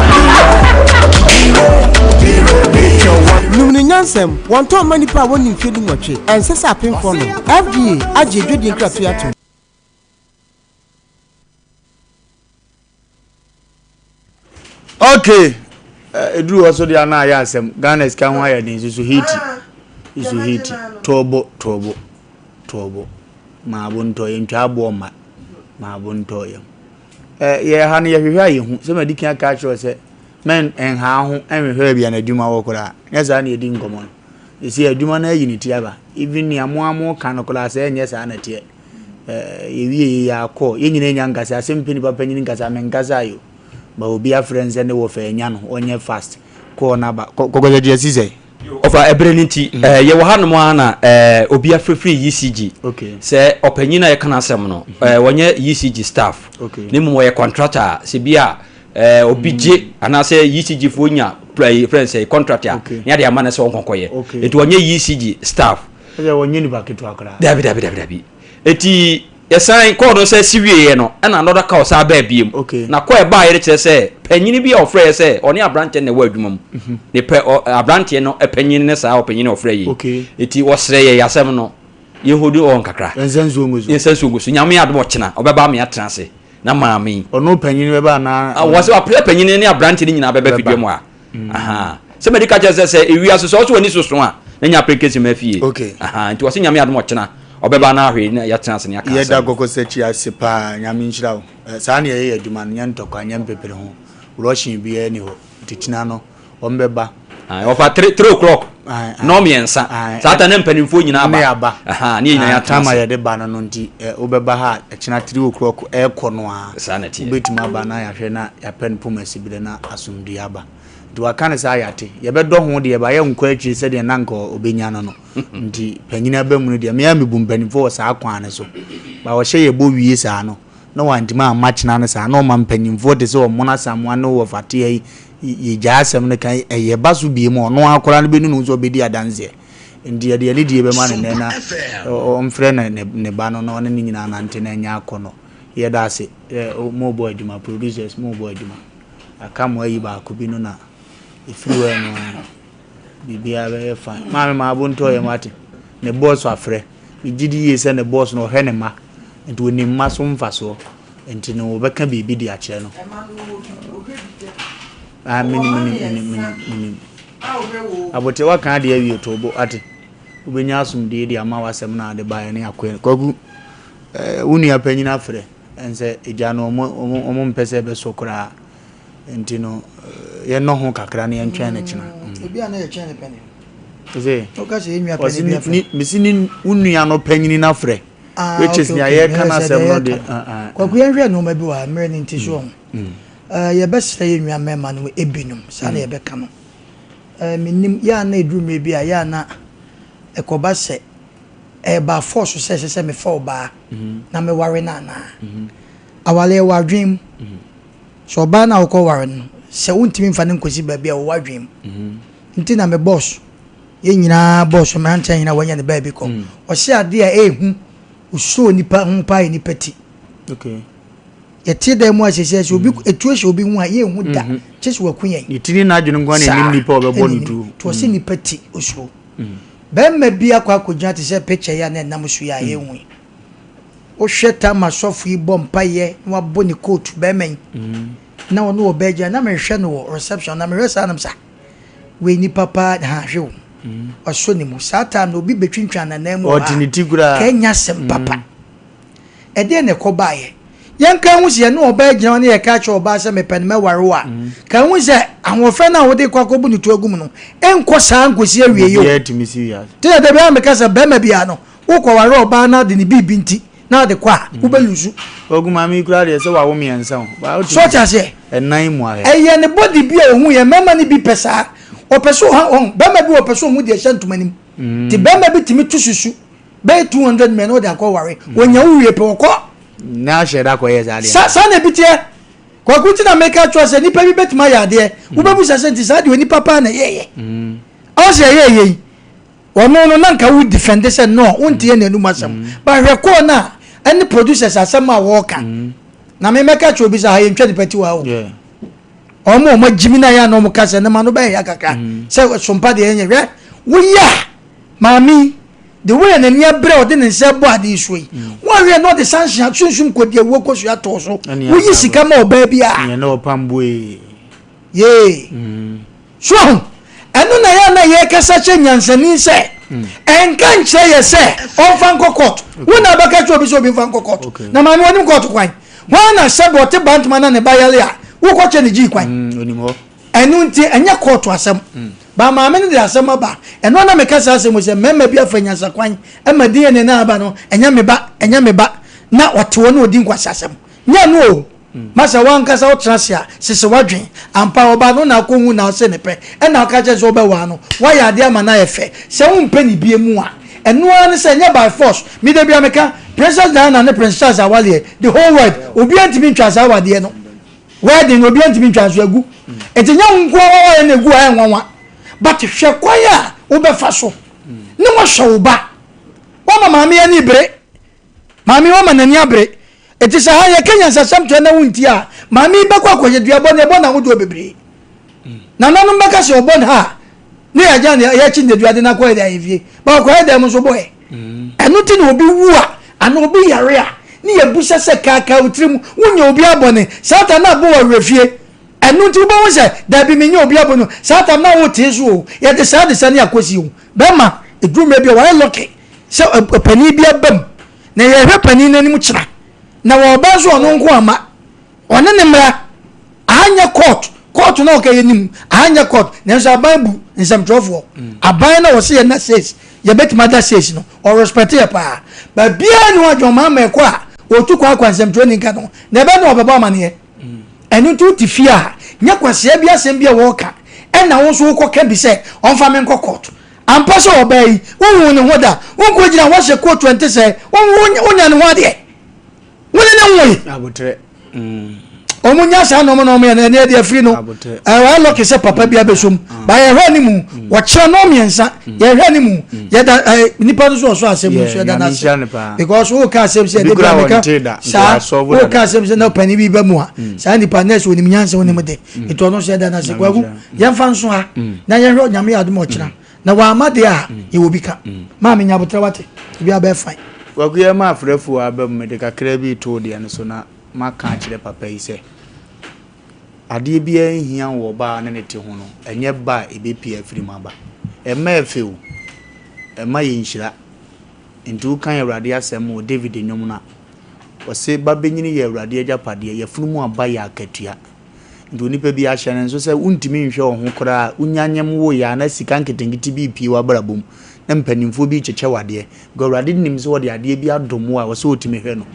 Nom no nyansam, Wɔntɔn mma nnipa a wɔnni mfeɛ dunwɔtwe. Ɛnsɛ sɛ apemfoɔ nom. FDA agye adwadie nkratoɔ atom. Okay, ɛduru hɔ so deɛ ana ayɛ asɛm. Ghana sika ho ayɛ den susu hiti. Susu hiti. Tɔɔbo, tɔɔbo, tɔɔbo. Maabo ntɔ yɛn ntwa aboɔ mma. Maabo ntɔ yɛn. Eh, yɛ ha no yɛhwehwɛ a yɛhu. Sɛ madi kan aka akyerɛ sɛ mɛn nhaa ho nhwehwɛ baabi a n'adwuma wɔ koraa. Nyɛ saa na yɛdi nkɔmmɔ no. Ɛsi adwuma no ayi ne ti aba. Even nea mo a mo ka no koraa sɛ ɛnyɛ saa na ɛteɛ. Eh, yɛwie yɛ akɔ. Yɛn nyinaa nya nkasa. Asɛm pɛ nipa panyin nkasa. Menkasa yo. Ba obi afrɛ nsɛ ne wɔfa anya no ɔnyɛ fast. Kɔɔ no aba. Kɔkɔsɛ deɛ si sɛ. Ɔfa ɛberɛ no nti eh, yɛwɔ hanom ara na eh, obi afirifiri ECG Okay. sɛ ɔpanyin a yɛka n'asɛm no eh, wɔnyɛ ECG staff Okay. na mmom wɔyɛ contractor a sɛ bi a eh, obi gye anaasɛ ECG foɔ nya pra- frɛ no sɛ contract a Okay. ne ade ama no sɛ ɔnkɔnkɔyɛ Okay. nti wɔnyɛ ECG staff. Ɛsɛ wɔnyɛ nipa ketewa koraa. Dabi dabi dabi dabi eti yɛsan kɔɔ no sɛ si wieɛ no ɛna another call saa baa biem okay. na kɔɔ ɛbaa yɛde kyerɛ sɛ panyini bi a ɔfrɛ yɛ sɛ ɔne aberanteɛ na ɛwɔ adwuma mu mhm. ne pɛ ɔ aberanteɛ no panyin ne saa ɔpanyin ɔfrɛ yi okay. eti wɔsrɛ yɛ yasɛm no yɛhodu ɔn kakra yɛnsa nsuo ngu so yɛnsa nsuo ngu so nyame adom ɔkyena ɔbɛba ame atena ase na maame yi ɔno panyin bɛba anaa wɔ sɛ wapɛ panyin ne aberanteɛ no nyinaa bɛba fidua mu a Mm. Sɛ madi ka kyerɛ sɛ sɛ ewiase sɛ ɔsɛ w'ani soso a na nya application ma fie. Okay. Aha, nti wɔsɛ nyame adom ɔkyena ɔbɛba na ahwɛ na yɛatena ase ne aka Yɛda asɛm. kɔkɔ sɛ kyi ase paa nyame nhyira wo. Eh, saa na yɛyɛ adwuma no nyɛ ntɔkwa nyɛ mpepere ho. Rushing biara ni hɔ. Nti kyena no wɔn bɛba. Ah, wɔfa 3 3 o'clock. Nɔ mmiɛnsa. Saa ta ne mpanimfoɔ nyinaa Ne aba. Aha, ne yɛn nyinaa yɛatena Time a ase. yɛde ba no no nti eh, wobɛba ha a ɛkyena 3 o'clock ɛrekɔ no a. Saa na ɛteɛ. Wobɛtumi aba na yɛahwɛ na yɛapɛ no poma siberɛ na asomdwoeɛ aba. Nti waka no saa yɛate. Yɛbɛdɔ ho deɛ ba yɛnkɔ akyire sɛdeɛ na anka ɔbɛnya no no. Nti panyini aba mu no deɛ me ara mebu mpanimfoɔ wɔ saa kwan no so. Ba ɔhyɛ yɛbɔ wie saa no na wantumi amma kyena no saa na ɔma mpanimfoɔ te sɛ Ɔmono Asamoah ne Wɔfateɛ yi yɛgyae asɛm no ka ɛyɛ ba so biem a ɔno ara koraa no bɛnu ne ho sɛ ɔbɛdi adanseɛ. Nti yɛde anidie bɛma no nnɛ na ɔmfrɛ ne ba no na ɔne ne nyinaa nante na ɛnyɛ akɔnnɔ. Yɛda ase sɛ mobɔ adwuma, producers mobɔ adwuma. Aka mo ayi baako bi no na ɛfiri hɔ ɛno ara biribiara bɛyɛ fine. Maame maa bo ntɔ yɛn wate. Ne boss afrɛ. Megye di yie sɛ ne boss no ɔhwɛ ne mma. Nti ɔnim mma so mfasoɔ. Nti no wɔbɛka biribi de akyerɛ no. Ah, menim, menim, menim, menim, menim. Abote waka adeɛ awie to bo ate. Wobɛnya asomdwoeɛ de ama w'asɛm no a de baeɛ ne akoɛ. Kwaku, Eh, wo nua panyin afrɛ, ɛnsɛ egya no ɔmo ɔmo ɔmo mpɛ sɛ ɛbɛsɔ koraa. Nti no, eh, yɛnnɔ ho kakra na yɛntwɛn no kyena. Mm. Ebi a na yɛkyɛn ne panyin. Ɔse, Woka sɛ yɛn nua ɔse panyin bi ne, afrɛ. ne, mesi ne wo nua no panyin no afrɛ. Ah, Which is okay, nea okay. yɛreka Meyɛ no sɛ asɛm deɛ no yɛreka de, no. ah, ah, Kwaku yɛnhwɛ nneɛma bi wɔ ha mmerɛ no nti so ɔho. mm. Eh, yɛbɛsrɛ yɛn nua mmarima no ebinom, saa na Mm. yɛbɛka no. Eh, mennim, yɛ a na ɛduru mmerɛ bi a, yɛ a na ɛkɔba sɛ ɛreba force sɛ ɛsɛ sɛ mefa ɔbaa na meware no anaa? Aware ɛwɔ adwene mu. Sɛ ɔbaa no a wokɔware no, sɛ wontumi mfa no nkɔsi baabi a ɛwɔ w'adwene mu. Nti na me boss, yɛn nyinaa boss, mmeranteɛ nyinaa wanya ne baabi kɔ. Ɔse adeɛ a ɛɛhu, osuro nipa ho paa yɛ nipa ti. Yɛte dan mu a seesei sɛ obi etuo hyɛ obi ho a yɛnhu da, kye sɛ waku yɛn. Ne ti ne n'adwene nko ara na ɛnim nipa a ɔbɛbɔ no tuo. Nti ɔse nipa ti osuro. Barima bi akɔ akɔgyina te sɛ picture yi a na ɛnam so yi a yɛhu yi. Wohwɛ tam asɔfo yi bɔ mpaeɛ na wabɔ ne coat barima yi. Na ɔne ɔbaa gyina na mehwɛ no wɔ reception na mehwɛ saa nam sa wei nipa paa ha hwɛ o ɔsɔ ne mu saa time na obi betwintwan n'anan mu wɔ ha Ɔte ne ti koraa. kɛnya asɛm papa ɛdeɛ na ɛkɔ baayɛ yɛnka ho sɛ yɛne ɔbaa gyina hɔ ne yɛka kyerɛ ɔbaa sɛ mepɛ no mɛware wo a ka ho sɛ ahoɔfɛ no a wode kɔ akɔbu ne to agu mu no ɛnkɔ saa nkɔsi awie yi o Biribiara tumi si wiase. te sɛ da biara meka sɛ bɛrima biara no wokɔware ɔbaa no ade ne biribi nti na ade kɔ a wobɛlusu. Ogu maame yi koraa deɛ sɛ wawo mmiɛnsa o. Ba So ɔte aseɛ? Ɛnan mu ahɛ. Ɛyɛ ne body bi a ohun yɛ mmarima no bi pɛ saa. Ɔpɛ sɛ ɔha ɔn bɛrima bi ɔpɛ sɛ ohun deɛ ɛhyɛ ntoma nim. Te bɛrima bi tumi to susu bɛyɛ 200 million na ɔde akɔ ware. Onya wo wie pɛ ɔkɔ. Na ahyɛ da kɔyɛ saa deɛ. Sa saa na ebi teɛ. Kwaku ti na meka kyerɛ sɛ nipa bi bɛtumi ayɛ adeɛ. Wobɛbusa sɛ nti saa deɛ onipa paa na ɛyɛɛyɛ. Ɔn sɛ ɛyɛɛyɛ yi. Ɔno no na nka wo defend sɛ no wonte yɛ n'anum asɛm mm. but hwɛ kɔɔ no a ɛne producers asɛm a wɔreka mm. na me mɛka kyerɛ obi sɛ ha yɛntwa nipa ti wɔ ha o ɔmo ɔmo agyimi na yɛ a na ɔmo ka sɛ ne ma no bɛyɛ ya kakra mm. sɛ sompa deɛ ɛnyɛ hwɛ woyɛ a maame the way n'ani abere a ɔde ne nsa bɔ ade so yi wɔn ahwɛ na ɔde sanhyia sunsun kɔ di awuo kɔ so atɔ so woyi sika ma ɔbaa bi a yee. So wahu? Ɛno na ɛyɛ a na yɛkasa kyerɛ nyansani sɛ, ɛnka nkyerɛ yɛ sɛ ɔmfa nkɔ court. Wo na abɛka kyerɛ obi sɛ obi mfa nkɔ court. Na maame onim court kwan. Hwan na sɛbe ɔte Bantama na ne ba yare a, wokɔkyɛ ne gyii kwan? Ɛno nti ɛnyɛ court asɛm. Ba maame no de asɛm aba. Ɛno na meka saa asɛm sɛ mmarima bi afa nyansakwan ma DNA no aba no, ɛnyɛ me ba, ɛnyɛ me ba. Na ɔte hɔ na ɔdi nkwaseasɛm. Nyɛ ɛno o. Ma sɛ w'ankasa wotena ase a, sese w'adwene. Ampa, ɔbaa no na akohu na ɔse ne pɛ, ɛna ɔka kyerɛ no sɛ wobɛwaa no. Woayɛ adeɛ ama no ayɛ fɛ. Sɛ wompɛ ne bie mu a, ɛno ara ne sɛ, ɛnyɛ by force. Me da biara meka, Princess Diana ne Prince Charles awaleɛ, the whole world, obiara ntumi ntwaa saa awadeɛ no. Wedding no, obiara ntumi ntwaa nso agu. Nti nyɛ wo nko ara w'awareɛ na ɛgu a, ɛyɛ nwanwa. But hwɛ kwan a wobɛfa so ne woahwɛ wo ba. Woama maame ani bere. Maame wama n'ani abere. Enti sɛ ha yɛka nyansasɛm toa na wontie a, maame yi bɛkɔ akɔyɛ duabɔ na ɛbɔ no ahodoɔ bebree. Nananom bɛka sɛ ɔbɔ no ha a, ne yɛagya no yɛakyi no dua de no akɔyɛ de ahemfie. Ba ɔkɔyɛ dɛm nso bɔɛ. Ɛno nti na obi wu a anaa obi yare a, ne yɛbusa sɛ kaakaa wo tirim, wonyɛ obi abɔne. Saa ta na abɔ wɔ awerɛfie. Ɛno nti wobɛhu sɛ dabi menyɛ obi abɔne o. Saa tam na wotee so o. Yɛde saa de sane akɔsi o. Bɛrima, ɛduru mmerɛ bi a wayɛ lucky. sɛ ɔpanin bi aba mu na yɛhwɛ panin no anim kyena na wɔba nso ɔno nko ama ɔne ne mmara anyɛ court court na ɔka yɛnim anyɛ court nanso aban bu nsɛmtwerɛfoɔ mm. aban na wɔsɛ yɛ na says yɛbɛtumi ada says no ɔrespɛte yɛ paa baabiara ne wadwɔn maa ma ɛkɔ a ɔtu kwan akɔ nsɛmtwerɛ ni nka no na ɛbɛ na ɔbɛbɔ amaneɛ mm. ɛno nti wote fie a nyɛ kwasea bi asɛm bi a wɔreka ɛna wo nso wokɔka bi sɛ ɔmfa me nkɔ court Ampa sɛ ɔbaa yi, wonhuu ne ho da, wonkɔgyina hɔ hyɛ kootu ɛnte sɛɛ, wonya ne ho adeɛ, wo ne ne nwoe. Abotrɛ. Mm. Wɔn nya saa nneɛma na wɔn yɛ no ɛne ɛde afiri no ɛwɔ lɔki sɛ papa bi abɛsom mm. ba yɛhwɛ ne mu mm. wɔkyerɛ no mmiɛnsa mm. yɛhwɛ ne mu yɛda ɛɛ nipa no so ɔso asɛm nso yɛda n'ase because wo ka asɛm sɛ ɛde bi ameka saa wo ka asɛm sɛ na ɔpanin bi bɛ mu a saa nipa nɛɛsɛ onim nyansa onim de nti ɔno nso yɛda n'ase kwaku yɛmfa nso ha na yɛhwɛ Onyame yɛ adom ɔkyena na wamma deɛ a yɛwɔ bi ka maame nya aboterɛ wate ebi abɛyɛ fine. Kwaku yɛ ma afrɛfoɔ aba mu mede kakra bi reto wo deɛ no so na maka akyerɛ papa yi sɛ adeɛ biara nhia wɔ ɔbaa ne ne te ho no ɛnyɛ ba a ɛbɛpie afiri mu aba ɛmma ɛfɛ o ɛmma yɛ nhyira nti wokan Awurade asɛm wɔ David nnwom no a ɔse ba bɛnyini yɛ Awurade agyapadeɛ yafunu mu aba yɛ akatua Nti onipa bi ahyɛ no nso sɛ wontumi nhwɛ wo ho koraa a, wonya nyem woeɛ a na sika nketenkete bi repue w'abrabɔ mu na mpanimfoɔ bi rekyekyɛ wo adeɛ. Because Awurade nim sɛ ɔde adeɛ bi adom wo a ɛwɔ sɛ ɔtumi hwɛ no.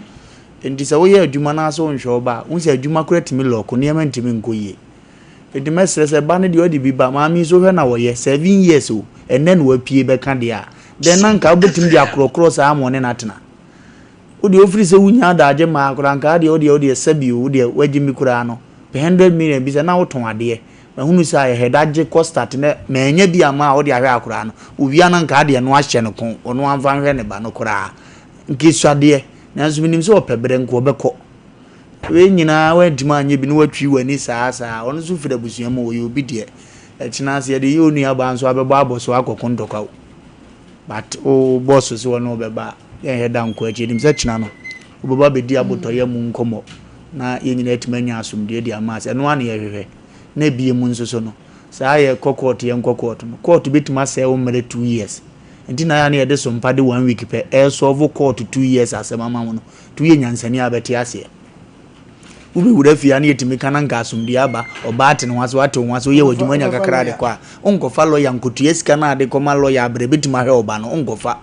Nti sɛ woyɛ adwuma na sɛ wonhwɛ wo ba a, wohu sɛ adwuma koraa tumi lɔɔko, nneɛma ntumi nkɔ yie. Nti mɛsrɛ sɛ ba no deɛ ɔde bi ba, maame yi nso hwɛ na ɔyɛ, 7 years o, ɛnnɛ na wapue bɛka deɛ a, then na nka wobɛtumi de akorɔkorɔ saa ama ɔne no atena. Wo deɛ wofiri sɛ wonya adagye mmaa koraa nka adeɛ wodeɛ wodeɛ sɛbi o wodeɛ wagye mi koraa no pɛ 100 million bi sɛ na wotɔn adeɛ mahunu sɛ ayɛ hɛda gye kɔ start na manya bi ama a wode ahwɛ akoraa no owia no nka adeɛ no ahyɛ no ko ɔno amfa nhwɛ ne ba no koraa nka esuadeɛ nanso menim sɛ ɔpɛ berɛ nka ɔbɛkɔ wei nyinaa wantumi anyɛ bi na watwi w'ani saa saa ɔno nso firi abusua mu ɔyɛ obi deɛ ɛkyena ase yɛde yɛ onua baa nso abɛbɔ abɔ so akɔko ntɔkwa o But wo boss sɛ ɔne wo bɛba a, yɛnhwɛ da nkɔ akyi. Yɛnim sɛ kyena no, wobɛba abɛdi abotɔyam mu nkɔmmɔ. na yɛn nyinaa atumi anya asomdwoeɛ de ama ase. Ɛno ara na yɛhwehwɛ. Na ebiem nso so no, saa yɛkɔ court yɛnkɔ court no, court bɛtumi asɛe wo mmerɛ 2 years. Nti na ayɛ a na yɛde sompa de one week pɛ ɛresɔlvo court 2 years asɛm ama wo no. Nti woyɛ nyansani a wobɛte aseɛ. Wobɛwura fie a na yɛtumi ka na nka asomdwoeɛ aba, ɔbaa te ne ho ase, woate wo ho ase, woyɛ w'adwuma nya kakra de kɔ a, wonkɔfa lɔya nkɔtua sika no a de kɔma lɔya abrɛ bɛtumi ahwɛ wo ba no, wonkɔfa.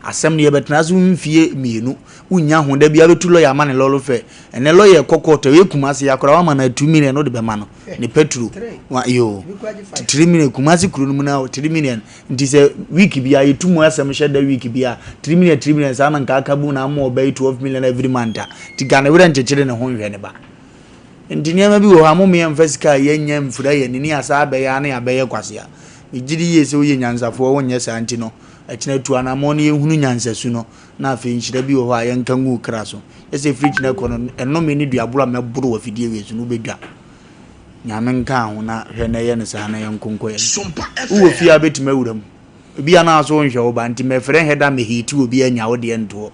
Asɛm no yɛbɛtena so mfie mmienu, wonnya ho, da biara bɛtu lɔya ama ne lɔre fɛ. Ɛnɛ lɔya ɛkɔ court a, ɛyɛ Kumasi akora wama no 2 million wode bɛma no, ne petro, wa yoo, 3 million, Kumasi kuro no mu na 3 million, Nti sɛ week biara yɛtu mu asɛm hyɛ da week biara 3 million 3 million saa na nka aka bom na ama ɔba yi 12 million every month a nti ka ne werɛ nkyekyere ne ho nhwɛ ne ba. Nti nneɛma bi wɔ hɔ a mom yɛmfa sika a yɛnya mfira yɛn ani ne yɛasan abɛyɛ a na yɛabɛyɛ kwasea. Megye di yie sɛ woyɛ nyansafoɔ wonyɛ saa nti no ɛkyena tu anammɔn na yɛnhunu nyansasu no na afei nhyira bi wɔ hɔ a yɛnka ngu wo kra so. Nyɛ sɛ ɛfiri kyena kɔ no ɛnome ne duaboro a mɛboro wɔ afidie wei so no wobɛdwa. Nyame nkaa ho na hwɛ na yɛ no saa na yɛnko nkɔ yɛn Wowɔ fie a wobɛtumi awura mu. Ebia na so wonhwɛ wo ba nti mɛfrɛ nhɛ da mehate obi anya wo deɛ ntoɔ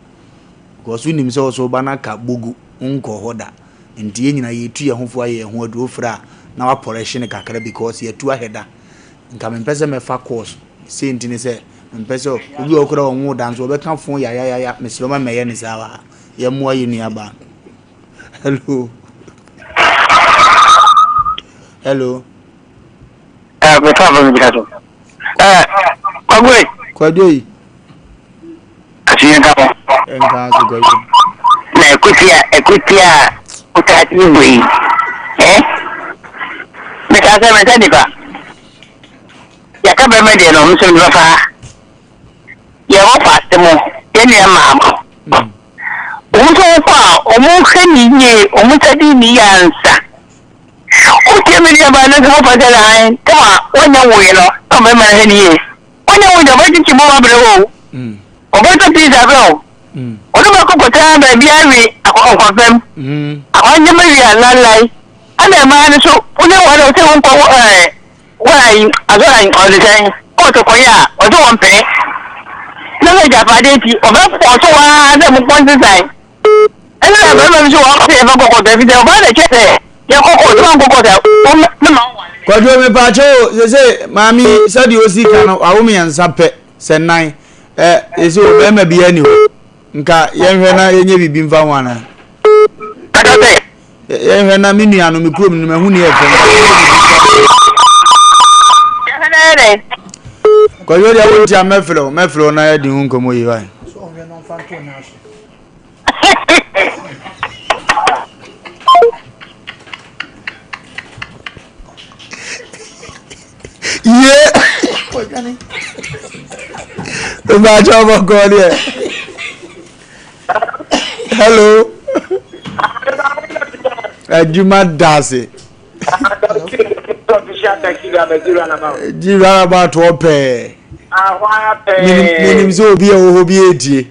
because wonim sɛ wo so wo ba no aka bogu wonkɔɔ hɔ da nti yɛn nyinaa yɛtu yɛn ho fo ayɛ yɛn ho aduro wofrɛ a na wapɔrɛhye no kakra because yɛatu ahɛ da nka mempɛ sɛ mɛfa course sei nti ne sɛ mempɛ sɛ obi wɔ hɔ koraa ɔnwoo da nso ɔbɛka phone yayayaya mesrɛ ma mɛyɛ ne saa wɔ ha yɛmmoa yɛn nuabaa no. Hello. Hello. Eh, me fa me gyina so. Eh, Kwadwo yi. Kwadwo yi. Asi nka ho. Nka so kwadwo. Na ekutia ekutia kuta ni bu yi. Eh? Me ka sɛ me sɛ nipa. Yɛka bɛrima deɛ no, nso nipa fa. Yɛwɔ fa ase mo, yɛn nua maa mo. Wɔn nso wokɔ a, wɔhwɛ no yie, wɔsadi no yie ansa. Wotie me nuabaa no nso wofa sɛ ae, tam a wɔnyɛ woeɛ no, na ɔbɛma no hwɛ no yie. Wɔnyɛ woeɛ deɛ ɔbɛkyekye bom abrɛ wo o. Ɔbɛtɔ pizza abrɛ wo. Ɔne bɛkɔ kɔtena baabi awe nkwafam. Akwangyema wie a lalai. Ɛna mmaa no nso, wonyɛ wɔn a wɔsɛ wonkɔ ɛɛ Wɔn ayi asɔre ayi ɔde sɛn kɔɔto kɔyɛ a ɔsɛ wɔn pene na sɛ agyapadeɛ nti ɔbɛ fɔ so waa sɛ mo kɔ nsesan ɛna na bɛrima bi so wɔn sɛ yɛfɛ kɔ kɔɔto ɛfi sɛ ɔbaa na ɛkyɛ sɛ yɛ kɔ kɔɔto wɔn kɔ kɔɔto a wɔn ne ma wɔn. Kwadwo mepaakyɛ o sese maame yi sɛdeɛ osi ka no wawo mmiɛnsa pɛ sɛ nan ɛ sese o bɛrima bi ani hɔ nka yɛnhwɛ na yɛnyɛ biribi mfa ho anaa. Kata sɛ. Yɛnhwɛ na me nua no me kurom no mahu ne yɛ fɛ. Kwadwo deɛ wonti a mɛfrɛ wo mɛfrɛ wo na yɛde ho nkɔmmɔ yi wae. Ye. Mbakyɛ bɔkɔɔ deɛ. Hello. Adwuma daase. Gyi roundabout hɔ pɛɛ. Menim sɛ obi a ɛwɔ hɔ bi etie.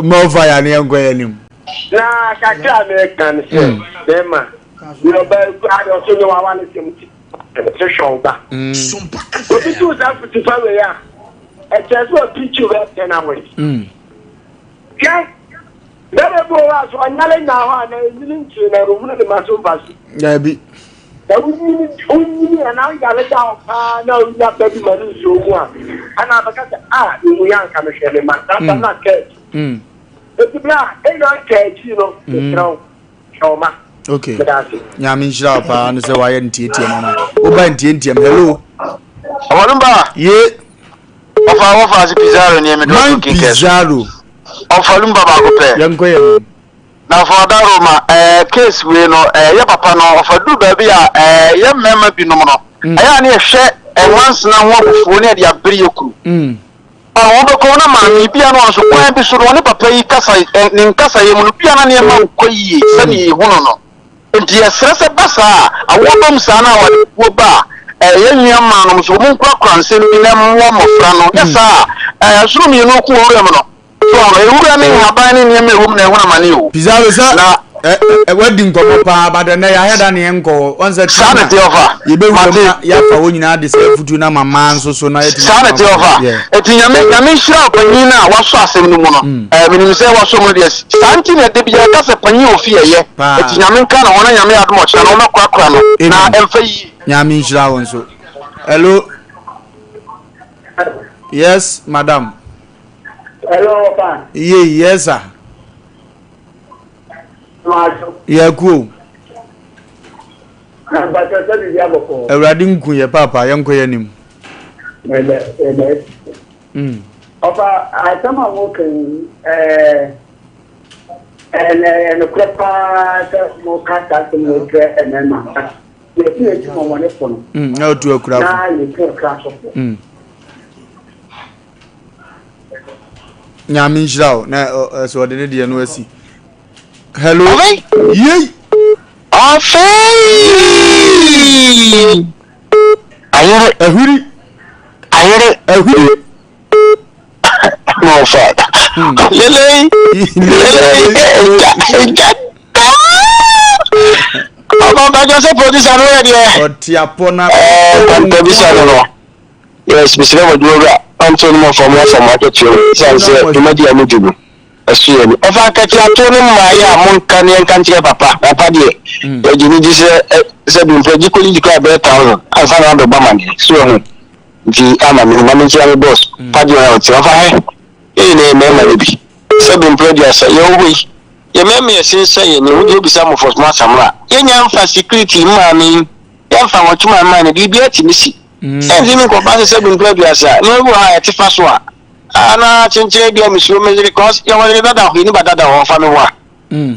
Mɔfa ya ne yɛnkɔ yɛn anim. Na kakra a mɛka ne sɛ bɛrima deɛ ɔbaa kura deɛ ɔso nyɛ wawa ne sɛm ti hwehwɛ ɔba. Obi tu saa futufa wei a ɛkyerɛ sɛ ɔpirikyi bɛyɛ 10 hours. Hwɛ bɛrima bi wɔ hɔ a so ɔnyare nyaa hɔ a na ɛnyini nkyere na ɔhunu ne ma so mfa so. Daabi. Na wonyini wonyini a na woyare da hɔ paa na wonya ba bi ma no nsuo mu a ana abɛka sɛ a mehu yɛ anka mehwɛ me ma saa tam na aka akyi. Eti bere a ɛna aka akyi no mesrɛ wo hwɛ wo ma. Okay. Nyame nhyira wo paa ne sɛ wayɛ ntiatia mama. Woba ntiantiam. Hello. Ɔwɔlumba. Ye. Ɔfa wɔfa ase Pizarro ne ɛmi Man Pizarro. Ɔfa lumba baako pɛ. Yɛnkɔ yɛn. Na ɔfa ɔda Roma ɛɛ case wei no ɛɛ yɛ papa no ɔfa duru baabi a ɛɛ yɛ mmarima binom no ɛyɛ a ne yɛhwɛ ɛnwansena ho abufuo ne yɛde abere yɛ kunu. Ɔno wobɛkɔ na maame bi a na ɔno nso kwan bi so no ɔne papa yi kasa ne nkasayɛ mu no bi a na nneɛma nkɔ yie sɛdeɛ yɛhu no no. Nti yɛsrɛ sɛ ba saa a awoɔ ba mu saa na awareguo ba a yɛn nua mmaa nom nso wɔn nkurakura nsɛm bi na ɛmmoa mmɔfra no. Nyɛ saa a ɛsono mmienu ko wɔ wuram no. So ewura ne nhaban ne nneɛma a ɛwɔ mu na ɛho amane o. Pizarro sɛ Na. Ɛ wadi nkɔmɔ paa but ɛnɛ yɛahɛ da ne yɛnkɔ hɔ wɔn sɛ Saa na ɛteɛ ɔfa. yɛbɛwura mu Mate. na yɛafa hɔ nyinaa de sɛ afutuo no ama mmaa nso so na yɛatumi Saa na ɛteɛ ɔfa. Yeah. Eti nyame nyame nhyira ɔpanyin no a wasɔ asɛm no mu no. Ɛɛ menim sɛ wasɔ mu no deɛ saa nti na ɛda biara yɛka sɛ panyin wɔ fie ɛyɛ. Paa. Eti nyame nka ne ho na nyame adom ɔkyena no ɔmmɛkorakora no na Amen. ɛmfa yie. Nyame nhyira wo nso. Hello. Yes, madam. Hello, Opa. Ye, yes, sir. Yɛku o. Awurade nku yɛ paapa yɛnkɔ yɛ anim. Ɔfa asɛm a moka yi ɛɛ ɛyɛ nokorɛ paa sɛ moka saa asɛm wɔ kyerɛ mmarima. Yɛtu yɛtu mɔmɔnefo no. Na otu akurafo. Na yɛtu akura sɔfo. Nyame nhyira wo na sɛ ɔde ne deɛ no asi. Hello. Yei. Afei. Ayere. Ahuri. Ayere. Ahuri. No fa. Lele. Lele. Eja. Eja. Ọba bàjọ́ sẹ́ producer no yẹ deɛ. Ɔte apɔ na. Ɛɛ producer no no. Yes, mesrɛ mo adwuma wura ɔnto no mɔfɔ mo afa mo akatua mu ɛsiane sɛ dwumadi a modi no ɛso yɛ ani. Ɔfa akatuato no mmaeɛ a monka ne yɛnka nkyerɛ papa papa deɛ yɛgye no di sɛ sɛ bi mpo agye kɔdidi koraa bɛyɛ thousand ansa na wabɛbɔ amaneɛ so wahu nti ama me ma menkyia me boss padeɛ a ɔte ɔfa hɛ yɛn nyinaa yɛ mmarima no bi sɛ bi mpo 30 yɛwɔ hɔ yi yɛ mmarima yɛsensɛn yɛn ni wode wobisa mmɔfɔ mo asamra yɛnya mfa security mmaa me yɛmfa nwɔtwe mmaa no biribiara tumi si Ɛnti me nkɔba sɛ sɛ bi mpɛ aduasa nneɛma bi wɔ ha a yɛte fa so a ah na kyenkyen bi a mesuro me yere cause yɛwɔ yere dada hɔ yɛni ba dada hɔ ɔfa me ho a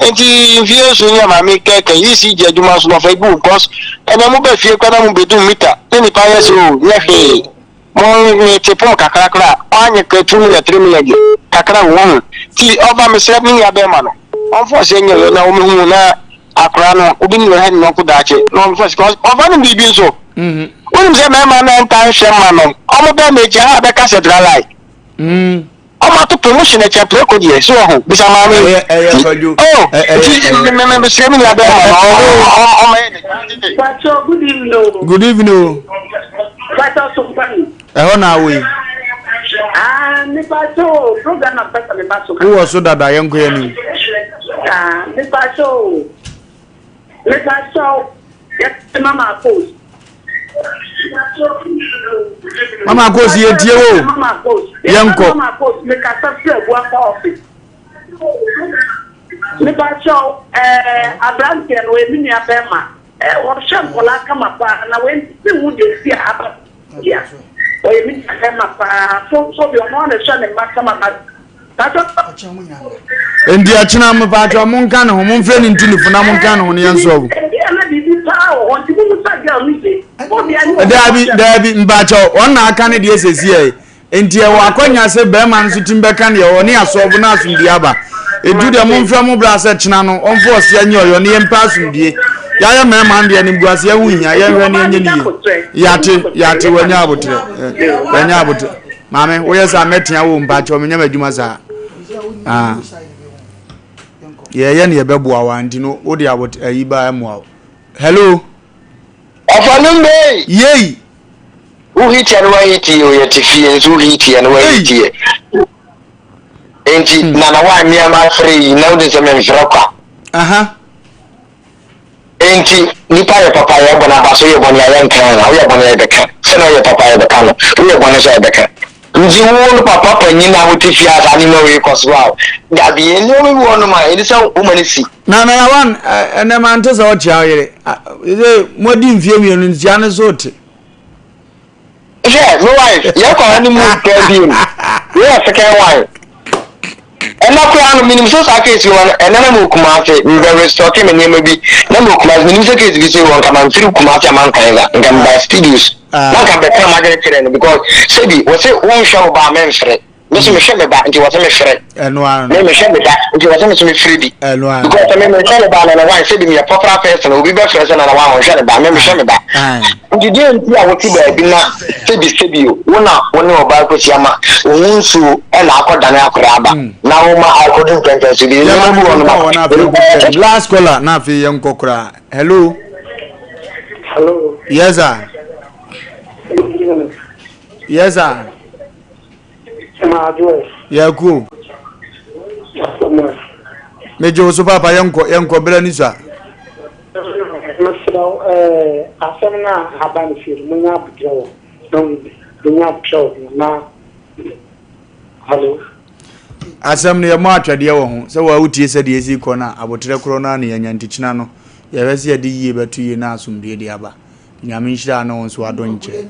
nti mfie nso ni a maame kɛkɛ yi si gye adwuma nso na ɔfa ebi wɔ cause ɛnna mo bɛ fie kora na mo bɛdum mita ne nipa yɛ sɛ o nyɛ hwee mo me te pom kakra kora ɔanyɛ kɛ 2 million 3 million deɛ kakra wɔ ho ti ɔba mesrɛ me nua bɛrima no ɔmfɔ sɛ nyɛ yɛ na wɔmehu na akora no obi ne ɔhɛ ne yɔnko daakye na ɔmfa sika ɔmfa no biribi nso mhm. wonim sɛ mmarima no nta nhwɛ mma no ɔmo bɛɛ ma akyi ha bɛka sɛ dra lie mm. ɔmo ato promotion akyɛ preko deɛ so ɔho bisa maame oh nti mesrɛ me nua bɛrima no ɔma yɛ ne good evening o. Good evening o. Pacho so mpani. Ɛhɔ na awo yi. Ah, nipa so program na pesa me ba so. Wowɔ so dada yɛn kɔ yɛn nim. Ah, nipa so. Nipa so. Yɛ mama post. Mama post yɛ tie wo. Mama post. Yɛn kɔ. Mama post. Me kasa firi Abuakwa office. Nipa so eh abranteɛ no emi nua bɛrima. Eh ɔhwɛ nkwadaa kama paa na wei me hu deɛ nti a aba bia ɔyɛ me nua bɛrima paa so so deɛ ɔno ara na ɛhwɛ ne mma kama ba patɔ. Nti ɛkyena mo patɔ mo nka ne ho mo nfrɛ ne ntunifo na mo nka ne ho ne yɛn sɔɔ. Ebi a na biribi paa wɔ hɔ nti mo musa girl no ye. Daabi daabi mpakyɛw wɔn na aka ne deɛ sɛsi yɛ Enti ɛwɔ akwanya sɛ barima no nso tumi bɛka deɛ ɔne asɔfo no asomdue aba. Edu deɛ momfrɛ mo bra sɛ kyena no ɔmfa ɔsea nyi ɔyɔ ne yɛmpɛ asomdue. Yɛayɛ mmarima no deɛ animguaseɛ ho nhia, yɛnhwɛ ne yɛnyɛ ne yie. Yɛate, yɛate, wanya aboterɛ, wanya aboterɛ. Maame, woyɛ saa mɛtea wo mpakyɛw menyɛ m'adwuma saa. Ah. Yɛyɛ ne yɛbɛboa wa nti no wode abot ayi ba ɛmmoa wo. Hello. Ɔfa Yei. Wo hit yɛ no wa hit yɛ o yɛte fie nso wo hit yɛ no wa hit yɛ nti hmm. nana wa mmea ma afrɛ yi na wode sɛ memfrɛ kwa nti nipa yɛ papa yɛ bɔne aba so yɛ bɔne a yɛnka na woyɛ bɔne a yɛbɛka sɛ na woyɛ papa yɛbɛka no woyɛ bɔne so a yɛbɛka nti wo no papa panyin a wote fie a saa nneɛma wei kɔ so a dabi nneɛma bi wɔ nom a ɛni sɛ woma no si na na yawan ɛnɛ mante sɛ ɔkyea wo yere sɛ moadi mfeɛ mmienu nkyea no so te Hwɛ, me wife, yɛkɔ honeymoon koraa bio no, wei yɛ second one. Ɛna koraa no, menim sɛ saa case wɔ no, ɛnɛ na mewɔ Kumasi, mebɛ restocke me nneɛma bi, na mewɔ Kumasi, menim sɛ case bi sei wɔ, nka mamfiri Kumasi a mankan dza, nka meba studios, na nka mebɛka m'adwene kyerɛ no, because sɛbi, wɔse wonhwɛ wo ba a memfrɛ. Me nso mehwɛ me ba nti wɔ sɛ mefrɛ. Ɛno ara no. Me mehwɛ me ba nti wɔ sɛ me nso mefrɛ bi. Ɛno ara no. Because sɛ me mehwɛ me ba Nana Wan sɛbi meyɛ popular person obi bɛfrɛ sɛ Nana Wan ɔnhwɛ ne ba me mehwɛ me ba. Nti deɛ nti a wote baabi na sɛbi sɛbi o wo na wo ne ɔbaa kɔhyia ma wo ho nsuo ɛna akɔdane akwadaa aba na woma akɔdu mpɛmpɛnso bi nneɛma bi wɔ no ma. Last caller na afei yɛnkɔ koraa. Hello. Hello. Yes sir. Yes sir. Yɛkuo. Megye wo so paapa yɛnkɔ yɛnkɔ berɛ ne sua. Mesrɛ wo ɛɛ asɛm no a aba no fie no monya abotrɛ wɔ na monya abotrɛ wɔ ho na hello. Asɛm no yɛmmɔ atwɛdeɛ wɔ ho sɛ wɔa wotie sɛdeɛ ɛsi kɔ no a abotrɛ korɔ no a na yɛanya nti kyena no yɛhwɛ sɛ yɛde yie bɛto yie na asomdue de aba. Nyame nhyira ne wo nso ado nkyɛ.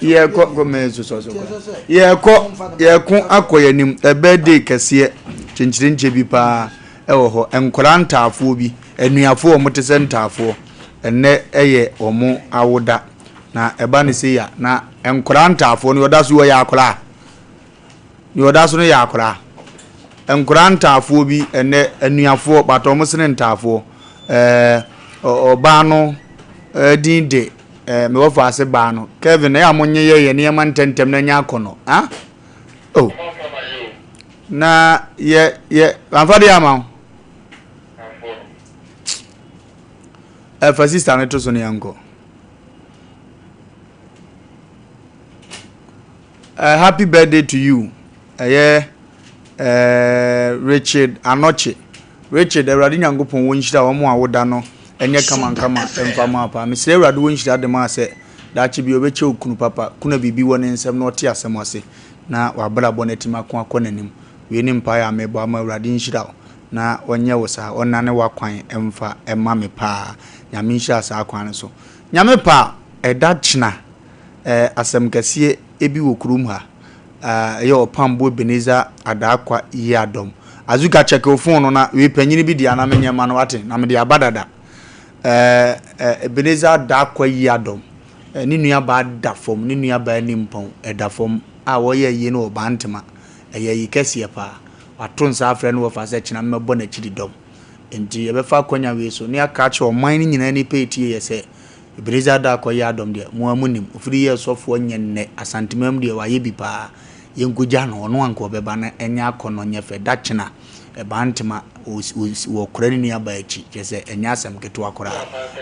Yɛkɔ kɔ mɛ sosɔ so kora. Yɛkɔ yɛko akɔ yɛnim ɛ birthday kɛseɛ kyenkyerenkyɛ bi paa ɛwɔ hɔ. Nkwadaa ntaafoɔ bi anuafoɔ wɔn te sɛ ntaafoɔ ɛnɛ ɛyɛ wɔn awoda na ɛba ne sei a na nkwadaa ntaafoɔ no ɔda so wɔyɛ akwadaa. Nea ɔda so no yɛ akwadaa. Nkwadaa ntaafoɔ bi, ɛnnɛ, anuafoɔ, but wɔn sene ntaafoɔ. Ɛɛ, ɔbaa no din de, ɛɛ, me wɔfa ase baa no. Kevin, ɛyɛ a mo nye yɛ yɛ nneɛma ntɛntɛm na nya akɔnɔ. Ah? Oh. Na yɛ, yɛ, amfa deɛ ama wo. Ɛfa sista no to so ne yɛnkɔ. Eh, happy birthday to you. Ɛyɛ eh, Richard Anɔkye. Richard, Awurade Nyankopɔn wɔ nhyira wɔn a woda no ɛnyɛ kamankama mfa ma paa. Mesrɛ Awurade wɔ nhyira de ma sɛ daakye bi ɔbɛkyɛ wo kunu papa, kunu a biribi wɔ ne nsam na ɔte asɛm ase na wabrabɔ no atumi ako akɔ n'anim. Wei ne mpaeɛ a mebɔ ama Awurade nhyira wo na ɔnyɛ wo saa, ɔnnane w'akwan mfa mma me paa. Nyame nhyira saa kwan no so. Nyame pa a, ɛda kyena Eh, asɛm kɛseɛ bi wɔ kurom ha. Eh, ɛyɛ Ɔpambo Ebenezer Adaakwa Yiadom. Azuka check wo phone no na wei panyini bi deɛ na menyɛ ma no wate na mede aba dada. Eh, eh, Ebenezer Adaakwa Yiadom. Eh, ne nua baa da fam, ne nua baa nimpɔn ɛda fam a wɔyɛ ayie no wɔ Bantama. Ɛyɛ ayi kɛseɛ paa. Wato nsa afrɛ no wɔfa sɛ kyena mmɛbɔ n'akyiri dɔm. Nti yɛbɛfa akwanya wei so ne aka akyerɛ ɔman no nyinaa nipa etie yɛ sɛ Ebenezer Darko yɛ adɔm deɛ, mo ara mo nim, ofiri yɛɛ sɔfoɔ nyɛ nnɛ, Asanteman mu deɛ wayɛ bi paa, yɛnkɔgya no, ɔno anka ɔbɛba na ɛnyɛ akɔnnɔ nyɛ fɛ, da kyena, ɛbaa ntema, wɔkora ne nua baa akyi, kyerɛ sɛ ɛnyɛ asɛm ketewa koraa,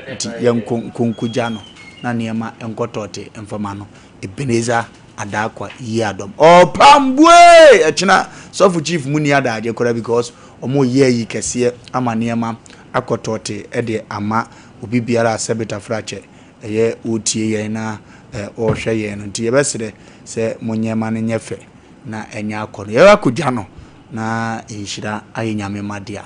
nti yɛnkɔ nkɔ nkɔgya no na nneɛma nkɔ tɔɔte mfa ma no, Ebenezer Adarkwa Yiadom, ɔpam buee! Ɛkyena sɔfo chief mu nni adaagye koraa because wɔreyɛ ayi kɛseɛ ama nneɛma akɔ tɔɔte de ama obi biara a sɛbe tafrakyɛ ɛyɛ ɔretie yɛn na ɔrehwɛ yɛn no nti yɛbɛsrɛ sɛ monyɛ ma no nyɛ fɛ na ɛnyɛ akɔnɔ. Yɛbɛ akɔgya no na nhyira ayɛ Nyame ma dea.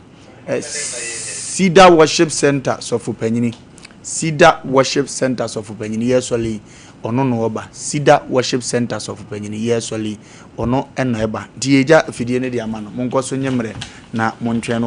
Cedar Worship Center sɔfo panyini Cedar Worship Center sɔfo panyini yɛsɔle yi ɔno na ɔba Cedar Worship Center sɔfo panyini yɛsɔle yi ɔno na ɛba nti yɛgya afidie no de ama no monkɔ so nye mmerɛ na montwɛn no.